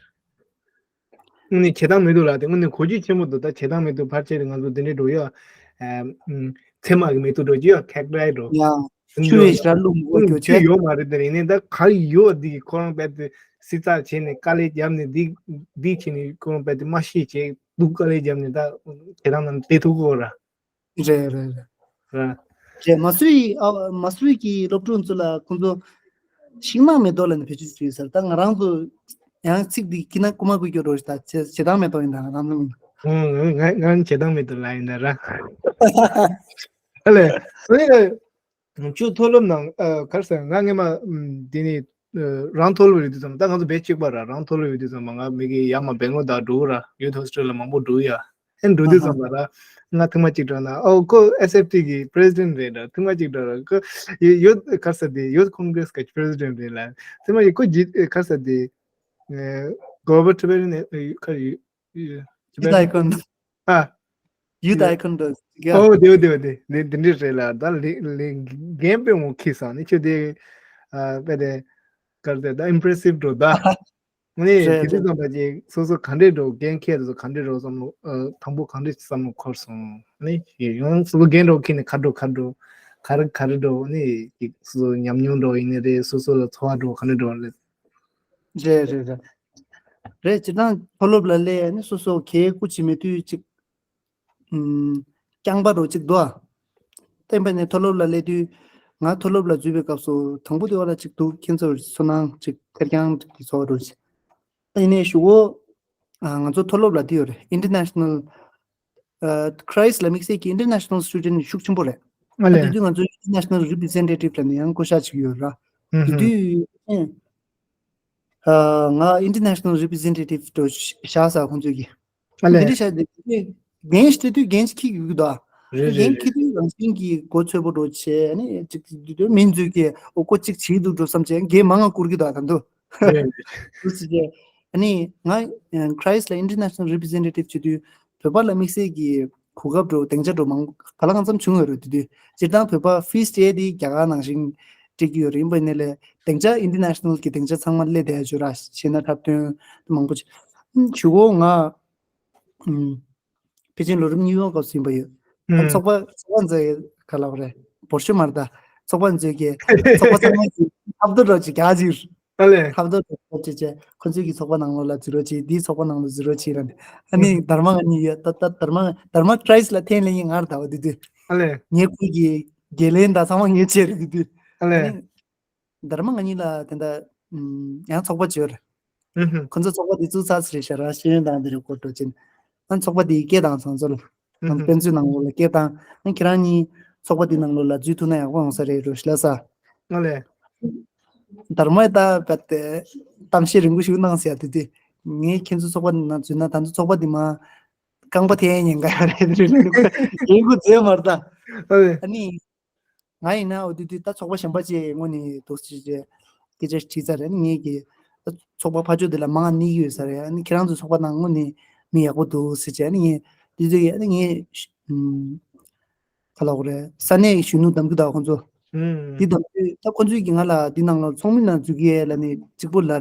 དངོས་གནས་བྱེད་སྟངས་མི་འདུག་ལ་དེ་དངོས་གནས་གོ་རྒྱུ་ཆེན་པོ་འདུག་ད་བྱེད་སྟངས་མི་འདུག་ཕལ་ཆེར་ང་ཚོ་འདི་འདྲའི་འགྲོ་ཡ། ཨ། ཚེར་མ་གི་མེ་ཏོག་འགྲོ་རྒྱུ་ཡ་ཁེག་རའི་འགྲོ། ཡ། ཆུ་ཡོད་ཞེ་དྲག་བླུགས་མི་དགོས་རྒྱུ་ཆུ་བྱས། ཡོད་མ་རེད་དེ་ཡིན་ནའི་ད་ག་ཡོད་འདི་ཁོ་རང་རྦད་དེ་སྲིད་ཚགས་བྱས་ནས་དཀའ་ལས་བརྒྱབ་ནས་འདི་འདི་བྱས་ནས་ཁོ་རང་རྦད་དེ་མ་ཤེས་བྱས་སྡུག་དཀའ་ལས་བརྒྱབ་ནས་ད་བྱེད་སྟངས་རྣམས་དེ་ཐུག་གོ་ར། རེད་རེད་རེད། ར། རེད། མ་སུ་རི་ཨ་མ་སུ་རི་གི་སློབ་ཕྲུག་ཚོ་ལ་ཁོང་ཚོ་ཤིང་ནགས་མེ་ཏོག་ལ་ནི་བེད་སྤྱོད་བྱེད་ཟེར། ད་ང་རང་ཚོ་ཡང་ཚིག་འདི་ཁྱི་ནག་རྐུ་མ་རྐུ་རྒྱུ་རོ་ཞིག་ད་བྱེད་བྱེད་སྟངས་མེ་ཏོག་ཡིན་ད་ང་རང་ཚོ་མིན། ང་ང་ང་བྱེད་སྟངས་མེ་ཏོག་ལ་ཡིན་ད་ར། ཨ་ལས། ཨ་ལས། ཁྱོད་མཐོ་སློབ་ནང་ཨ་ག་རེ་ཟེར་ང་སྔས་མ་ཨམ་འདི་ནི་ཨ་རང་མཐོ་སློབ་ཡོད་དུས་ཙམ་ད་ང་ཚོ་བེད་གཅིག་པ་ར་རང་མཐོ་སློབ་ཡོད་དུས་ཙམ་པ་ང་མི་གི་ཡར་མར་སྦེང་ལོར་དང་འགྲོ་གི་ར་ཡུ་ཐི་ཧོ་སི་ཊེལ་ལ་མང་པོ་འགྲོ་གི་ཡ། ཨེ་འགྲོ་དུས་ཙམ་པ་ར་ང་ཐེངས་མ་གཅིག་འགྲོ་ན་ཨོ་ཁོ་ཨེས་ཨེཕ་ཊི་གི་པི་རེ་སི་ཌེན་ཊི་རེད་ར། ཐེངས་མ་གཅིག་འགྲོ་ར་ཁོ་ཡུ་ཐི་ག་རེ་ཟེར་དེ་ཡུ་ཐི་ཁོང་གི་རེ་སི་གི་པི་རེ་སི་ཌེན་ཊི་རེད་ལ། ཐེངས་མ་ཡི་ཁོ་ཇི་ག་རེ་ཟེར་དེ་གོ་ལོ་བལ་ཊི་བེ་རི་ཡན་ཁ་ཡུ། ཡུ་ཐི་ཨའི་ཀོན། ཨ། ཡུ་ཐི་ཨའི་ཀོན་དུ་ཡ། ཨོ་དེ་དེ་དེ་དེ་དེ་འདྲ་རེད་ལ་ད་ལེ་ལེ་རྒན་པའི་ངོ་ཁི་སང་ནི་ཁྱོད་དེ་ཨ་པེ་དེ་གར་དེ་ད་ཨིམ་པི་རེ་སིབ་འགྲོ་ད། ནི་རེད་དེ་དུས་རེད། ཙམ་པ་ཅིག་སོ་སོ་ག་འདྲས་འགྲོ་རྒན་ཁྱེད་ཚོ་ག་འདྲས་འགྲོ་བསམ་བློ་ཨ་དང་པོ་ག་འདྲས་བསམ་བློ་འཁོར་སོང་ནི་ཡང་སོ་སོ་རྒན་འགྲོ་ཁྱེད་ནི་ག་འགྲོ་ག་འགྲོ་ག་རེ་ག་རེ་འགྲོ་ནི་ཅིག་སོ་སོ་ཉམས་མྱོང་འགྲོ་ཡིན་ནི་རེད། སོ་སོ་ལ་ཚོར་བ་འགྲོ་ག་འདྲས་འགྲོ་རེད། རེད་རེད་རེད། རེད་སྤྱིར་བཏང་མཐོ་སློབ་ལ་སླེབས་ནས་སོ་སོ་གས་སྐུ་བྱེད་མེད་དུས་ཅིག་ཨུམ། རྐྱང་པ་རོ་ཅིག་འདུག་ཨ། བསྟན་པ་ནས་མཐོ་སློབ་ལ་སླེབས་དུས་ང་མཐོ་སློབ་ལ་འཛུལ་བའི་སྐབས་སུ་དང་པོ་དེ་བ་ལ་ཅིག་འདུག་ཁྱེད་ཚོར་ཚོར་སྣང་ཅིག་ཁེར་རྐྱང་ཅིག་གི་ཚོར་བ་རོ་ཅིག་ཨ་ཡིན་ནའི་གཞུག་གུ་ཨ་ང་ཚོ་མཐོ་སློབ་ལ་འདི་ཡོད་རེད། International ཨ་ཁྲའིས་ལ་དམིགས་བསལ་གྱི་International Student ཤུགས་ཆེན་པོ་རེད། ཨ་ཨ་དེ་ལས། དུས་ང་ཚོ་International Representative ལ་ནི་ཡང་སྐུ་ཤ་ཅིག་ཡོད་ར། ཧུམ་དེ་ཧུམ། དུས་ཨ་ང་International Representative དུ་བཞག་ས་ཁོང་ཚོས་ཀྱི། ཨ་ལས། དེ་འདྲ་བྱས་ཏེ་འགན་ཞིག་སྤྲད་དུས་འགན་ཞིག་འཁྱེར་གྱི་ཡོད་ད། རེད་རེད་འགན་རེད། འཁྱེར་དུས་རང་བཞིན་གྱི་མགོ་ཚོས་པོ་འགྲོ་བྱས་ནས་ཅིག་དུས་དུས་མི་འཛུལ་གྱི་ཨོ་ཀོ་ཅིག་བྱེད་འདུག་འགྲོ་བསམ་བྱས་འགན་མང་ང་བསྐུར་གྱི་ད་ད་འདུག་རེད་རེད། འདུག་ཟེར་གྱི། ཨ་ནི་ང་ཁྲའིས་ལ་International Representative བྱེད་དུས་བོད་པ་ལ་དམིགས་བསལ་གྱི་གོ་སྐབས་འགྲོ་སྡིངས་ཆ་འགྲོ་མང་ག་ལ་གང་འཚམ་བྱུང་ཡོད་རེད་དེ་དུས་སྤྱིར་བཏང་བོད་པ་ཕིས་སྤྲད་དེ་རྒྱ་གར་ནང་བཞིན་སྤྲད་ཀྱི་ཡོད་རེད། ཡིན་པ་ཡིན་ནའི་ལས་སྡིངས་ཆ་International གི་སྡིངས་ཆ་ཚང་མ་སླེབས་བསྡད་ཡོད་ར་བྱས་ན་འཁྲབ་སྟོན་མང་པོ་ཅིག་བྱུང་གོ་ང་ཨུམ། ཕལ་ཆེར་ལོ་རིམ་གཉིས་པའི་སྐབས་སུ་ཡིན་པ་ཡོད། ཨ་ཚོགས་པ་ཚོགས་པ་འཛུལ་ག་ལབ་རེད། འབོར་ཤོ་མར་ད། ཚོགས་པ་འཛུལ་གྱི་ཚོགས་པ་ཚང་མ་གི་ཐབས་དོ་རོ་ཅིག་རྒྱག་ཅིག་ཨ་ལས། ཐབས་དོ་རོ་ཅིག་བྱས་ཁོ་ཚོས་ཀྱི་ཚོགས་པ་ནང་ལོགས་ལ་འཛུལ་རོགས་བྱེད། འདིའི་ཚོགས་པ་ནང་ལ་འཛུལ་རོགས་བྱེད་ལ་ནི་ཨ་ནི་དར་མ་ང་གཉིས་ཡོད་ད་ད་དར་མ་དར་མ་ཁྲའིས་ལ་འཐེན་ལེ་ཡིན་ངར་ད་བ་དུ་དུ་ཨ་ལས། ངའི་ཁུལ་གྱི་དགེ་ལན་ད་ཚང་མ་ངའི་ཆེད་རེད་དུ་དུ་ཨ་ཨ་ལས། ནི། དར་མ་ང་གཉིས་ལ་དེ་འདྲ་ཨུམ་ཡང་ཚོགས་པ་བཅོས་རེད། ཨུ་ཧུ། ཁོ་ཚོ་ཚོགས་པ་དེ་བཙུགས་ཚར་ཟེར་ཤ་ར་ཤེས་ཡོན་དང་དེ་རེད་སྐོར་འགྲོ་ཅན། ཨ་ཚོགས་པ་དེའི་སྐད་བཏང་སོང་ཚོར། ཨུ་ཧུ། དཔེ་མཛོད་ནང་ལོགས་ལ་སྐད་བཏང་། ཨ་ཁྱེད་རང་གཉིས་ཚོགས་པ་དེ་ནང་ལོགས་ལ་འཛུལ་ཐུབ་ན་ཡག་པོ་ཡོང་ས་རེད་རོ་ཤི་ལ་ས། ཨ་ལས། དར་མ་ད་བད་དེ་གཏམ་བཤད་རིང་པོ་ཞིག་གནང་ཟེར་དེ་དེ། ངས་ཁྱེད་ཚོ་ཚོགས་པ་ནང་འཛུལ་ན་ད་ཚོ་ཚོགས་པ་དེ་མ་རྐང་པ་འཐེན་ཉེན་ཁ་ཡ་རེད་རེད་རེད་རེད་ཡིན་གོ་མཛད་མར་ད། ཨ་ལས། ཨ་ནི། ང་ཡིན་ན་འོ་དུས་དུས་ད་ཚོགས་པ་གཞན་པ་ཅིག་ངོས་ནས་འདུག་ཅིག་ཅིག་སྐད་ཆ་དྲིས་ཚར་རེད། ངེད་ཀྱི་ ཚོགས་པ་ཕར་ཕྱོགས་དེ་ལ་མང་གནས་ཀྱི་ཡོད་ས་རེད། ཨ་ནི་ཁྱེད་རང་ཚོའི་ཚོགས་པ་ནང་དངོས་ནས་མི་ཡག་པོ་འདུག་ཟེར་བྱས། ཨ་ནི་ངས་དེ་ཚོ་ཡིས་ཨ་ནི་ངས་ཨམ། ག་ལབ་དགོས་རེད། ས་གནས་གཞོན་ནུ་གདམ་རྒྱུ་དང་ཁོང་ཚོ། ཨུམ། འདི་གདམ་དུས་ད་ཁོང་ཚོས་ཀྱིས་ང་ལ་འདི་ནང་ལ་ཚོགས་མི་ནང་འཛུལ་གྱི་ཡས་ལབ་ནས་གཅིག་པོ་ལབ།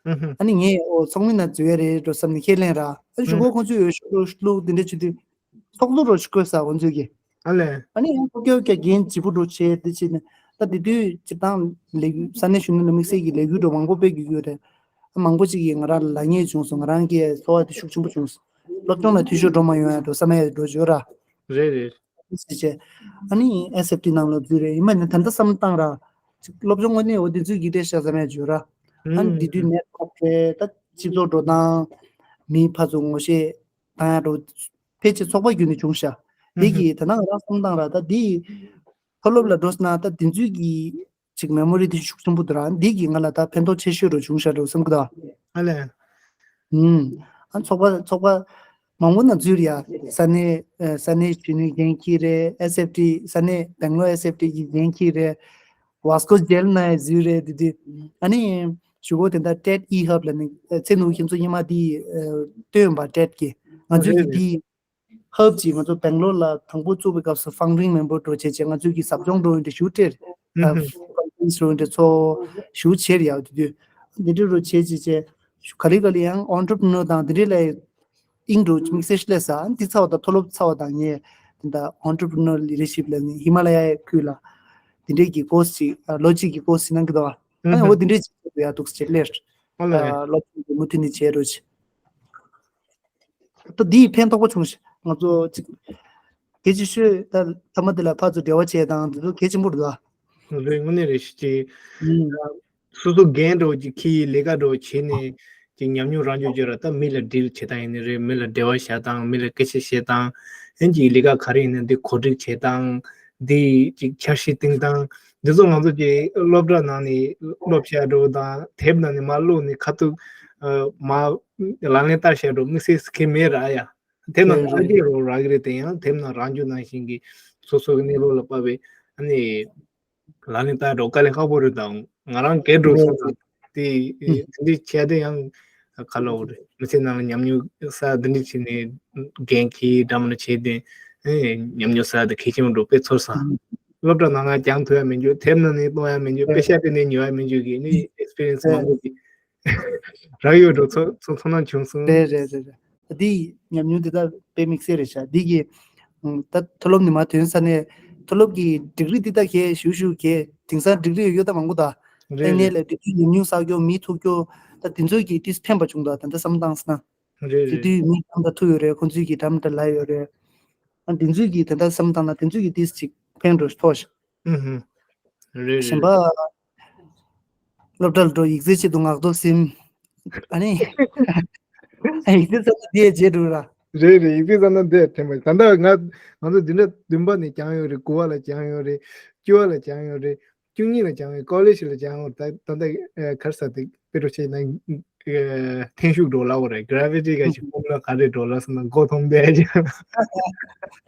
ཨུམ། ཨ་ནི་ངས་ཨོ་ཚོགས་མི་ནང་འཛུལ་ཡས་རེད་འགྲོ་བསམ་ནས་ཁས་ལེན་ར། ཨ་ནི་གཞུག་གུ་ཁོང་ཚོས་ཡོད་ཤོག་རོགས་ཤོག་ལུགས་འདི་འདྲ་བྱེད་དུས་ཚོགས་གཙོ་རོགས་ཤིག་དགོས་ས་ཁོང་ཚོས་ཀྱིས། ཨ་ལས། ཨ་ནི་ཡང་ཁོ་སྐྱོ་སྐྱ་རྒན་བརྗེ་པོ་འགྲོ་བྱས་འདི་བྱས་ནས་ད་དེ་དུས་སྤྱིར་བཏང་ལས་འགུལ་ས་གནས་གཞོན་ནུ་ལ་དམིགས་བསལ་གྱི་ལས་འགུལ་འགྲོ་མང་པོ་སྤེལ་དགོས་ཀྱི་ཡོད་རེད། ཨ་མང་པོ་ཅིག་གིས་ང་རང་ལ་ལབ་མཁན་བྱུང་སོང་། ང་རང་གི་ཚོར་བ་དེ་ཤུགས་ཆེན་པོ་བྱུང་སོང་། སློབ་སྦྱོང་ལ་འཐུས་ཤོར་འགྲོ་མ་ཡོང་ཡ་འགྲོ་བསམ་ཡ་འགྲོ་བརྗོད་ར། རེད་རེད། ཟེར་བྱས། ཨ་ནི་ཨེས་ཨེཕ་ཊི་ནང་ལ་འཛུལ་རེད། ཡིན་མ་ནི་ད་ལྟ་བསམ་བློ་བཏང་ར། ཅིག་སློབ་སྦྱོང་དངོས་གནས་འོ་དེ་ཚོའི་གི་བལྟས་ཤག་བསམ་ཡ་བརྗོད་ར། ཨ་ནི་དེ་དུས་ནད་ཁག་རེད། ད་སྤྱི་ཚོགས་འགྲོ་སྟངས། མི་ཕར་ཚུར་ངོ་ཤེས་བཏང་ཡ་འགྲོ། ཕལ་ཆེར་ཚོགས་པ་བརྒྱུད་ནས་བྱུང་ཤག་དེ་གི་ད་ནང་རང་བསམ་བཏང་ར། ད་དེ་མཐོ་སློབ་ལ་འགྲོ་སོང་ན་ད་དེ་ཚོའི་གི་ཅིག་མེ་མོ་རི་དེ་ཤུགས་ཆེན་པོ་འདུག་ར། འདི་གིས་ང་ལ་ད་ཕན་ཐོགས་ཆེ་ཤོས་རུ་བྱུང་ཤག་འགྲོ་བསམ་གི་འདུག་ཨ་ལས། ཨུམ། ཨ་ཚོགས་པ་ཚོགས་པ་མང་པོ་ནང་འཛུལ་ཡ། ས་གནས་ཨ་ས་གནས་གཞོན་ནུའི་འགན་འཁྱེར་རེད། ཨེས་ཨེཕ་ཊི་ས་གནས་སྦེང་ལོར་ཨེས་ཨེཕ་ཊི་གི་འགན་འཁྱེར་རེད། ཝེསྟ་ཀོསྟ་ཇེལ་ནང་འཛུལ་རེད། དེ་དུས་ཨ་ནི་གཞུག་གུ་དེ་འདྲ་ཊེཌ་ཨི་ཧབ་ལ་ནི་ཚེ་ནུ་ཁྱེད་ཚོ་སྔོན་མ་དེ་ཨ་སྟོན་པ་ཊེཌ་གི་ང་ཚོའི་གི་དེ། ཧབ་ཅིག་ང་ཚོ་སྦེང་ལོར་ལ་དང་པོ་བཙུགས་པའི་སྐབས་སུ་ཕའུན་ཌིང་མེམ་བར་འགྲོ་བྱས་བྱས་ང་ཚོས་ཀྱི་ཟབ་སྦྱོང་འགྲོ་ཡོང་དུས་ཞུ་སྤྲེལ། ཕའུན་ཌིང་འགྲོ་ཡོང་དུས་ཚོ་ཞུ་བྱེད་ཡག་དུས་དུས། འདི་འདྲ་རུ་བྱས་བྱས་བྱས། ག་ལེ་ག་ལེ་ཡང་ཨོན་ཊར་པི་རི་ནོར་དང་འདི་འདྲ་ལ་དབྱིངས་འགྲོ་དམིགས་བསལ་ལས་ས་འདི་ཚ་བ་དང་མཐོ་སློབ་ཚ་བ་དང་ངས་དེ་འདྲ་ཨོན་ཊར་པི་རི་ནོར་ལི་ཌར་ཤིབ་ལ་ནི་ཧི་མ་ལ་ཡའི་ཁུལ་ལ་འདི་འདྲའི་གི་ཀོར་སི་ཅིག་ལོ་གཅིག་གི་ཀོར་སི་ཅིག་གནང་གི་འདུག་བ། ཨ་ནི་འོ་འདི་འདྲའི་ཅིག་ཡག་འདུག་ཟེར་ལེར། ཨ་ལ། སློབ་ཚན་དེ་མུ་མཐུད་ནས་བྱེད་རོགས་བྱེད། ད་འདི་ཡིས་ཕན་ཐོགས་པོ་བྱུང་ཞིང་ང་ཚོ་ཅིག་གལ་ཆེ་ཤོས་ད་ཐ་མ་འདི་ལ་ཕར་ཚུར་འབྲེལ་བ་བྱས་དང་འདི་ཚོ་གལ་ཆེན་པོ་རེད་ད། རེད། དངོས་གནས་རེད་ཤི་ཅིག་ཨུམ། སོ་སོ་འགན་འགྲོ་ཅིག་ཁྱིའི་ལས་ཀ་འགྲོ་བྱས་ནས་ཅིག་ཉམས་མྱོང་རག་རྒྱུ་བརྗོད་ར། ད་མི་ལ་ཌིལ་བྱེད་སྟངས་ཡིན་ནི་རེད། མི་ལ་འབྲེལ་བ་བཞག་སྟངས། མི་ལ་སྐད་ཆ་བཤད་སྟངས། ཨེན་ཅིག་ལས་ཀ་ག་རེ་ཡིན་ན་འདི་གོ་སྒྲིག་བྱེད་སྟངས། འདི་ཅིག་འཆར་གཞི་བཏིང་སྟངས། འདི་ཚོ་ང་ཚོ་ཅིག་སློབ་གྲྭ་ནང་ནས་སློབ་བྱ་འགྲོ་དང་དེབ་ནང་ནས་མར་ཀློག་ནས་ཁ་ཐུག་མར་ལག་ལེན་བསྟར་བྱ་འགྲོ་དམིགས་བསལ་གི་མེད་ར་ཡ། དེབ་ནང་ལ་ཨ་ཅེ་རོ་རག་གི་རེད། དེ་ཡང་དེབ་ནང་རང་རྒྱུ་ནང་བཞིན་གྱི་སོ་སོ་གི་གནས་ལུགས་ལ་དཔག་པའི་ཨ་ནི་ལག་ལེན་བསྟར་འགྲོ་དཀའ་ལས་ཁག་པོ་རེད། དང་ང་རང་སྒེར་འགྲོ་སོང་ཙང་དེ་འདི་འདྲ་བྱས་ཏེ་ཡང་ག་ལ་འོ་རེད། མི་ཚེ་ནང་ལ་ཉམས་མྱོང་ས་འདི་འདྲ་བྱས་ནས་འགན་འཁྱེར་འདྲ་མི་འདྲ་བྱས་ཏེ་ཨེ་ཉམས་མྱོང་ས་དེ་གལ་ཆེན་པོ་འགྲོ་དཔེ་ཚོར་སོང་། སློབ་གྲྭ་ནང་ང་སྦྱང་ཐུབ་ཡ་མི་འཇུག་དེབ་ནང་ནས་ཀློག་ཡ་མི་འཇུག་དཔེ་ཤག་དེ་ནས་ཉོ་ཡ་མི་འཇུག་གི་ནི་ཨེག་སི་པི་རི་ཡན་སི་མང་པོ་ཅིག་རག་ཡོད་འགྲོ་ཚོ་ཚོ་ཚོ་ནང་བྱུང་སོང་། རེད་རེད་རེད་རེད། ད་དེ་ཉམས་མྱོང་དེ་ད་དཔེ་དམིགས་བསལ་རེད་ཤག་འདི་གི་ད་མཐོ་སློབ་ནས་མར་ཐོན་ས་ནས་མཐོ་སློབ་ཀྱི་ཌིག་རི་འདི་ད་གས་ཞུ་ཞུ་གས་དེང་སང་ཌིག་རི་ཡོད་ད་མང་པོ་ད། ཨེ་ནས་ལས་འབྲི་རྒྱུ་ཉམས་མྱོང་བསགས་རྒྱུ་མི་ཐུག་རྒྱུ་ད་དེ་ཚོ་གི་ཏིས་ཕན་པ་བྱུང་ད། ད་ལྟ་བསམ་བཏང་སོང་ན། རེད་དེ་རེད། དུས་མི་ཐམ་ད་ཐུག་ཡོད་རེད། ཁོང་ཚོས་ཀྱི་འདྲ་མི་འདྲ་ལབ་ཡོད་རེད། ཨ་དེ་ཚོས་ཀྱི་ད་ལྟ་བསམ་བཏང་ན་དེ་ཚོས་ཀྱི་ཏིས་ཅིག་ཕན་འགྲོ་ཐོག་ཤག་ཨུ་ཧུམ། རེད་རེད། གཞན་པ། སློབ་གྲྭ་ལ་འགྲོ་ཡིག་ཚད་ཆེད་དུ་ངག་ཐོག་ཟིན། ཨ་ནི། ཡིག་ཚད་ཙམ་དེ་རྗེས་འགྲོ་ར། རེད་རེད། ཡིག་ཚད་ཙམ་ན་དེ་ཐེམ་པ་ད་ལྟ་ང་ང་ཚོ་འདི་འདྲ་བདུན་པ་ནས་སྦྱངས་ཡོད་རེད། དགུ་པ་ལ་སྦྱངས་ཡོད་རེད། བཅུ་པ་ལ་སྦྱངས་ཡོད་རེད། བཅུ་གཉིས་ལ་སྦྱངས་ཡོད། ཀོ་ལེ་ཇི་ལ་སྦྱངས་ཡོད། ད་ད་ལྟ་གར་ས་དེ་དཔེ་འགྲོ་བྱས་ན་འཐེན་ཤུགས་འགྲོ་ལ་འོ་རེད། གྷ་རེ་ཝི་ཊི་ག་ཞིག་ཕོར་མུ་ལ་ག་རེ་འགྲོ་ལ་སོང་ན་མགོ་འཐོམ་བསྡད་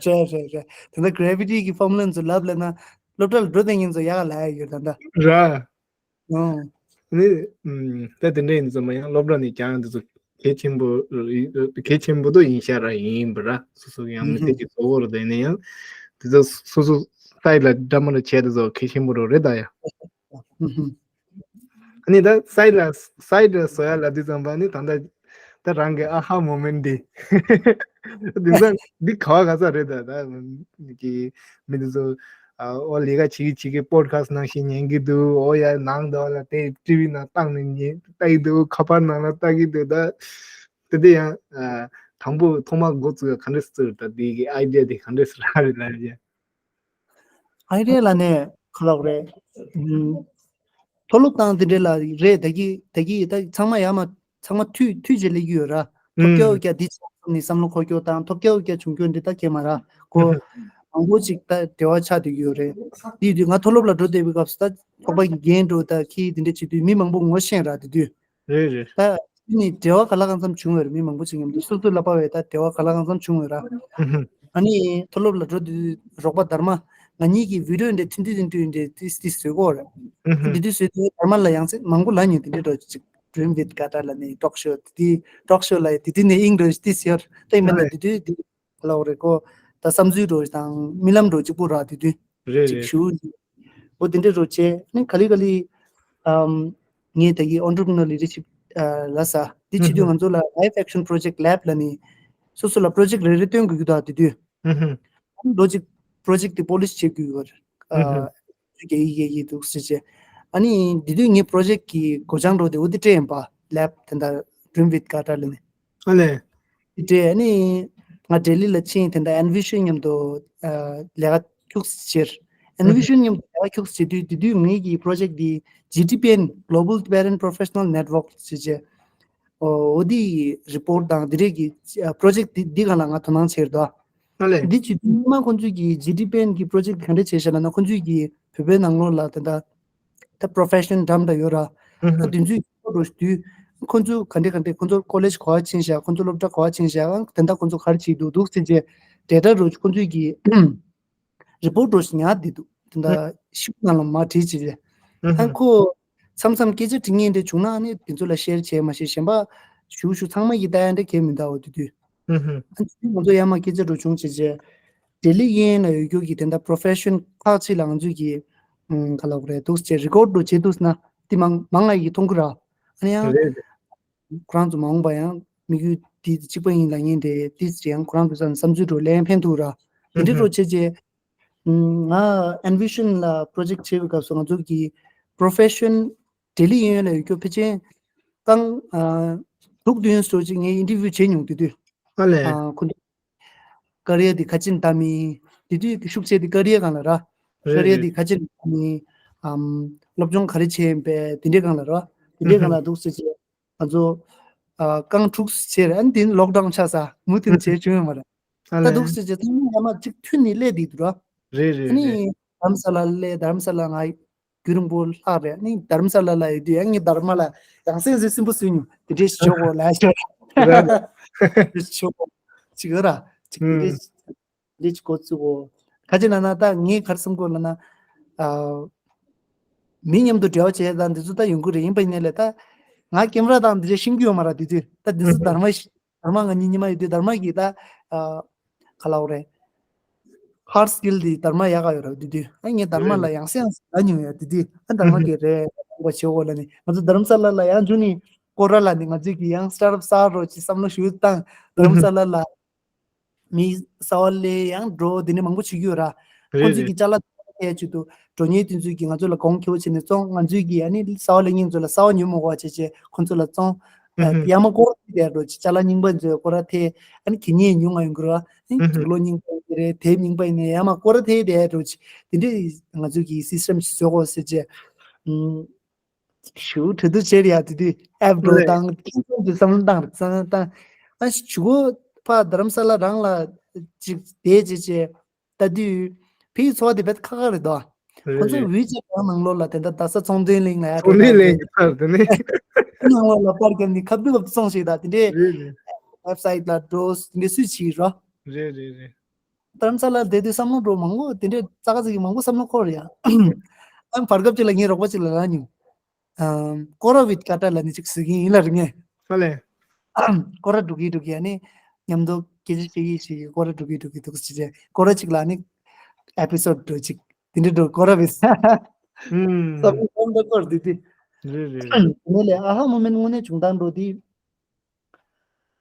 ཀྱང་། རེད་རེད་རེད། ད་ལྟ་གྷ་རེ་ཝི་ཊི་གི་ཕོར་མུ་ལ་ཚོ་ལབ་ལ་ན་སློབ་གྲྭ་ལ་འགྲོ་བསྡད་མཁན་ཚོ་ཡག་ལ་ཡོད་ད་ལྟ། ར། ཨོ། ནི། ཨམ། ད་དེ་འདྲ་ཡིན་ཙང་མ་ཡང་སློབ་གྲྭ་ནས་ཀྱང་འདི་ཚོ་གལ་ཆེན་པོ་གལ་ཆེན་པོ་དོ་ཡིན་ཤག་ར་ཡིན་པ་ར། སོ་སོ་ཡང་མི་ཚེ་གི་གཙོ་བོ་ར། དེ་ནས་ཡང་དེ་ཚོ་སོ་སོ་སའི་ཌི་ལ་འདྲ་མ་འདྲ་བྱས་དེ་ཚོ་གལ་ཆེན་པོ་རོ་རེད་ད་ཡ། ཨ་ནི་ད་སའི་ཌི་ལ་སའི་ཌི་ལ་བཟོ་ཡ་ལ་དུས་ཙམ་པ་ནི་ད་ལྟ་ད་རང་གི་ཨ་ཧ་མོ་མེན་ཊི་འདི་དེང་སང་འདི་ག་བ་ག་ས་རེད་ད། ད་གི་མི་འདི་ཚོ། ཨ་ཨོ་ལས་ཀ་བྱེད་ཀྱི་བྱེད་ཀྱི་པོ་ཌི་ཁ་སི་ནང་བཞིན་ཉན་གྱི་འདུག་ཨོ་ཡ་ནང་དུ་ལ་དེ་ཊི་བི་ནང་བཏང་ནས་ཉན་ལྟ་གི་འདུག་ཁ་པར་ནང་ལ་ལྟ་གི་འདུག་ད་དེ་དེ་ཡང་ཨ་དང་པོ་ཐོག་མ་འགོ་བཙུགས་ཡ་ག་འདྲས་བཙུགས་ད། དེ་གི་ཨའི་ཌི་ཡ་དེ་ག་འདྲས་རག་རེད་ལབ་ཡ། ཨའི་ཌི་ཡ་ལ་ནས་ཁ་ལོག་རེད། ཨུམ། མཐོ་སློབ་དང་དེ་འདྲས་ལ་རེད། ད་གི་ད་གི་ད་ཚང་མ་ཡ་མ་ཚང་མ་མཐུད་མཐུད་བྱས་སླེབས་ཀྱི་ཡོད་ར། ཐོབ་རྒྱ་ཨུ་རྒྱ་འདི་ཆགས་ནས་བསམ་བློ་འཁོར་རྒྱུ་དང་ཐོབ་རྒྱ་ཨུ་རྒྱ་བྱུང་རྒྱུ་འདི་ད་གས་མ་ར་གོ། མང་པོ་ཅིག་ད་འབྲེལ་བ་ཆགས་བསྡད་ཀྱི་ཡོད་རེད། དེ་དུས་ང་མཐོ་སློབ་ལ་འགྲོ་བསྡད་པའི་སྐབས་སུ་ད་ཚོགས་པ་གི་འགན་འགྲོ་ད་ཁྱི་དེ་འདྲས་བྱེད་དུས་མི་མང་པོ་ངོ་ཤེས་ར་དེ་དུས། རེད་རེད། ད་དེ་ནི་འབྲེལ་བ་ག་ལ་གང་འཚམ་བྱུང་ཡོད་རེད། མི་མང་པོ་ཅིག་མཉམ་དུ་སོ་སོའི་བསླབ་པ་བས་ད་འབྲེལ་བ་ག་ལ་གང་འཚམ་བྱུང་ཡོད་ར། ཨ་ནི་མཐོ་སློབ་ལ་འགྲོ་དུས་རོགས་པ་དར་མ་ང་གཉིས་ཀྱི་བི་ཌི་ཡོ་འདྲ་ཐུང་ཐུང་ཐུང་ཐུང་འདྲ་ཏིས་ཏིས་བཟོས་གོ་ར། དེ་དུས་བཟོས་དུས་དར་མ་ལ་ཡང་ཚེ་མང་པོ་ལ་ཉོས་དེ་འདྲས་འགྲོ་ཅིག Dream with Gatta ལ་ནི་talk show དེ་talk show ལ་དེ་དུས་ནས་དབྱིངས་འགྲོ་དེ་ཟེར་ཏེ་མེད་ན་དེ་དུས་དེ་ལ་རེ་གོ་ད་བསམ་ཚུལ་འགྲོ་དང་རྨི་ལམ་འགྲོ་གཅིག་པུ་ར་དེ་དུས་གཅིག་ཞུ་འོ་དེ་འདྲ་རོ་ཆེ་ནི་ག་ལི་ག་ལི་ངས་ད་གི་entrepreneur leadership ལ་ས་དེ་བྱེད་དུས་ང་ཚོ་ལ་life action project lab ལ་ནི་སོ་སོ་ལ་project རེ་རེ་སྟོན་དགོས་ཀྱི་འདུག་དེ་དུས་ལོ་གཅིག་project དེ་polish བྱེད་དགོས་ཀྱི་ཡོད། རྒྱ་ཡིག་རྒྱ་ཡིག་འདུག་ཟེར་བྱས། ཨ་ནི་དེ་དུས་ངའི་project གི་སྒོ་བྱང་འགྲོ་དེ་འོ་དེ་སྤྲད་ཡིན་པ་lab དེ་འདྲ་Dream with Gatta ལ་ནི། ཨ་ལས། དེ་སྤྲད་ཨ་ནི་ང་ལྡི་ལི་ལ་ཕྱིན་དེ་འདྲ་Envision མཉམ་དུ་ལས་ཀ་ཁྱུག་ཟེར། Envision མཉམ་དུ་ལས་ཀ་ཁྱུག་ཟེར་དུས་དེ་དུས་ངའི་གི་project དེ་G T P N Global Tibetan Professional Network ཟེར་བྱས། འོ་འོ་དེ་report དང་དེ་འདྲས་ཀྱི་project དེ་འདི་གང་ལ་ང་དོ་སྣང་བྱེད་དོ། ཨ་ལས། འདི་བྱེད་དུས་སྔོན་མ་ཁོང་ཚོས་ཀྱི་G T P N གི་project ག་འདྲས་བྱས་ཤག་ལབ་ན་ཁོང་ཚོས་ཀྱི་བོད་པའི་ནང་ལོགས་ལ་ད་ལྟ་ད་profession འདྲ་མི་འདྲ་ཡོད་ར། ཨ་དེ་ཚོས་འགྲོ་དུས་ཁོང་ཚོ་ག་འདྲས་ག་འདྲས་ཁོང་ཚོ་college ག་པར་ཕྱིན་ཤག་ཁོང་ཚོ་སློབ་གྲྭ་ག་པར་ཕྱིན་ཤག་ཨང་དེ་འདྲ་ཁོང་ཚོ་ག་རེ་བྱེད་འདུག་འདུག་ཟེར་བྱས་data རུ་ཁོང་ཚོས་ཀྱི་report རུ་ཉར་བསྡད་འདུག་དེ་འདྲ་ཤུགས་ནང་ལ་མ་བྲིས་བྱས་བྱས་ཨང་ཁོ་མཚམས་མཚམས་སྐད་ཆ་དྲི་ངེས་འདྲ་བྱུང་ན་ནི་དེ་ཚོ་ལ་share བྱས་མ་ཤེས་གཞན་པ་ཞུ་ཞུ་ཚང་མ་ཡི་ལྟ་ཡ་འདྲ་གས་མི་འདའ་འོ་དེ་དུས། ང་ཚོ་ཡར་མར་སྐད་ཆ་འགྲོ་བྱུང་བྱས་བྱས། ལྡི་ལི་གཡས་གཡོན་ལ་ཡོད་རྒྱུ་གི་དེ་འདྲ་profession ཁག་ཅིག་ལ་ང་ཚོས་ཀྱི་ཨམ་ག་ལབ་དགོས་རེད་འདུག་ཅེས་record འགྲོ་བྱེད་འདུག་ན་དེ་མང་མང་ང་ཡི་མཐོང་གི་ར། ཨ་ནི་ཡང་རེད་རེད། ཁོ་རང་ཚོ་མ་འོངས་པ་ཡང་དམིགས་ཡུལ་དེ་གཅིག་པ་ཡིན་ལབ་མཁན་དེ་དེ་ཡང་ཁོ་རང་ཚོ་བསམ་བསམ་ཚུལ་འགྲོ་ལན་ཕན་ཐོགས་ར། དེ་འདྲ་འགྲོ་བྱས་བྱས། ང་Envision ལ་project བྱེད་པའི་སྐབས་སུ་ང་ཚོ་གི་profession ལྡི་ལི་གཡས་གཡོན་ལ་ཡོད་རྒྱུ་ཕལ་ཆེར་རྐང་དྲུག་བདུན་སོ་ཅིག་ངས་interview བྱས་མྱོང་དུས་དུས། ཨ་ལས། ཁོ་ཚོ་career དེ་ག་ཅིན་ལྟ་མིན། དེ་དུས་ཀྱི་ཤུགས་ཆེ་དེ་career སྒང་ལ་ར། རེད་career རེད། དེ་ག་ཅིན་ལྟ་མིན། ཨམ་སློབ་སྦྱོང་ག་རེ་བྱས་ཡིན་པས་དེ་འདྲའི་སྒང་ལ་ར། དེ་འདྲའི་སྒང་ལ་འདུག་ཟེར་བྱས་ང་ཚོ་ཨ་རྐང་དྲུག་བྱས་རེད། ཨ་ནི་དེ་ནི་lockdown ཆགས་ས་མུ་མཐུད་བྱས་བྱུང་ཡོད་མ་རེད། ཨ་ད་ལས། འདུག་ཟེར་བྱས་ཚང་མ་ཡར་མར་གཅིག་མཐུན་ནས་སླེབས་བསྡད་འདུག་ར། རེད་རེད་ཨ་ནི་རེད། རྡ་རམ་ས་ལ་སླེབས། རྡ་རམ་ས་ལ་ང་རྒྱུན་རིང་པོ་ལྷག་རེད། ཨ་ནི་རྡ་རམ་ས་ལ་ལ་ཡོད་དུས་ཡང་ངས་རྡ་རམ་ལ་ཡང་སེམས་སེམས་སིམ་པོ་བཟོས་མྱོང་། དེ་འདྲའི་ཞིག་ཆོག་གོ་ལ་ཞོག་རེད། ཞིག་ཆོག་གོ་ཅིག་ར་ཅིག་དེ་འདྲའི་ཨུམ། འདི་ཅིག་གོ་ཚུགས་གོ་ག་ཅི་ལབ་ན་ད་ངས་ག་རེ་བསམ་གོ་ལབ་ན། ཨ་མི་མཉམ་དུ་འབྲེལ་བ་བྱས་དང་འདི་ཚོ་ད་ཡོང་གི་རེད། ཡིན་པ་ཡིན་ནའི་ལས་ད་ང་ཀེམ་ར་དང་འདི་འདྲ་ཤེས་ཀྱི་ཡོད་མ་རེད། དེ་དུས་ད་འདི་ཚོ་ཨུམ། རྡ་རམ་ཤ་རྡ་རམ་ང་གཉིས་ཉི་མ་ཡོད་དུས་རྡ་རམ་གྱིས་ད་ཨ་ག་ལབ་དགོས་རེད། hard skill དེ་རྡ་རམ་ཡག་ག་ཡོད་རེད། དེ་དུས་ཨ་ངས་རྡ་རམ་ལ་ཡང་སེ་ཡང་སེ་ལབ་མྱོང་ཡ། དེ་དུས་ཨ་རྡ་རམ་གྱིས་རེད་ཡོང་པ་བྱེད་འོ་ལབ་ནས་ང་ཚོ་རྡ་རམ་ས་ལ་ལ་ཡང་འཇུ་ནས་སྐོར་ར་ལ་ནས་ང་ཚོས་ཀྱི་ཡང་start up གསར་རོ་ཅིག་བསམ་བློ་ཞུ་བཏང་རྡ་རམ་ས་ལ་ལ། མི་གསར་པ་སླེབས་ཡང་འགྲོ་དེ་འདྲ་མང་པོ་བྱེད་ཀྱི་ཡོད་ར། རེད་ཁོང་ཚོས་རེད། ཀྱི་ཅ་ལག་ཐད་ཆེད་དུ་འགྲོ་མཁན་དེ་ཚོས་ཀྱི་ང་ཚོ་ལ་གོང་ཁེ་པོ་བྱས་ནས་བཙོང་། ང་ཚོས་ཀྱི་ཨ་ནི་གསར་པ་སླེབས་མཁན་ཚོ་ལ་གསར་པ་ཉོ་མི་དགོས་པ་བྱས་བྱས་ཁོང་ཚོ་ལ་བཙོང་། ཨ་ཧུམ་ཧུམ། ཡར་མར་སྐོར་ར་ཐད་བསྡད་རོ་ཅིག་ཅ་ལག་རྙིང་པ་ཚོའི་སྐོར་ར་ཐད་ཨ་ནི་གད་སྙིགས་ཉུང་ང་ཡོང་གི་ར། ཨ་ནི་ཧུམ་ཧུམ། དུག་ལོག་རྙིང་པ་ཡིན་གྱི་རེད། དེབ་རྙིང་པ་ཡིན་ནའི་ཡར་མར་སྐོར་ར་ཐད་བསྡད་རོ་ཅིག་དེ་འདྲའི་ང་ཚོས་ཀྱི་སི་སི་ཊེམ་ཞིག་བཟོ་དགོས་ཟེར་བྱས། ཨུམ། ཞུ་གྲོས་བསྡུར་བྱས་རེད་ཡ། དེ་དུས་ཨེབ་འགྲོ་ལེ། དང་ཁྱིམ་ཚང་གི་བསམ་བློ་བཏང་རེད། བསམ་བློ་བཏང་། ཨ་ཞུ་གོ་ཕ་རྡ་རམ་ས་ལ་རང་ལ་ཅིག་བསྡད་བྱས་བྱས་ལྟ་དུས་ཕའི་འཚོ་བ་དེ་དཔེ་ཁག་ཁག་རེད་དོ། རེད་ཁོ་ཚོ་རེད། ཝི་ཅེ་ཊི་རང་ནང་ལོགས་ལ་དེ་འདྲ་རྡ་ས་ཚོང་དོན་གླིང་ལ་ཡ་ཚོང་དོན་གླིང་གི་ཚར་དེ་ནི་ནང་ལོགས་ལ་པར་བརྒྱབ་ནས་ཁ་བསྡུ་ཁ་བསྡུ་སོང་ཞིག་དང་དེ་འདྲའི་རེད་རེད། ཝེབ་སའིཊ་ལ་འགྲོ་དེ་འདྲའི་སུས་བྱས་རོ། རེད་རེད་རེད། རྡ་རམ་ས་ལ་བསྡད་དུས་བསམ་བློ་འགྲོ་མང་པོ་དེ་འདྲའི་ཙག་ཙིག་གི་མང་པོ་བསམ་བློ་འཁོར་ཡ། ཨ་བར་སྐབས་ཅིག་ལ་ངའི་རོགས་པ་ཅིག་ལ་ལབ་མྱོང་། ཨམ། སྐོར་ར་ཝི་ཐི་ག་ཊ་ལབ་ནི་ཅིག་ཟེར་གྱི་ཡིན་ལ་རིང་ངས། ཨ་ལས། སྐོར་ར་འགྲོ་གི་འགྲོ་གི་ཨ་ནི་མཉམ་དུ་སྐད་ཆ་བཤད་ཡི་ཞིག་སྐོར་ར་འགྲོ་གི་འགྲོ་གི་འདུག་ཟེར་བྱས་སྐོར་ར་ཅིག་ལ་ནི་ཨེ་པི་སོ་ཌི་འགྲོ་ཅིག་དེ་འདྲ་འགྲོ་སྐོར་ར་ཝི་ཐི། ཨུམ། ས་བོན་གོང་དུ་སྐོར་དུས་དུས། རེད་རེད་རེད། དེ་ནས་ལས་ཨ་ཧ་མོ་མེན་དངོས་གནས་བྱུང་སྟངས་འགྲོ་དུས།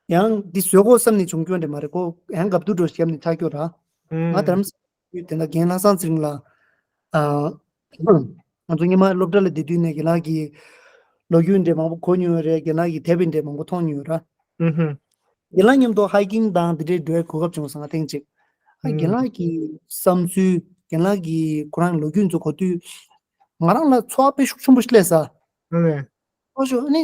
ཡང་འདི་བཟོས་གོ་བསམ་ནས་བྱུང་རྒྱུ་འདྲ་མ་རེད་ཁོ། ཡང་སྐབས་དུ་འགྲོ་ཞབས་ནས་ཆགས་རྒྱུ་ར། ང་ཨུམ། དར་མ་དེ་འདྲ་རྒན་ལྷ་བཟང་ཚེ་རིང་ལ། ཨ། ང་ཚོ་སྔོན་མ་སློབ་གྲྭ་ལ་བསྡད་དུས་ནས་རྒན་ལགས་ཀྱི་ལོ་རྒྱུས་འདྲ་མང་པོ་གོ་མྱོང་ཡོད་རེད། རྒན་ལགས་ཀྱི་དེབ་འདྲ་མང་པོ་མཐོང་མྱོང་ཡོད་ར། ཨུ་ཧུ། རྒན་ལགས་མཉམ་དུ་ཧའི་ཀིང་དང་དེ་འདྲའི་འགྲོ་བའི་གོ་སྐབས་བྱུང་སོང་ང་ཐེངས་གཅིག་ཨ་ཨུ། རྒན་ལགས་ཀྱི་བསམ་ཚུལ་རྒན་ལགས་ཀྱི་ཁོ་རང་ལོ་རྒྱུས་ཚོ་གོ་དུས། ང་རང་ལ་ཚོར་བ་དཔེ་ཤུགས་ཆེན་པོ་ཞིག་སླེབས་ས། ཨ་ལས། ཨོ་ཞོ་ཨ་ནི་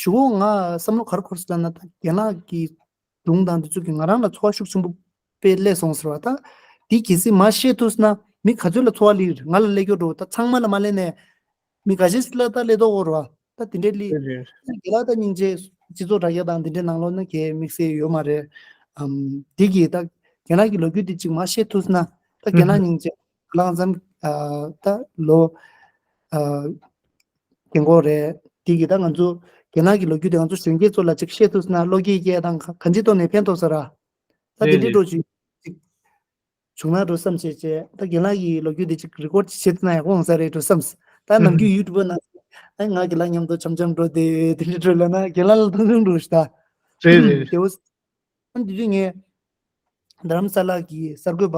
ཞུ་གོ་ང་བསམ་བློ་ག་རེ་འཁོར་སོང་ལབ་ན་ད་རྒན་ལགས་ཀྱི་སྒྲུང་དང་འདི་ཚོ་གིས་ང་རང་ལ་ཚོར་བ་ཤུགས་ཆེན་པོ་དཔེ་སླེབས་སོང་ཟེར་བ་ད། འདི་གལ་སྲིད་མ་བཤད་ཐུབ་ན་མི་ག་ཚོད་ལ་ཚོར་བ་སླེབས་རེད། ང་ལ་སླེབས་ཀྱི་རེད། ད་ཚང་མ་ལ་མ་སླེབས་ནས་མི་ཁ་ཤས་ཤིག་ལ་ད་སླེབས་མདོག་ཁ་པོ་རེད་བ། ད་དེ་འདྲའི་སླེབས། རེད་རེད། རྒན་ལགས་ད་སྙིང་རྗེ། སྤྱི་ཚོགས་དྲ་རྒྱ་དང་དེ་འདྲའི་ནང་ལོགས་ན་གའི་དམིགས་བསལ་ཡོད་མ་རེད། ཨམ། དེ་གིས་ད་རྒན་ལགས་ཀྱི་ལོ་རྒྱུས་དེ་གཅིག་མ་བཤད་ཐུབ་ན་ད་རྒན་ལགས་སྙིང་རྗེ། ལྷ་བཟང་ཚེ་རིང་ཨ་ད་ལོ་ཨ་རྒན་གོག་རེད། དེ་གིས་ད་ང་ཚོ་ རྒན་ལགས་ཀྱི་ལོ་རྒྱུས་དེ་ང་ཚོ་གཞོན་སྐྱེས་ཚོ་ལ་ཅིག་བཤད་ཐུབ་ན་བློ་སྐྱེད་སྐྱེ་དང་ག་གང་ཅི་ཐོག་ནས་ཕན་ཐོགས་ས་ར། ད་དེ་རེད་འདྲའི་རེད། འགྲོ་ཅིག་ཅིག་བྱུང་ན་འགྲོ་བསམ་བྱས་བྱས་ད་རྒན་ལགས་ཀྱི་ལོ་རྒྱུས་དེ་ཅིག་རི་ཀོར་ཅིག་བྱེད་ཐུབ་ན་ཡག་པོ་ཡོང་ས་རེད་འགྲོ་བསམ། ད་ནམ་རྒྱུན་ཡུ་ཊུབ་ནང་ཨ་ང་རྒན་ལགས་མཉམ་དུ་འཆམ་འཆམ་འགྲོ་དེ་དེ་འདྲའི་འགྲོ་ལབ་ན་རྒན་ལགས་ལ་ཐུང་ཐུང་འགྲོ་ཤི་ད། རེད་རེད། དེ་བོ། ཨ་འདི་དུས་ངས་རྡ་རམ་ས་ལ་གི་གསར་འགོད་པ་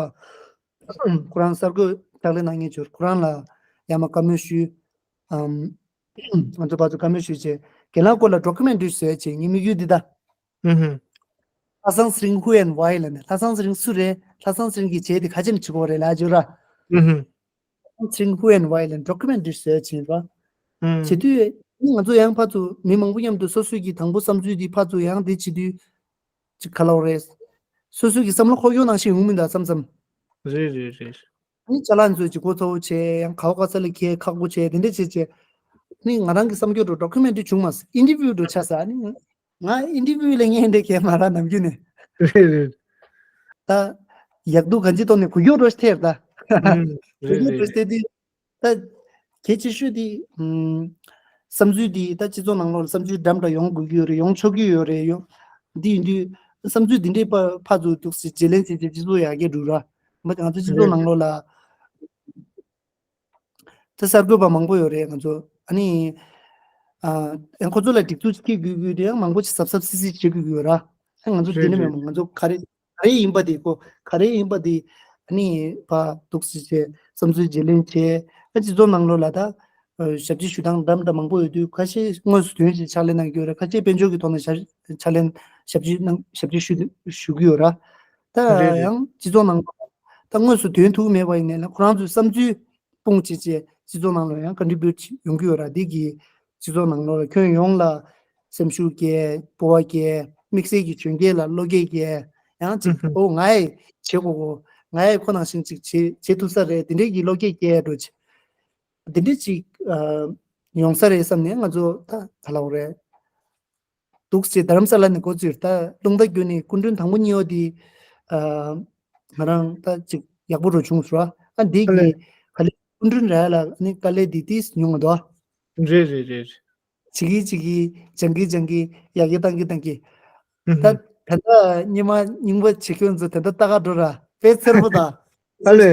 ཁོ་རང་གསར་འགོད་ཕྱག་ལས་གནང་མཁན་ཚོར་ཁོ་རང་ལ་ཡར་མར་བཀའ་མོལ་ཞུས། ཨམ། ང་ཚོ་ཕར་ཚུར་བཀའ་མོལ་ཞུས་བྱས་རྒན་ལགས་སྐོར་ལ་ཌོ་ཀུ་མེན་ཊ་རི་བཟོས་བྱས་ངའི་དམིགས་ཡུལ་འདི་ད། ཧུམ་ཧུམ། ལྷ་བཟང་ཚེ་རིང་ཧུ་ཨེན་ཝའི་ལབ་ནས་ལྷ་བཟང་ཚེ་རིང་སུ་རེད། ལྷ་བཟང་ཚེ་རིང་གིས་བྱས་དེ་ག་ཅེམ་བྱེད་དགོས་རེད་ལབ་བརྗོད་ར། ཧུམ་ཧུམ། ཚེ་རིང་ཧུ་ཨེན་ཝའི་ལབ་ཌོ་ཀུ་མེན་ཊ་རི་བཟོས་བྱས་ར། ཧུམ། བྱེད་དུས་ང་ཚོ་ཡང་ཕར་ཚུར་མི་མང་པོ་མཉམ་དུ་སོ་སོའི་གི་དང་པོ་བསམ་ཚུལ་འདི་ཕར་ཚུར་ཡང་འདི་བྱེད་དུས་ཅིག་ག་ལབ་རེད། སོ་སོའི་གི་བསམ་བློ་འཁོར་ཡོང་ནང་བཞིན་ཡོང་མི་འདུག་བསམ་བསམ། རེད་རེད་རེད། ནི་ཅ་ལག་ཚོས་ཅིག་གོ་ཚ་བོ་བྱས་ཡང་ག་བ་ག་ས་ལ་ཁྱེད་ཁག་པོ་བྱས་དེ་འདྲ་བྱས་བྱས། ནི་ང་རང་གི་བསམ་རྒྱུ་འགྲོ་ཌོ་ཀུ་མེན་ཊ་རི་བྱུང་མ་སོང་ཨིན་ཊར་བིའུ་འགྲོ་ཆགས་ས་ནི། ང་ཨིན་ཊར་བིའུ་ལ་ངས་འདྲ་གས་མ་རག་ནམ་རྒྱུན་ནས། རེད་རེད། ད། ཡག་སྡུག་གང་ཅི་ཐོག་ནས་གུ་ཡོག་རོ་ཐེར་ད། ཨུམ། གུ་རེད་ཡོག་རོ་རེད། ཐེར་དུས། ད། གལ་ཆེ་ཤོས་དེ། ཨུམ། བསམ་ཚུལ་དེ་ད་སྤྱི་ཚོགས་ནང་ལོགས་ལ་བསམ་ཚུལ་འདྲ་མི་འདྲ་ཡོང་དགོས་ཀྱི་ཡོད་རེད་ཡོང་ཆོག་གི་ཡོད་རེད་ཡོང་། འདི་ཡིན་དུས། བསམ་ཚུལ་འདི་འདྲའི་ཕ་ཕར་ཚུར་འདུག་སེ་བརྗེ་ལེན་བྱེད་བྱེད་སྤྱི་ཚོགས་ཡར་རྒྱས་འགྲོ་ར། མ་ང་ཚོ་སྤྱི་ཚོགས་ནང་ལོགས་ལ། ད་གསར་འགོད་པ་མང་པོ་ཡོད་རེད་ང་ཚོ་ཨ་ནི། ཨ། ཡང་ཁོ་ཚོ་ལ་སྒྲིག་འཛུགས་སྐྱེལ་དགོས་དགོས་དེ་ཡང་མང་པོ་ཞིག་གཟབ་གཟབ་སིག་སིག་བྱེད་དགོས་ཀྱི་ཡོད་ར། ཨ་ང་ཚོ་དེ་རེད་འདྲ་མེད་རེད། མོ་ང་ཚོ་ག་རེ་ག་རེ་ཡིན་པ་དེ་ཁོ་ག་རེ་ཡིན་པ་དེ་ཨ་ནི་ཕ་འདུག་སེ་བྱས་བསམ་ཚུལ་བརྗེ་ལེན་བྱས་ཨ་སྤྱི་ཚོགས་ནང་ལོགས་ལ་ད་ཨ་ཞབས་ཕྱི་ཞུ་སྟངས་འདྲ་མི་འདྲ་མང་པོ་ཡོད་དུས་ཁ་ཤས་དངོས་སུ་ཐོན་ཞིག་ཕྱག་ལས་གནང་གི་ཡོད་ར་ཁ་ཤས་དཔལ་འབྱོར་གྱི་ཐོག་ནས་ཕྱག་ཕྱག་ལས་ཞབས་ཕྱི་གནང་ཞབས་ཕྱི་ཞུ་ཞུ་གི་ཡོད་ར། ད་རེད་རེད། ཡང་སྤྱི་ཚོགས་ནང་ལོགས་ད་དངོས་སུ་ཐོན་ཐུབ་མེད་པ་ཡིན་ནའི་ལ་ཁོ་རང་ཚོའི་བསམ་ཚུལ། སྤུངས་བྱས་བྱས་སྤྱི་ཚོགས་ནང་ལ་ཡང་ཀོན་ཊི་བིའུ་ཊི་ཡོང་གི་ཡོད་ར། འདི་གིས་སྤྱི་ཚོགས་ནང་ལོགས་ལ་ཁྱོན་ཡོངས་ལ་སེམས་ཤུགས་སྐྱེ་སྤོབས་པ་སྐྱེ་དམིགས་བསལ་གྱི་གཞོན་སྐྱེས་ལ་བློ་སྐྱེད་སྐྱེ་ཡང་ཅིག་ཨོ་ང་ཡི་བྱེད་དགོས་གོ་ང་ཡི་ཁོ་ནང་བཞིན་ཅིག་བྱེད་བྱེད་ཐུབ་ས་རེད་དེ་འདྲའི་གི་བློ་སྐྱེད་སྐྱེ་འགྲོ་ཅིག་དེ་འདྲའི་ཅིག་ཡོང་ས་རེད་བསམ་ནས་ང་ཚོ་ད་ག་ལབ་དགོས་རེད། འདུག་སེ་རྡ་རམ་ས་ལ་ནས་འགོ་བཙུགས་ད་རླུང་རྟ་བརྒྱུད་ནས་སྐུ་མགྲོན་དང་པོ་གཉིས་པ་དེ། ཨ། ང་རང་ད་ཅིག་ཡག་པོ་རུ་བྱུང་སོང་ཨ་འདི་གི་ག་ལེ་སྐུ་མགྲོན་ར་ལ་ནི་དཀའ་ལས་འདི་ཏིས་ཉུང་ང་དོ། རེད་རེད་རེད། ཅིག་གི་ཅིག་གི་ཇང་གི་ཇང་གི་ཡག་གི་བཏང་གི་བཏང་གི་ད་ད་ལྟ་ཉི་མ་རྙིང་པ་བྱེད་ཁྱོད་ཚོ་ད་ལྟ་ལྟ་ག་འགྲོ་ར་དཔེ་ཚེར་པོ་ད། ཨ་ལེ།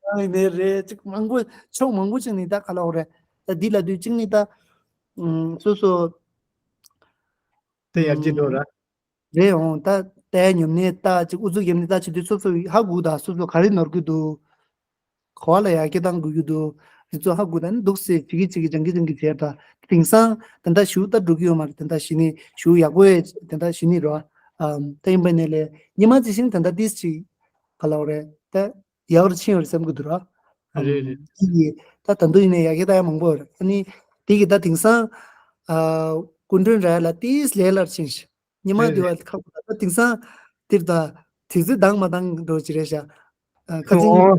ཨ་ནི་རེད་ཅིག་མང་པོ་ཕྱོགས་མང་པོ་ཅིག་ནི་ད་ག་ལ་འོ་རེད་ད་འདི་ལ་དུས་གཅིག་ནི་ད། ཨུམ། སོ་སོ། དེ་ཡར་རྒྱས་འགྲོ་ར། རེད་འོང་ད་ལྟའི་ཉམས་ནས་ལྟ་ཅིག་ཨུ་ཚུགས་རྒྱབ་ནས་ལྟ་བྱེད་དུས་སོ་སོ་ཧ་གོ་ད་སོ་སོ་ག་རེ་ནོར་གི་འདུག་ག་བ་ལ་ཡར་རྒྱས་བཏང་དགོས་ཀྱི་འདུག་རི་ཚོ་ཧ་གོ་ད་ནི་འདུག་སེ་བྱེད་ཀྱི་བྱེད་ཀྱི་སྦྱང་གི་སྦྱང་གི་བྱས་ད་དེང་སང་ད་ལྟ་ཞུ་ད་འགྲོ་གི་ཡོད་མ་རེད་ད་ལྟ་ཞི་ནི་ཞུ་ཡག་པོ་ཡོད་ད་ལྟ་ཞི་ནི་རོ། ཨམ་ད་ཡིན་པ་ནས་ལས་ཉི་མ་ཅི་ཞིག་ད་ལྟ་ཏིས་ཅིག་ག་ལ་བ་རེད་ད། ཡག་རུ་ཕྱིན་ཡོད་རེད་བསམ་གི་འདུག་ར། རེད་རེད། དེ་གི་ད་ད་དུང་ཡིན་ནའི་ཡག་གི་ད་ཡང་མང་པོ་ཡོད་རེད་ཨ་ནི། དེ་གི་ད་དེང་སང་། ཨ། སྐུ་མགྲོན་ར་ལ་ཏིས་ལས་སླར་ཕྱིན་ཤི། ཉི་མ་རེད་འདི་བ་རེད། ཁག་པོ་ད་དེང་སང་། དེར་ད། དུས་ཚོད་འདང་མ་འདང་འགྲོ་ཅི་རེད་ཤག་ཨ། ཁ་ཚིན། ཨོ།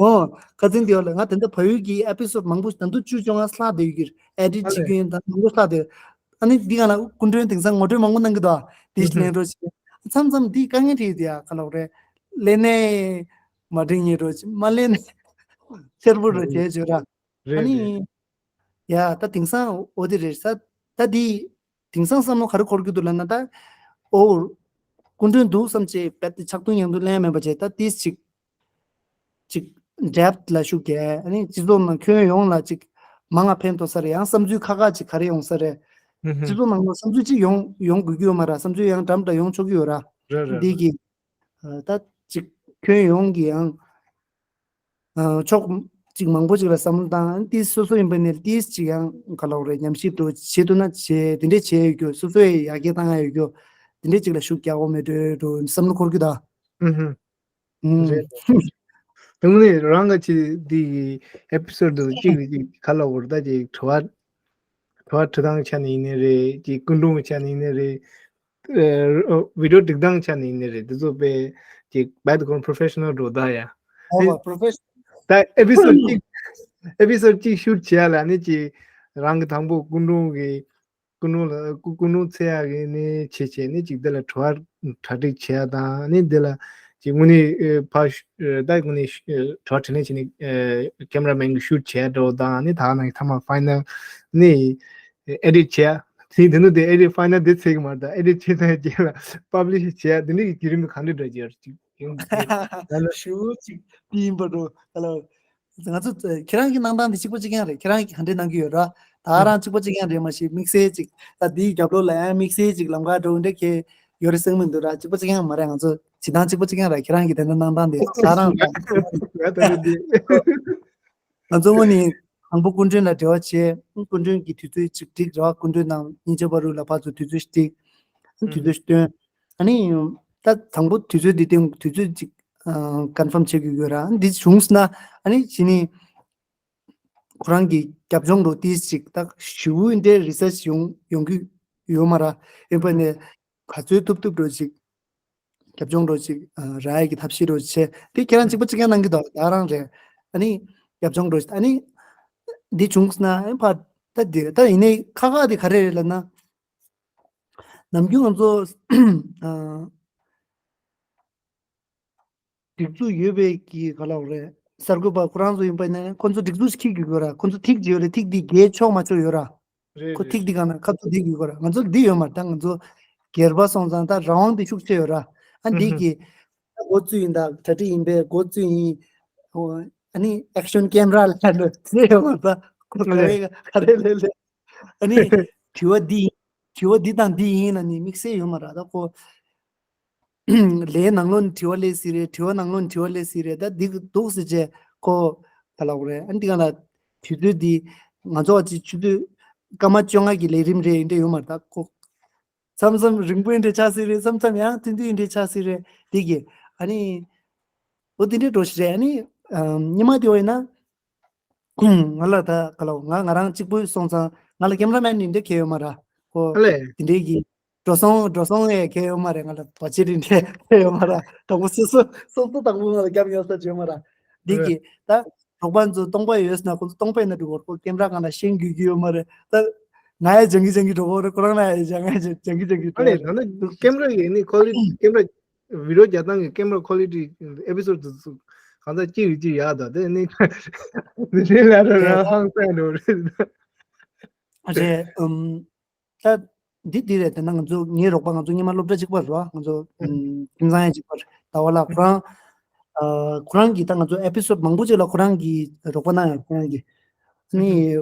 ཨོ། ཁ་ཚིན་འདི་བ་ལ་ང་དེ་འདྲ་བལ་ཡུལ་གྱི་ཨེ་པི་སོ་ཌི་མང་པོ་ད་དུང་བཅུ་བཅོ་ལྔ་ལྷག་བསྡད་ཡོད་ཀྱི་ཨེ་ཌིཊ་བྱེད་རྒྱུ་ཡིན་ད་མང་པོ་ལྷག་བསྡད། ཨ་ནི་འདི་ག་ལ་སྐུ་མགྲོན་དེང་སང་ངོ་སྤྲོད་མང་པོ་གནང་གི་འདུག་ཨ། དེ་ཞིག་ལེན་རོགས་བྱེད། མཚམས་མཚམས་འདི་དཀའ་ངལ་འཕྲད་ཡོད་དེ་ཡ་ག་ལ་རེད། ལེན་ནས་མ་འགྲིག་ཉེ་རོགས་བྱེད་མ་ལེན་ནས་ཆེར་པོ་རོགས་བྱས་བྱོས་ར། ཨ་རེད་ནི། རེད། ཡ་ད་དེང་སང་འོ་དེ་རེད་ས། ད་འདི་དེང་སང་བསམ་བློ་ག་རེ་འཁོར་གི་འདུག་ལབ་ན་ད། ཨོ། སྐུ་མགྲོན་འདུག་བསམ་བྱས་རྦད་དེ་ཆག་ཐུང་ཡང་དུ་ལེན་མེད་པ་བྱས་ད་ཏིས་ཅིག་ཅིག་ཌེབ་ལ་ཤུགས་རྒྱག་ཨ་ནི་སྤྱི་ཚོགས་ནང་ཁྱོན་ཡོངས་ལ་ཅིག་མང་ང་ཕན་ཐོགས་ས་རེད་ཡང་བསམ་ཚུལ་ཁག་ཁག་ཅིག་ག་རེ་ཡོང་ས་རེད། ཧུམ་ཧུམ། སྤྱི་ཚོགས་ནང་ལ་བསམ་ཚུལ་ཅིག་ཡོང་ཡོང་དགོས་ཀྱི་ཡོད་མ་རེད་བསམ་ཚུལ་ཡང་འདྲ་མི་འདྲ་ཡོང་ཆོག་གི་ཡོད་ར། རེད་རེད་འདི་རེད། གི་ཨ་ད་ཅིག་ཁྱོན་ཡོངས་ཀྱི་ཡང་ཨ་ཕྱོགས་ཅིག་མང་པོ་ཅིག་ལ་བསམ་བློ་བཏང་ཨ་ནི་ཏིས་སོ་སོ་ཡིན་པ་ནས་ཏིས་ཅིག་ཡང་ག་ལ་འོ་རེད་ཉམས་ཞིབ་འགྲོ་བྱེད་ཐུབ་ན་བྱེད་དེ་འདྲས་བྱེད་ཡོད་རྒྱུ་སོ་སོ་ཡི་ཡར་རྒྱས་བཏང་ཡ་ཡོད་རྒྱུ་དེ་འདྲས་ཅིག་ལ་ཤུགས་རྒྱག་དགོས་མེད་འགྲོ་འགྲོ་བསམ་བློ་འཁོར་གི་ད། ཧུམ་ཧུམ། ཨུམ། རེད། དངོས་གནས་རང་གི་ཆེད་འདི་གི་ཨེ་པི་སོ་ཌི་གཅིག་རེ་གཅིག་ག་ལ་བོར་ད་ཅིག་དྲི་བ། དྲི་བ་དྲི་སྟངས་ཆ་ནས་ཡིན་ནའི་རེད་ཅིག་སྐུ་མགྲོན་ཆ་ནས་ཡིན་ནའི་རེད། ཨ་བི་ཌི་ཡོ་སྒྲིག་སྟངས་ཆ་ནས་ཡིན་ནའི་རེད་དེ་ཚོ་དཔེ་ཅིག་བད་ཀོན་པོ་རོ་ཕེ་ཤ་ནལ་འགྲོ་ད་ཡ། ཨོ་པོ་རོ་ཕེ་ཤ་ནལ། ད་ཨེ་པི་སོ་ཌི་གཅིག་ཨེ་པི་སོ་ཌི་གཅིག་ཤུཊ་བྱེད་ཡ་ལ་ནི་ཅིག་རང་གི་དང་པོ་སྐུ་མགྲོན་གི་སྐུ་ནུ་ལ་སྐུ་སྐུ་ནུ་ཚེ་ཡག་གི་ནི་བྱེད་བྱེད་ནི་ཅིག་དེ་ལ་དྲི་བ་གྲ་སྒྲིག་བྱེད་ཡ་དང་ནི་དེ་ལ་ཅིག་དངོས་གནས་ཕ་ད་དངོས་གནས་དྲི་བ་དྲིས་ལན་བྱེད་ནི་ཀེ་མ་ར་མེན་གི་ཤུཊ་བྱེད་ཡ་འགྲོ་དང་ནི་ད་ནང་གི་ཐ་མ་ཕའི་ནལ་ནི་ ཨེ་ཌིཊ་བྱས། དེ་དེ་ནི་དེ་ཨེ་ཌིཊ་ཕའི་ནལ་དེ་ཚེག་མ་ད་ཨེ་ཌིཊ་བྱས་ཚར་རྗེས་ལ་པབ་ལིཤ་བྱས། དེ་འདྲའི་བརྒྱུད་རིམ་ག་འདྲ་འདྲ་ཡོད་ཅིག་ཡོང་། ད་ལ་ཞུ་ཅིག་དེ་ཡིན་པ་འགྲོ་ད་ལ། ང་ཚོ་ཁྱེད་རང་གི་གནང་སྟངས་དེ་གཅིག་པ་གཅིག་རྐྱང་རེད། ཁྱེད་རང་གིས་ག་འདྲས་གནང་གི་ཡོད་ར། ད་རང་གཅིག་པ་གཅིག་རྐྱང་རེད་མ་གཞི་དམིགས་བསལ་ཅིག་ད་དེའི་རྒྱབ་ལོགས་ལ་ཡང་དམིགས་བསལ་ཅིག་ལམ་ཁ་འགྲོ་འདྲ་གས་ཡོད་རེད་བསམ་མི་འདུག་ར། གཅིག་པ་གཅིག་རྐྱང་མ་རེད། ང་ཚོ་བྱེད་སྟངས་གཅིག་པ་གཅིག་རྐྱང་རེད། ཁྱེད་རང་གིས་དེ་འདྲ་གནང་སྟངས་དེ་ད་རང་ར། ང་ད་ལོ་འདི། ང་ཚོ་དངོས་ནས་དང་པོ་སྐུ་མགྲོན་ལ་འབྲེལ་བ་བྱས། སྐུ་མགྲོན་གྱི་དུས་ཚོད་ཅིག་བསྒྲིགས་རེད་བ། སྐུ་མགྲོན་དང་སྙིང་རྗེ་བར་དུ་ལ་ཕར་ཚུར་དུས་ཚོད་བསྒྲིགས། དུས་ཚོད་བཏོན། ཨ་ནི་ད་དང་པོ་དུས་ཚོད་འདི་སྟེང་དུས་ཚོད་ཅིག་ཨ་ཀོན་ཕརམ་བྱེད་དགོས་ཀྱི་ཡོད་ར། འདི་བྱུང་སོང་ན་ཨ་ནི་གཞི་ནས་ཁོ་རང་གི་རྒྱབ་ལྗོངས་འདྲ་ཏིས་ཅིག་ད་ཞེ་པོ་འདྲའི་རི་སར་ཆི་ཡོང་ཡོང་གི་ཡོད་མ་ར། ཡིན་པ་ནས་ག་ཚོད་ཐུབ་ཐུབ་འདྲ་ཅིག་རྒྱབ་ལྗོངས་འདྲ་ཅིག་ཨ་རག་ཡས་ཀྱི་ཐབས་ཤེས་འདྲ་བྱས། དེ་ཁྱེད་རང་གཅིག་པ་གཅིག་རྐྱང་གནང་གི་འདུག་ད་རང་རེད། ཨ་ནི་རྒྱབ་ལྗོངས་འདྲ་ཅིག་ཨ་ནི་འདི་བྱུང་སོང་ན་ཨ་ནི་ཕར་ད་འདི་ད་ཡིན་ནའི་ཁག་ཁག་དེ་ག་རེ་རེད་ལབ་ན། ནམ་རྒྱུན་ང་ཚོ་ཨ་སྒྲིག་འཛུགས་ཡོད་པའི་གི་ག་ལབ་རེད། གསར་འགོད་པ་ཁོ་རང་ཚོ་ཡིན་པ་ཡིན་ན་ཁོ་ཚོ་སྒྲིག་འཛུགས་ཤིག་འཁྱེར་དགོས་ཀྱི་ཡོད་ར། ཁོ་ཚོ་ཐིག་ཅིག་ཡོད་རེད། ཐིག་འདི་བརྒལ་ཆོག་མ་ཆོག་ཡོད་ར། རེད་ཁོ་རེད་ཐིག་འདི་རེད། སྒང་ལ་ཁ་ཐུག་འདི་དགོས་ར། ང་ཚོ་འདི་ཡོད་མ་རེད། ད་ང་ཚོ་སྒེར་པ་སོང་ཙང་ད་རང་དབང་འདི་ཤུགས་ཆེ་ཡོད་ར། ཨ་འདི་ཧུམ་གི་ད་འགོ་བཙུགས་ཡིན། ད་གྲ་སྒྲིག་ཡིན་པས་འགོ་བཙུགས་ཡིན། ཨོ་ཨ་ནི་ཨེག་ཤན་ཀེམ་ར་ལ་ལོ་ཚེ་ཡོད་མ་རེད། ད་ཁོ་ག་རེ་ག་རེ་ལས་ལས་ཨ་ནི་དྲི་བ་འདི་ཡིན། དྲི་བ་འདི་དང་འདི་ཡིན་ལབ་ནི་དམིགས་བསལ་ཡོད་མ་རེད། ད་ཁོ་ལས་ནང་ལོགས་ནས་དྲི་བ་སླེབས་སྲིད་རེད། དྲི་བ་ནང་ལོགས་ནས་དྲི་བ་སླེབས་སྲིད་རེད། ད་འདི་འདུག་ཟེར་བྱས་ཁོ་ག་ལབ་དགོས་རེད། ཨ་འདི་ག་ལ་དུས་ཚོད་འདི་ང་ཚོ་བ་ཅིག་ཆུ་ཚོད་སྐར་མ་བཅོ་ལྔ་གི་ལས་རིམ་རེད་ཡིན་འདྲ་ཡོད་མ་རེད། ད་ཁོ་མཚམས་མཚམས་རིང་པོ་ཡིན་འདྲ་ཆགས་སྲིད་རེད། མཚམས་མཚམས་ཡང་ཐུང་ཐུང་ཡིན་འདྲ་ཆགས་སྲིད་རེད། འདི་གི་ཨ་ནི་འོ་འདི་འདྲའི་འགྲོ་ཞིག་རེད། ཨ་ནི་ཉི་མ་དེ་བ་ཡིན་ན། ང་ལ་ད་ག་ལ་ང་ང་རང་གཅིག་པུ་སོང་ཙང་ང་ལ་ཀེམ་ར་མེན་ཡིན་འདྲ་གལ་ཡོད་མ་རེད། ཁོ་ཨ་ལས། དེ་འདྲའི་གི་འགྲོ་སོང་འགྲོ་སོང་ཡས་གལ་ཡོད་མ་རེད། ང་ལ་བ་ཆེ་རིན་འདྲ་གལ་ཡོད་མ་རེད། དང་པོ་སོ་སོ་སོ་སོ་དང་པོ་ང་ལ་རྒྱབ་ཡོད་ས་ཅི་ཡོད་མ་རེད། འདི་རེད། གི་ད་རོགས་པ་ཚོ་སྟོང་པ་ཡོད་ན་ཁོ་ཚོ་སྟོང་པ་ཡིན་ན་འགྲོ་གི་རེད། ཁོ་ཀེམ་ར་སྒང་ལ་ཤེས་དགོས་ཀྱི་ཡོད་མ་རེད། ད་ང་ཡ་སྦྱང་གི་སྦྱང་གི་འགྲོ་གི་རེད། ཁོ་རང་ལ་ཡ་སྦྱང་ང་ཡ་སྦྱང་གི་སྦྱང་གི་ཨ་འགྲོ་ལས་གི་རེད། ད་ནི་ཀེམ་ར་ཡིན་ནི་ཁོ་ལི་ཀེམ་ར་བི་ཌིའོ་རྒྱག་སྟངས་ཀྱི་ཀེམ་ར་ཁོ་ལི་ཊི་ཨེ་པི་སོ་ཌི་དེ་ཚོ་གང་ལྟར་ཅི་རིགས་ཅི་ཡག་དང་དེ་ནི་དེ་ལ་ར་ར་ཧང་སང་འགྲོ་རེད། རེད། ཨུམ། ད་འདི་འདི་རེད། དེ་ན་ང་ཚོ་ངའི་རོགས་པ་ང་ཚོ་སྔོན་མ་སློབ་གྲྭ་གཅིག་པ་རེད་བ། ང་ཚོ་ཨུམ་ཁྱིམ་ཚང་ཡང་གཅིག་པ་རེད། ད་བ་ལ་ཁོ་རང་ཨ་ཁོ་རང་གིས་ད་ང་ཚོ་ཨེ་པི་སོ་ཌི་མང་པོ་ཅིག་ལ་ཁོ་རང་གིས་རོགས་པ་གནང་ཡོད། ཁོ་རང་གིས་ཨ་ནི་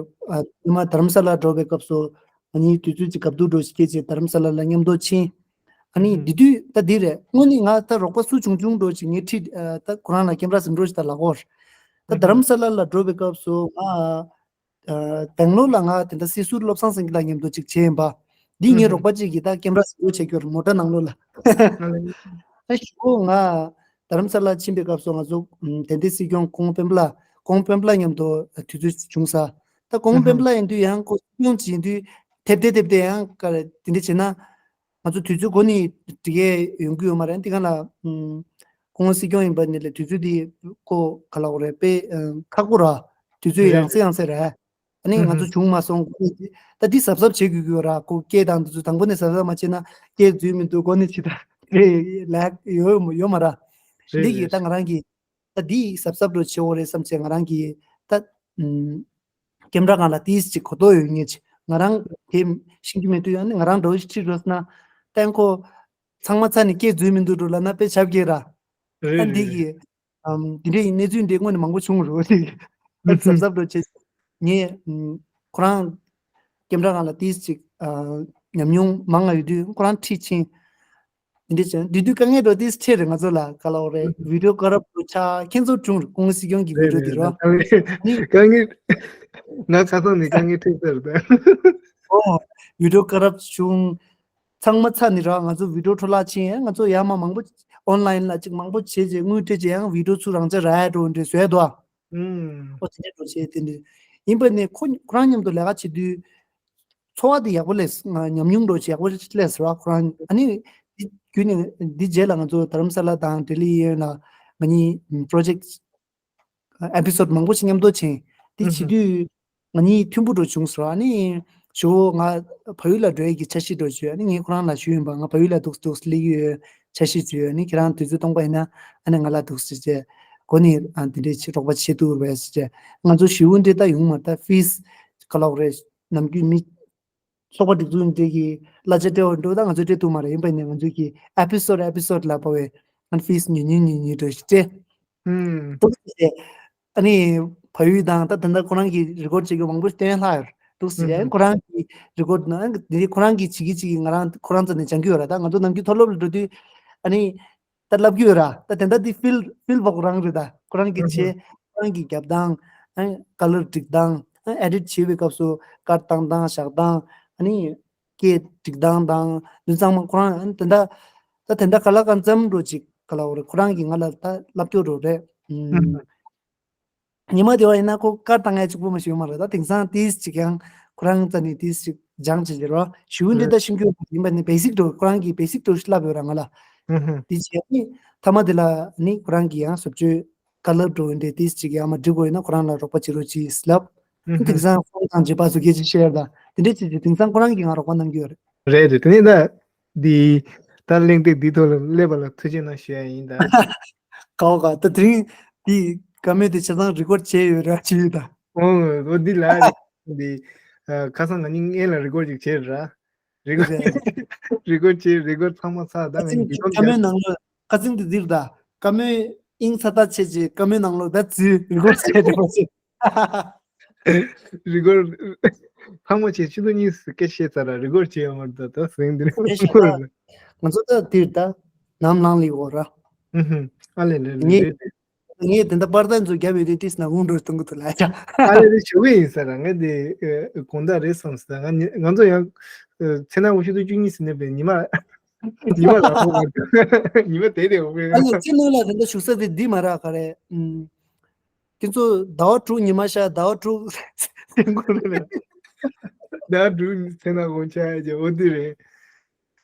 ཨ་སྔོན་མ་རྡ་རམ་ས་ལ་འགྲོ་བའི་སྐབས་སུ་ང་གཉིས་དུས་ཚོད་ཅིག་བཀབ་སྡུར་འགྲོ་ཞིག་སྐྱེས་རྗེས་རྡ་རམ་ས་ལ་ལ་མཉམ་དུ་ཕྱིན། ཨ་ནི་འདི་དུས་ད་འདི་རེད། དངོས་གནས་ང་ད་རོགས་པ་སུ་བྱུང་བྱུང་འགྲོ་ཞིག་ངས་ཁྲིད་ད་ཁོ་རང་ལ་ཀེམ་ར་ཟིན་འགྲོ་ཞིག་ད་ལབ་གོ། ད་རྡ་རམ་ས་ལ་ལ་འགྲོ་བའི་སྐབས་སུ་ང་ཨ་སྦེང་ལོར་ལ་ང་དེ་འདྲ་སྲིད་ཟུར་བློ་བཟང་སེང་གེ་ལགས་མཉམ་དུ་ཅིག་བྱས་ཡིན་པ། འདི་ངའི་རོགས་པ་ཅིག་གིས་ད་ཀེམ་ར་བཟོ་བྱེད་རྒྱུར་མོ་ཊ་ནང་ལོགས་ལ། ཨ་ཞུ་གོ་ང་རྡ་རམ་ས་ལ་ཕྱིན་པའི་སྐབས་སུ་ང་ཚོ་དེ་འདྲའི་སྲིད་སྐྱོང་སྐུ་ངོ་སྤེན་པ་ལགས་སྐུ་ངོ་སྤེན་པ་ལགས་མཉམ་དུ་དུས་ཚོད་བྱུང་ས། ད་སྐུ་ངོ་སྤེན་པ་ལགས་ཡིན་དུས་ཡང་ཁོ་སྲིད་སྐྱོང་ཅིག་ཡིན་དུས་ཐེབས་ཏེ་ཐེབས་ཏེ་ཡང་ག་རེ་དེ་འདྲ་བྱས་ན། ང་ཚོ་དུས་ཚོད་འགོར་ནས་འགྲིག་གི་ཡོང་གི་ཡོད་མ་རེད། འདི་ག་ལ་ཨུམ་ཁོང་སྲིད་སྐྱོང་ཡིན་པ་ནི་ལས་དུས་ཚོད་འདི་ཁོ་ག་ལ་འོ་རེད་པས་ཨ་ཁག་པོ་ར། དུས་ཚོད་རེད་ཡང་སེ་ཡང་སེ་རེད། ཨ་ནི་ང་ཚོ་བྱུང་མ་སོང་། ད་འདི་གཟབ་གཟབ་བྱེད་དགོས་ཀྱི་ཡོད་ར། ཁོ་སྐད་དང་འདི་ཚོ་དང་པོ་ནས་གཟབ་གཟབ་མ་བྱས་ན་སྐད་འཛུལ་མི་འདུག་སྒོ་ནས་ཇི་ལྟར་ལས་ཡོད་ཡོད་མ་ར། འདི་གི་ད་ང་རང་གི་ད་འདི་གཟབ་གཟབ་རུ་བྱེད་འོ་རེད་བསམ་བྱས་ང་རང་གི་ད་ཨུམ། ཀེམ་ར་སྒང་ལ་ཏིས་ཅིག་གོ་རྟོགས་ཡོད་ངེས་ཅིག་ང་རང་དེ་ཤེས་ཀྱི་མེད་དུས་ཡང་ནི་ང་རང་འགྲོ་ཞིག་ཁྲིད་རོགས་ན་ཏན་ཁོ་ཚང་མ་ཚ་ནས་སྐད་འཛུལ་མི་འདུག་འགྲོ་ལབ་ན་དཔེ་ཆ་བརྒྱད་ར། རེད་ཨ་འདི་རེད་རེད། གི་ཨམ་འདི་འདྲའི་གནས་ཚུལ་འདི་དངོས་ནས་མང་པོ་བྱུང་རོགས་ཏེ་ཨ་གཟབ་གཟབ་འགྲོ་བྱེད་ངས་ཨམ་ཁོ་རང་ཀེམ་ར་སྒང་ལ་ཏིས་ཅིག་ཨ་ཉམས་མྱོང་མང་ང་ཡོད་དུས་ཁོ་རང་ཁྲིད་ཕྱིན། འདི་འདྲ་བྱས་ན་འདི་དུས་དཀའ་ངལ་འགྲོ་དེ་ཆེ་རེད། ང་ཚོ་ལ་ག་ལ་འོ་རེད། ཝི་ཌིའོ་ཀ་རབ་ཏུ་ཆགས་ཁྱེད་ཚོ་བྱུང་རེད། ཁོང་སྲིད་སྐྱོང་གི་ཝི་རེད་ཌིའོ་དེ་རེད། རོ་ནི་དཀའ་ངལ་ང་ཁ་སང་ནས་དཀའ་ངལ་འཕྲད་ཚར་རེད། ཨོ་ཝི་ཌིའོ་ཀ་རབ་བྱུང་། ཚང་མ་ཚ་ནི་ར་ང་ཚོ་ཝི་ཌིའོ་འཕྲོ་བརླག་ཕྱིན། ང་ཚོ་ཡར་མར་མང་པོ་ཨོན་ལ་ཡིན་ལ་ཅིག་མང་པོ་བྱས་རྗེས་དངུལ་སྤྲད་རྗེས་ཡང་ཝི་ཌིའོ་ཚུར་རང་འཇགས་རག་ཡ་འགྲོ་འདྲ་བཟོས་འདུག་ཨ། ཨོ་དེ་འདྲ་འགྲོ་བྱས་དེ་འདྲ་ཡིན་པ་ནས་ཁོ་ཁོ་རང་མཉམ་དུ་ལས་ཀ་བྱེད་དུས། ཚོར་བ་དེ་ཡག་པོ་སླེབས། ང་ཉམས་མྱོང་འདྲ་ཅིག་ཡག་པོ་སླེབས་ར་ཁོ་རང་། ཨ་ནི་འདི་བརྒྱུད་ནས་འདི་རྗེས་ལ་ང་ཚོ་རྡ་རམ་ས་ལ་དང་ལྡི་ལི་གཡས་གཡོན་ལ་ང་གཉིས་པྲོ་ཇེཀ་ཨེ་པི་སོ་ཌི་མང་པོ་ཞིག་མཉམ་དུ་བྱས། འདི་བྱེད་དུས་ང་གཉིས་མཐུན་པོ་འདྲ་བྱུང་སོང་། ཨ་ནི་ཞོ་ང་བལ་ཡུལ་ལ་འགྲོ་ཡས་ཀྱི་འཆར་གཞི་འདྲ་བྱོས། ཨ་ནི་ངས་ཁོ་རང་ལ་ཞུས་ཡིན་པ་ང་བལ་ཡུལ་ལ་འདུག་འདུག་སླེབས་ཀྱི་ཡོད་འཆར་གཞི་བྱོས། ཨ་ནི་ཁྱེད་རང་དུས་ཚོད་སྟོང་པ་ཡིན་ན་ཨ་ནི་ང་ལ་འདུག་ཟེར་བྱས་གོ་ནི་ཨ་འདི་འདྲས་བྱེད་རོགས་པ་བྱེད་ཐུབ་རེད་ཟེར་བྱས། ང་ཚོ་ཞི་བོ་འདྲས་ད་ཡོང་མ་ད་ཕིས་ག་ལོག་རེད། ནམ་རྒྱུན་མི་ ཚོགས་པ་སྒྲིག་འཛུགས་འདི་གི་གླ་ཆ་སྤྲད་འོ་འགྲོ་ད་ང་ཚོ་སྤྲད་ཐུབ་མ་རེད། ཡིན་པ་ནས་ང་ཚོ་གི་episode episode ལ་བབས་པའི་ཨན་fees ཉུང་ཉུང་ཉུང་ཉུང་འགྲོ་ཞིག་སྤྲད། ཨུམ། ཏོག་ཙམ་ཨ་ནི་བལ་ཡུལ་དང་ད་ད་ལྟ་ཁོ་རང་གི་record བྱེད་རྒྱུ་མང་པོ་སྟོན་ལྷག་ཡོད། འདུག་ཟེར་ཡ་ཨུ་ཧུ། ཁོ་རང་གི་record ན་འདི་ཁོ་རང་གི་བྱེད་ཀྱི་བྱེད་ཀྱི་ང་རང་ཁོ་རང་རྩ་ནས་སྦྱང་གི་ཡོད་ར། ད་ང་ཚོ་ནམ་རྒྱུན་མཐོ་སློབ་ལ་འགྲོ་དུས་ཨ་ནི་ད་ལབ་ཀྱི་ཡོད་ར། ད་དེ་འདྲ་འདི་feel feel བ་ཁོ་རང་རེད། ད་ཁོ་རང་གི་ཨུ་ཧུ། བྱེད་ཁོ་རང་གི་རྒྱབ་སྟངས་ཨ་ནི་color སྒྲིག་སྟངས་ཨ་ནི་edit བྱེད་པའི་སྐབས་སུ་ཀར་བཏང་སྟངས་བཞག་སྟངས་ཨ་ནི་སྐད་སྒྲིག་སྟངས་དང་འདི་ཚང་མ་ཁོ་རང་ཨ་ནི་དེ་འདྲ་ད་དེ་འདྲ་ག་ལ་གང་འཚམ་འགྲོ་ཅིག་ག་ལ་འོ་རེད། ཁོ་རང་གིས་ང་ལ་ད་ལབ་སྐྱོར་འགྲོ་རེད། ཨུ་ཧུ། ཉི་མ་དེ་བ་ཡིན་ན་ཁོ་ཀར་བཏང་ཡ་གཅིག་པུ་མ་ཞིག་ཡོད་མ་རེད། ད་དེང་སང་ཏིས་གཅིག་ཡང་ཁོ་རང་རྩ་ནས་ཏིས་གཅིག་སྦྱང་བྱེད་ཀྱི་རོ་ཞུ་འདི་ད་ཤིང་ཀུ་ཡིན་པ་ནི་basic འགྲོ་ཁོ་རང་གིས་basic འགྲོ་ཞིག་བསླབ་ཡོད་ར་ང་ལ། ཨུ་ཧུ། དེ་བྱས་ནི་མཐའ་མ་དེ་ལ་ནི་ཁོ་རང་གིས་ཡང་བཟོ་བཅོས་ཀ་ལར་འགྲོ་འདི་ཏིས་གཅིག་ཡང་མ་འགྲིག་དགོས་ཡིན་ན་ཁོ་རང་ལ་རོགས་པ་བྱེད་རོགས་གྱིས་ལབ། ཨུ་ཧུ། དེང་སང་ཁོང་དང་རྗེས་པ་ཚོ་སྐད་ཆ་བཤད་ཡ་ད་དེ་འདྲས་བྱེད་ཀྱི་དེང་སང་ཁོ་རང་གིས་ང་རོགས་པ་གནང་གི་ཡོད་རེད། རེད་རེད། དེ་ནས་ད་འདི་ད་གླེང་སྟེགས་འདི་ཐོག་ལ་སླེབས་པ་ལ་ཐུགས་རྗེ་གནང་ཞུ་ཡ་ཡིན་ད། གའོ་ག་ད་དེ་རིང་འདི་བཀའ་མོལ་དེ་ཆ་ཚང་record བྱས་ཡོད་ར་ཅི་ཡོད་ད། ཨོ་ཨོ་འདི་ལ་འདི་ཨ་ཁ་སང་ང་གཉིས་སྔོན་ལ་record ཅིག་བྱས་ར། record རེད། record བྱས་record ཚང་མ་ཚར་ད་ཁ་ངས་སང་འདི་གི་བཀའ་མོལ་ནང་ལ་ཁ་སང་འདི་འདིར་ད་བཀའ་མོལ་དབྱིངས་ཚ་ཐག་ཆད་ཅེས་བཀའ་མོལ་ནང་ལ་ད་ཚུལ་record བྱས་རེད་པ་ཅེ། record ཚང་མ་བྱས་ཆུ་ཚོད་གཉིས་སུ་སྐད་བཤད་ཚར་ར་record བྱས་ཡོད་མ་རེད་ད་ད་ཟིང་འདི་ནས་སྐད་བཤད་ད་ང་ཚོ་ད་འདིར་ད་ནམ་ལངས་ལི་འོ་ར། ཨུ་ཧུ། ཨ་ལེ་ལེ་ལེ་ངས་རེད། ངས་དེ་འདྲ་པར་ཐག་ཚོ་རྒྱབ་ཡོད་དུས་ཏིས་ན་དགུང་འགྲོ་གཏོང་གི་འདུག་ལ་ཡ། ཨ་ལེ་ལེ་ཞུ་གི་ཡིན་ས་ར་ང་དེ་དགོང་དག་རེད་བསམ་ས་ང་ང་ཚོ་ཡང་ཚེ་ན་འུ་ཤུ་དུ་བཅུ་གཉིས་ཟིན་ནས་པའི་ཉི་མ་ཉི་མ་ལ་ཕོག་ཉི་མ་དེ་དེ་འོ་ཨ་ནི་ཚེ་ནང་ལ་དེ་འདྲ་བཞུགས་ས་དེ་འདི་མ་ར་ག་རེད། ཁྱེད་ཚོ་ཟླ་བ་དྲུག་ཉི་མ་ཤར་ཟླ་བ་དྲུག་སེང་གོ་རེད། ཟླ་བ་དྲུག་ཚེ་ན་དགོང་ཆ་ཡ་ཇེ་འོ་དེ་རེད།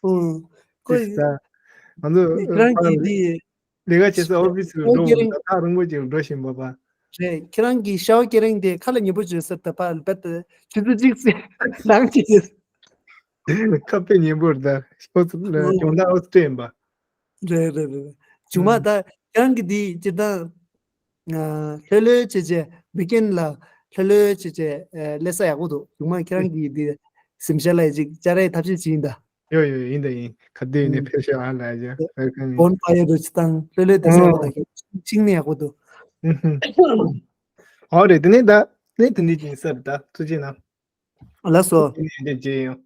ཨུ། ཁོ་ཏིས་ད་ང་ཚོ་ཁྱེད་རང་གིས་འདི། ལས་ཀ་བྱེད་ས་ཨོ་ཕི་སི་རུ་འགྲོ་ཁྱེད་རང་ད་ཐག་རིང་པོ་ཅིག་འགྲོ་བཞིན་པ་པ། རེད། ཁྱེད་རང་གི་ཤའོ་ཀེ་རིང་དེ་ཁ་ལ་ཉེ་པོ་བྱོས་ཟེར་ད་པ་རྦད་དེ་ཆུ་ཚོད་གཅིག་ཙམ་ནང་གི་ཁ་དཔེ་ཉེ་པོ་རེད་ད། ཨོ་ཙི་ཨོ་སྐྱོང་ད་ཨོ་སི་ཏྲེ་ཡིན་པ། རེད་རེད་རེད། ཇུ་མ་ད་ཁྱེད་རང་གི་དེ་སྤྱིར་བཏང་ལྷོད་ལྷོད་བྱས་བྱས་བི་ཀེན་ལ་ལྷོད་ལྷོད་བྱས་བྱས་ལས་ས་ཡག་པོ་འདུག་ཇུ་མ་ཁྱེད་རང་གི་དེ་སེམས་ཤ་ལ་ཅིག་བཅར་ཡའི་ཐབས་ཤེས་ཅིག་ཡིན་ད། ཡོ་ཡོ་ཡིན་ད་ཡིན། ག་དུས་ཡིན་ནའི་ཕེབས་ཤོག་ཨ་ལ་ཡ། ཧོན་པ་ཡོ་རུ་ཅི་དང་ལྷོད་ལྷོད་དེ་ཟེར་བ་དང་ཅིང་ནི་ཡག་པོ་འདུག་ཨོ་རེད། དེ་ནས་ད་ནས་དེ་འདྲ་ཅིག་ཡིན་ས་རེད་ད་ཐུགས་རྗེ་གནང་། ལགས་སོ། དེ་ནས་འདི་རྗེས་ཡོང་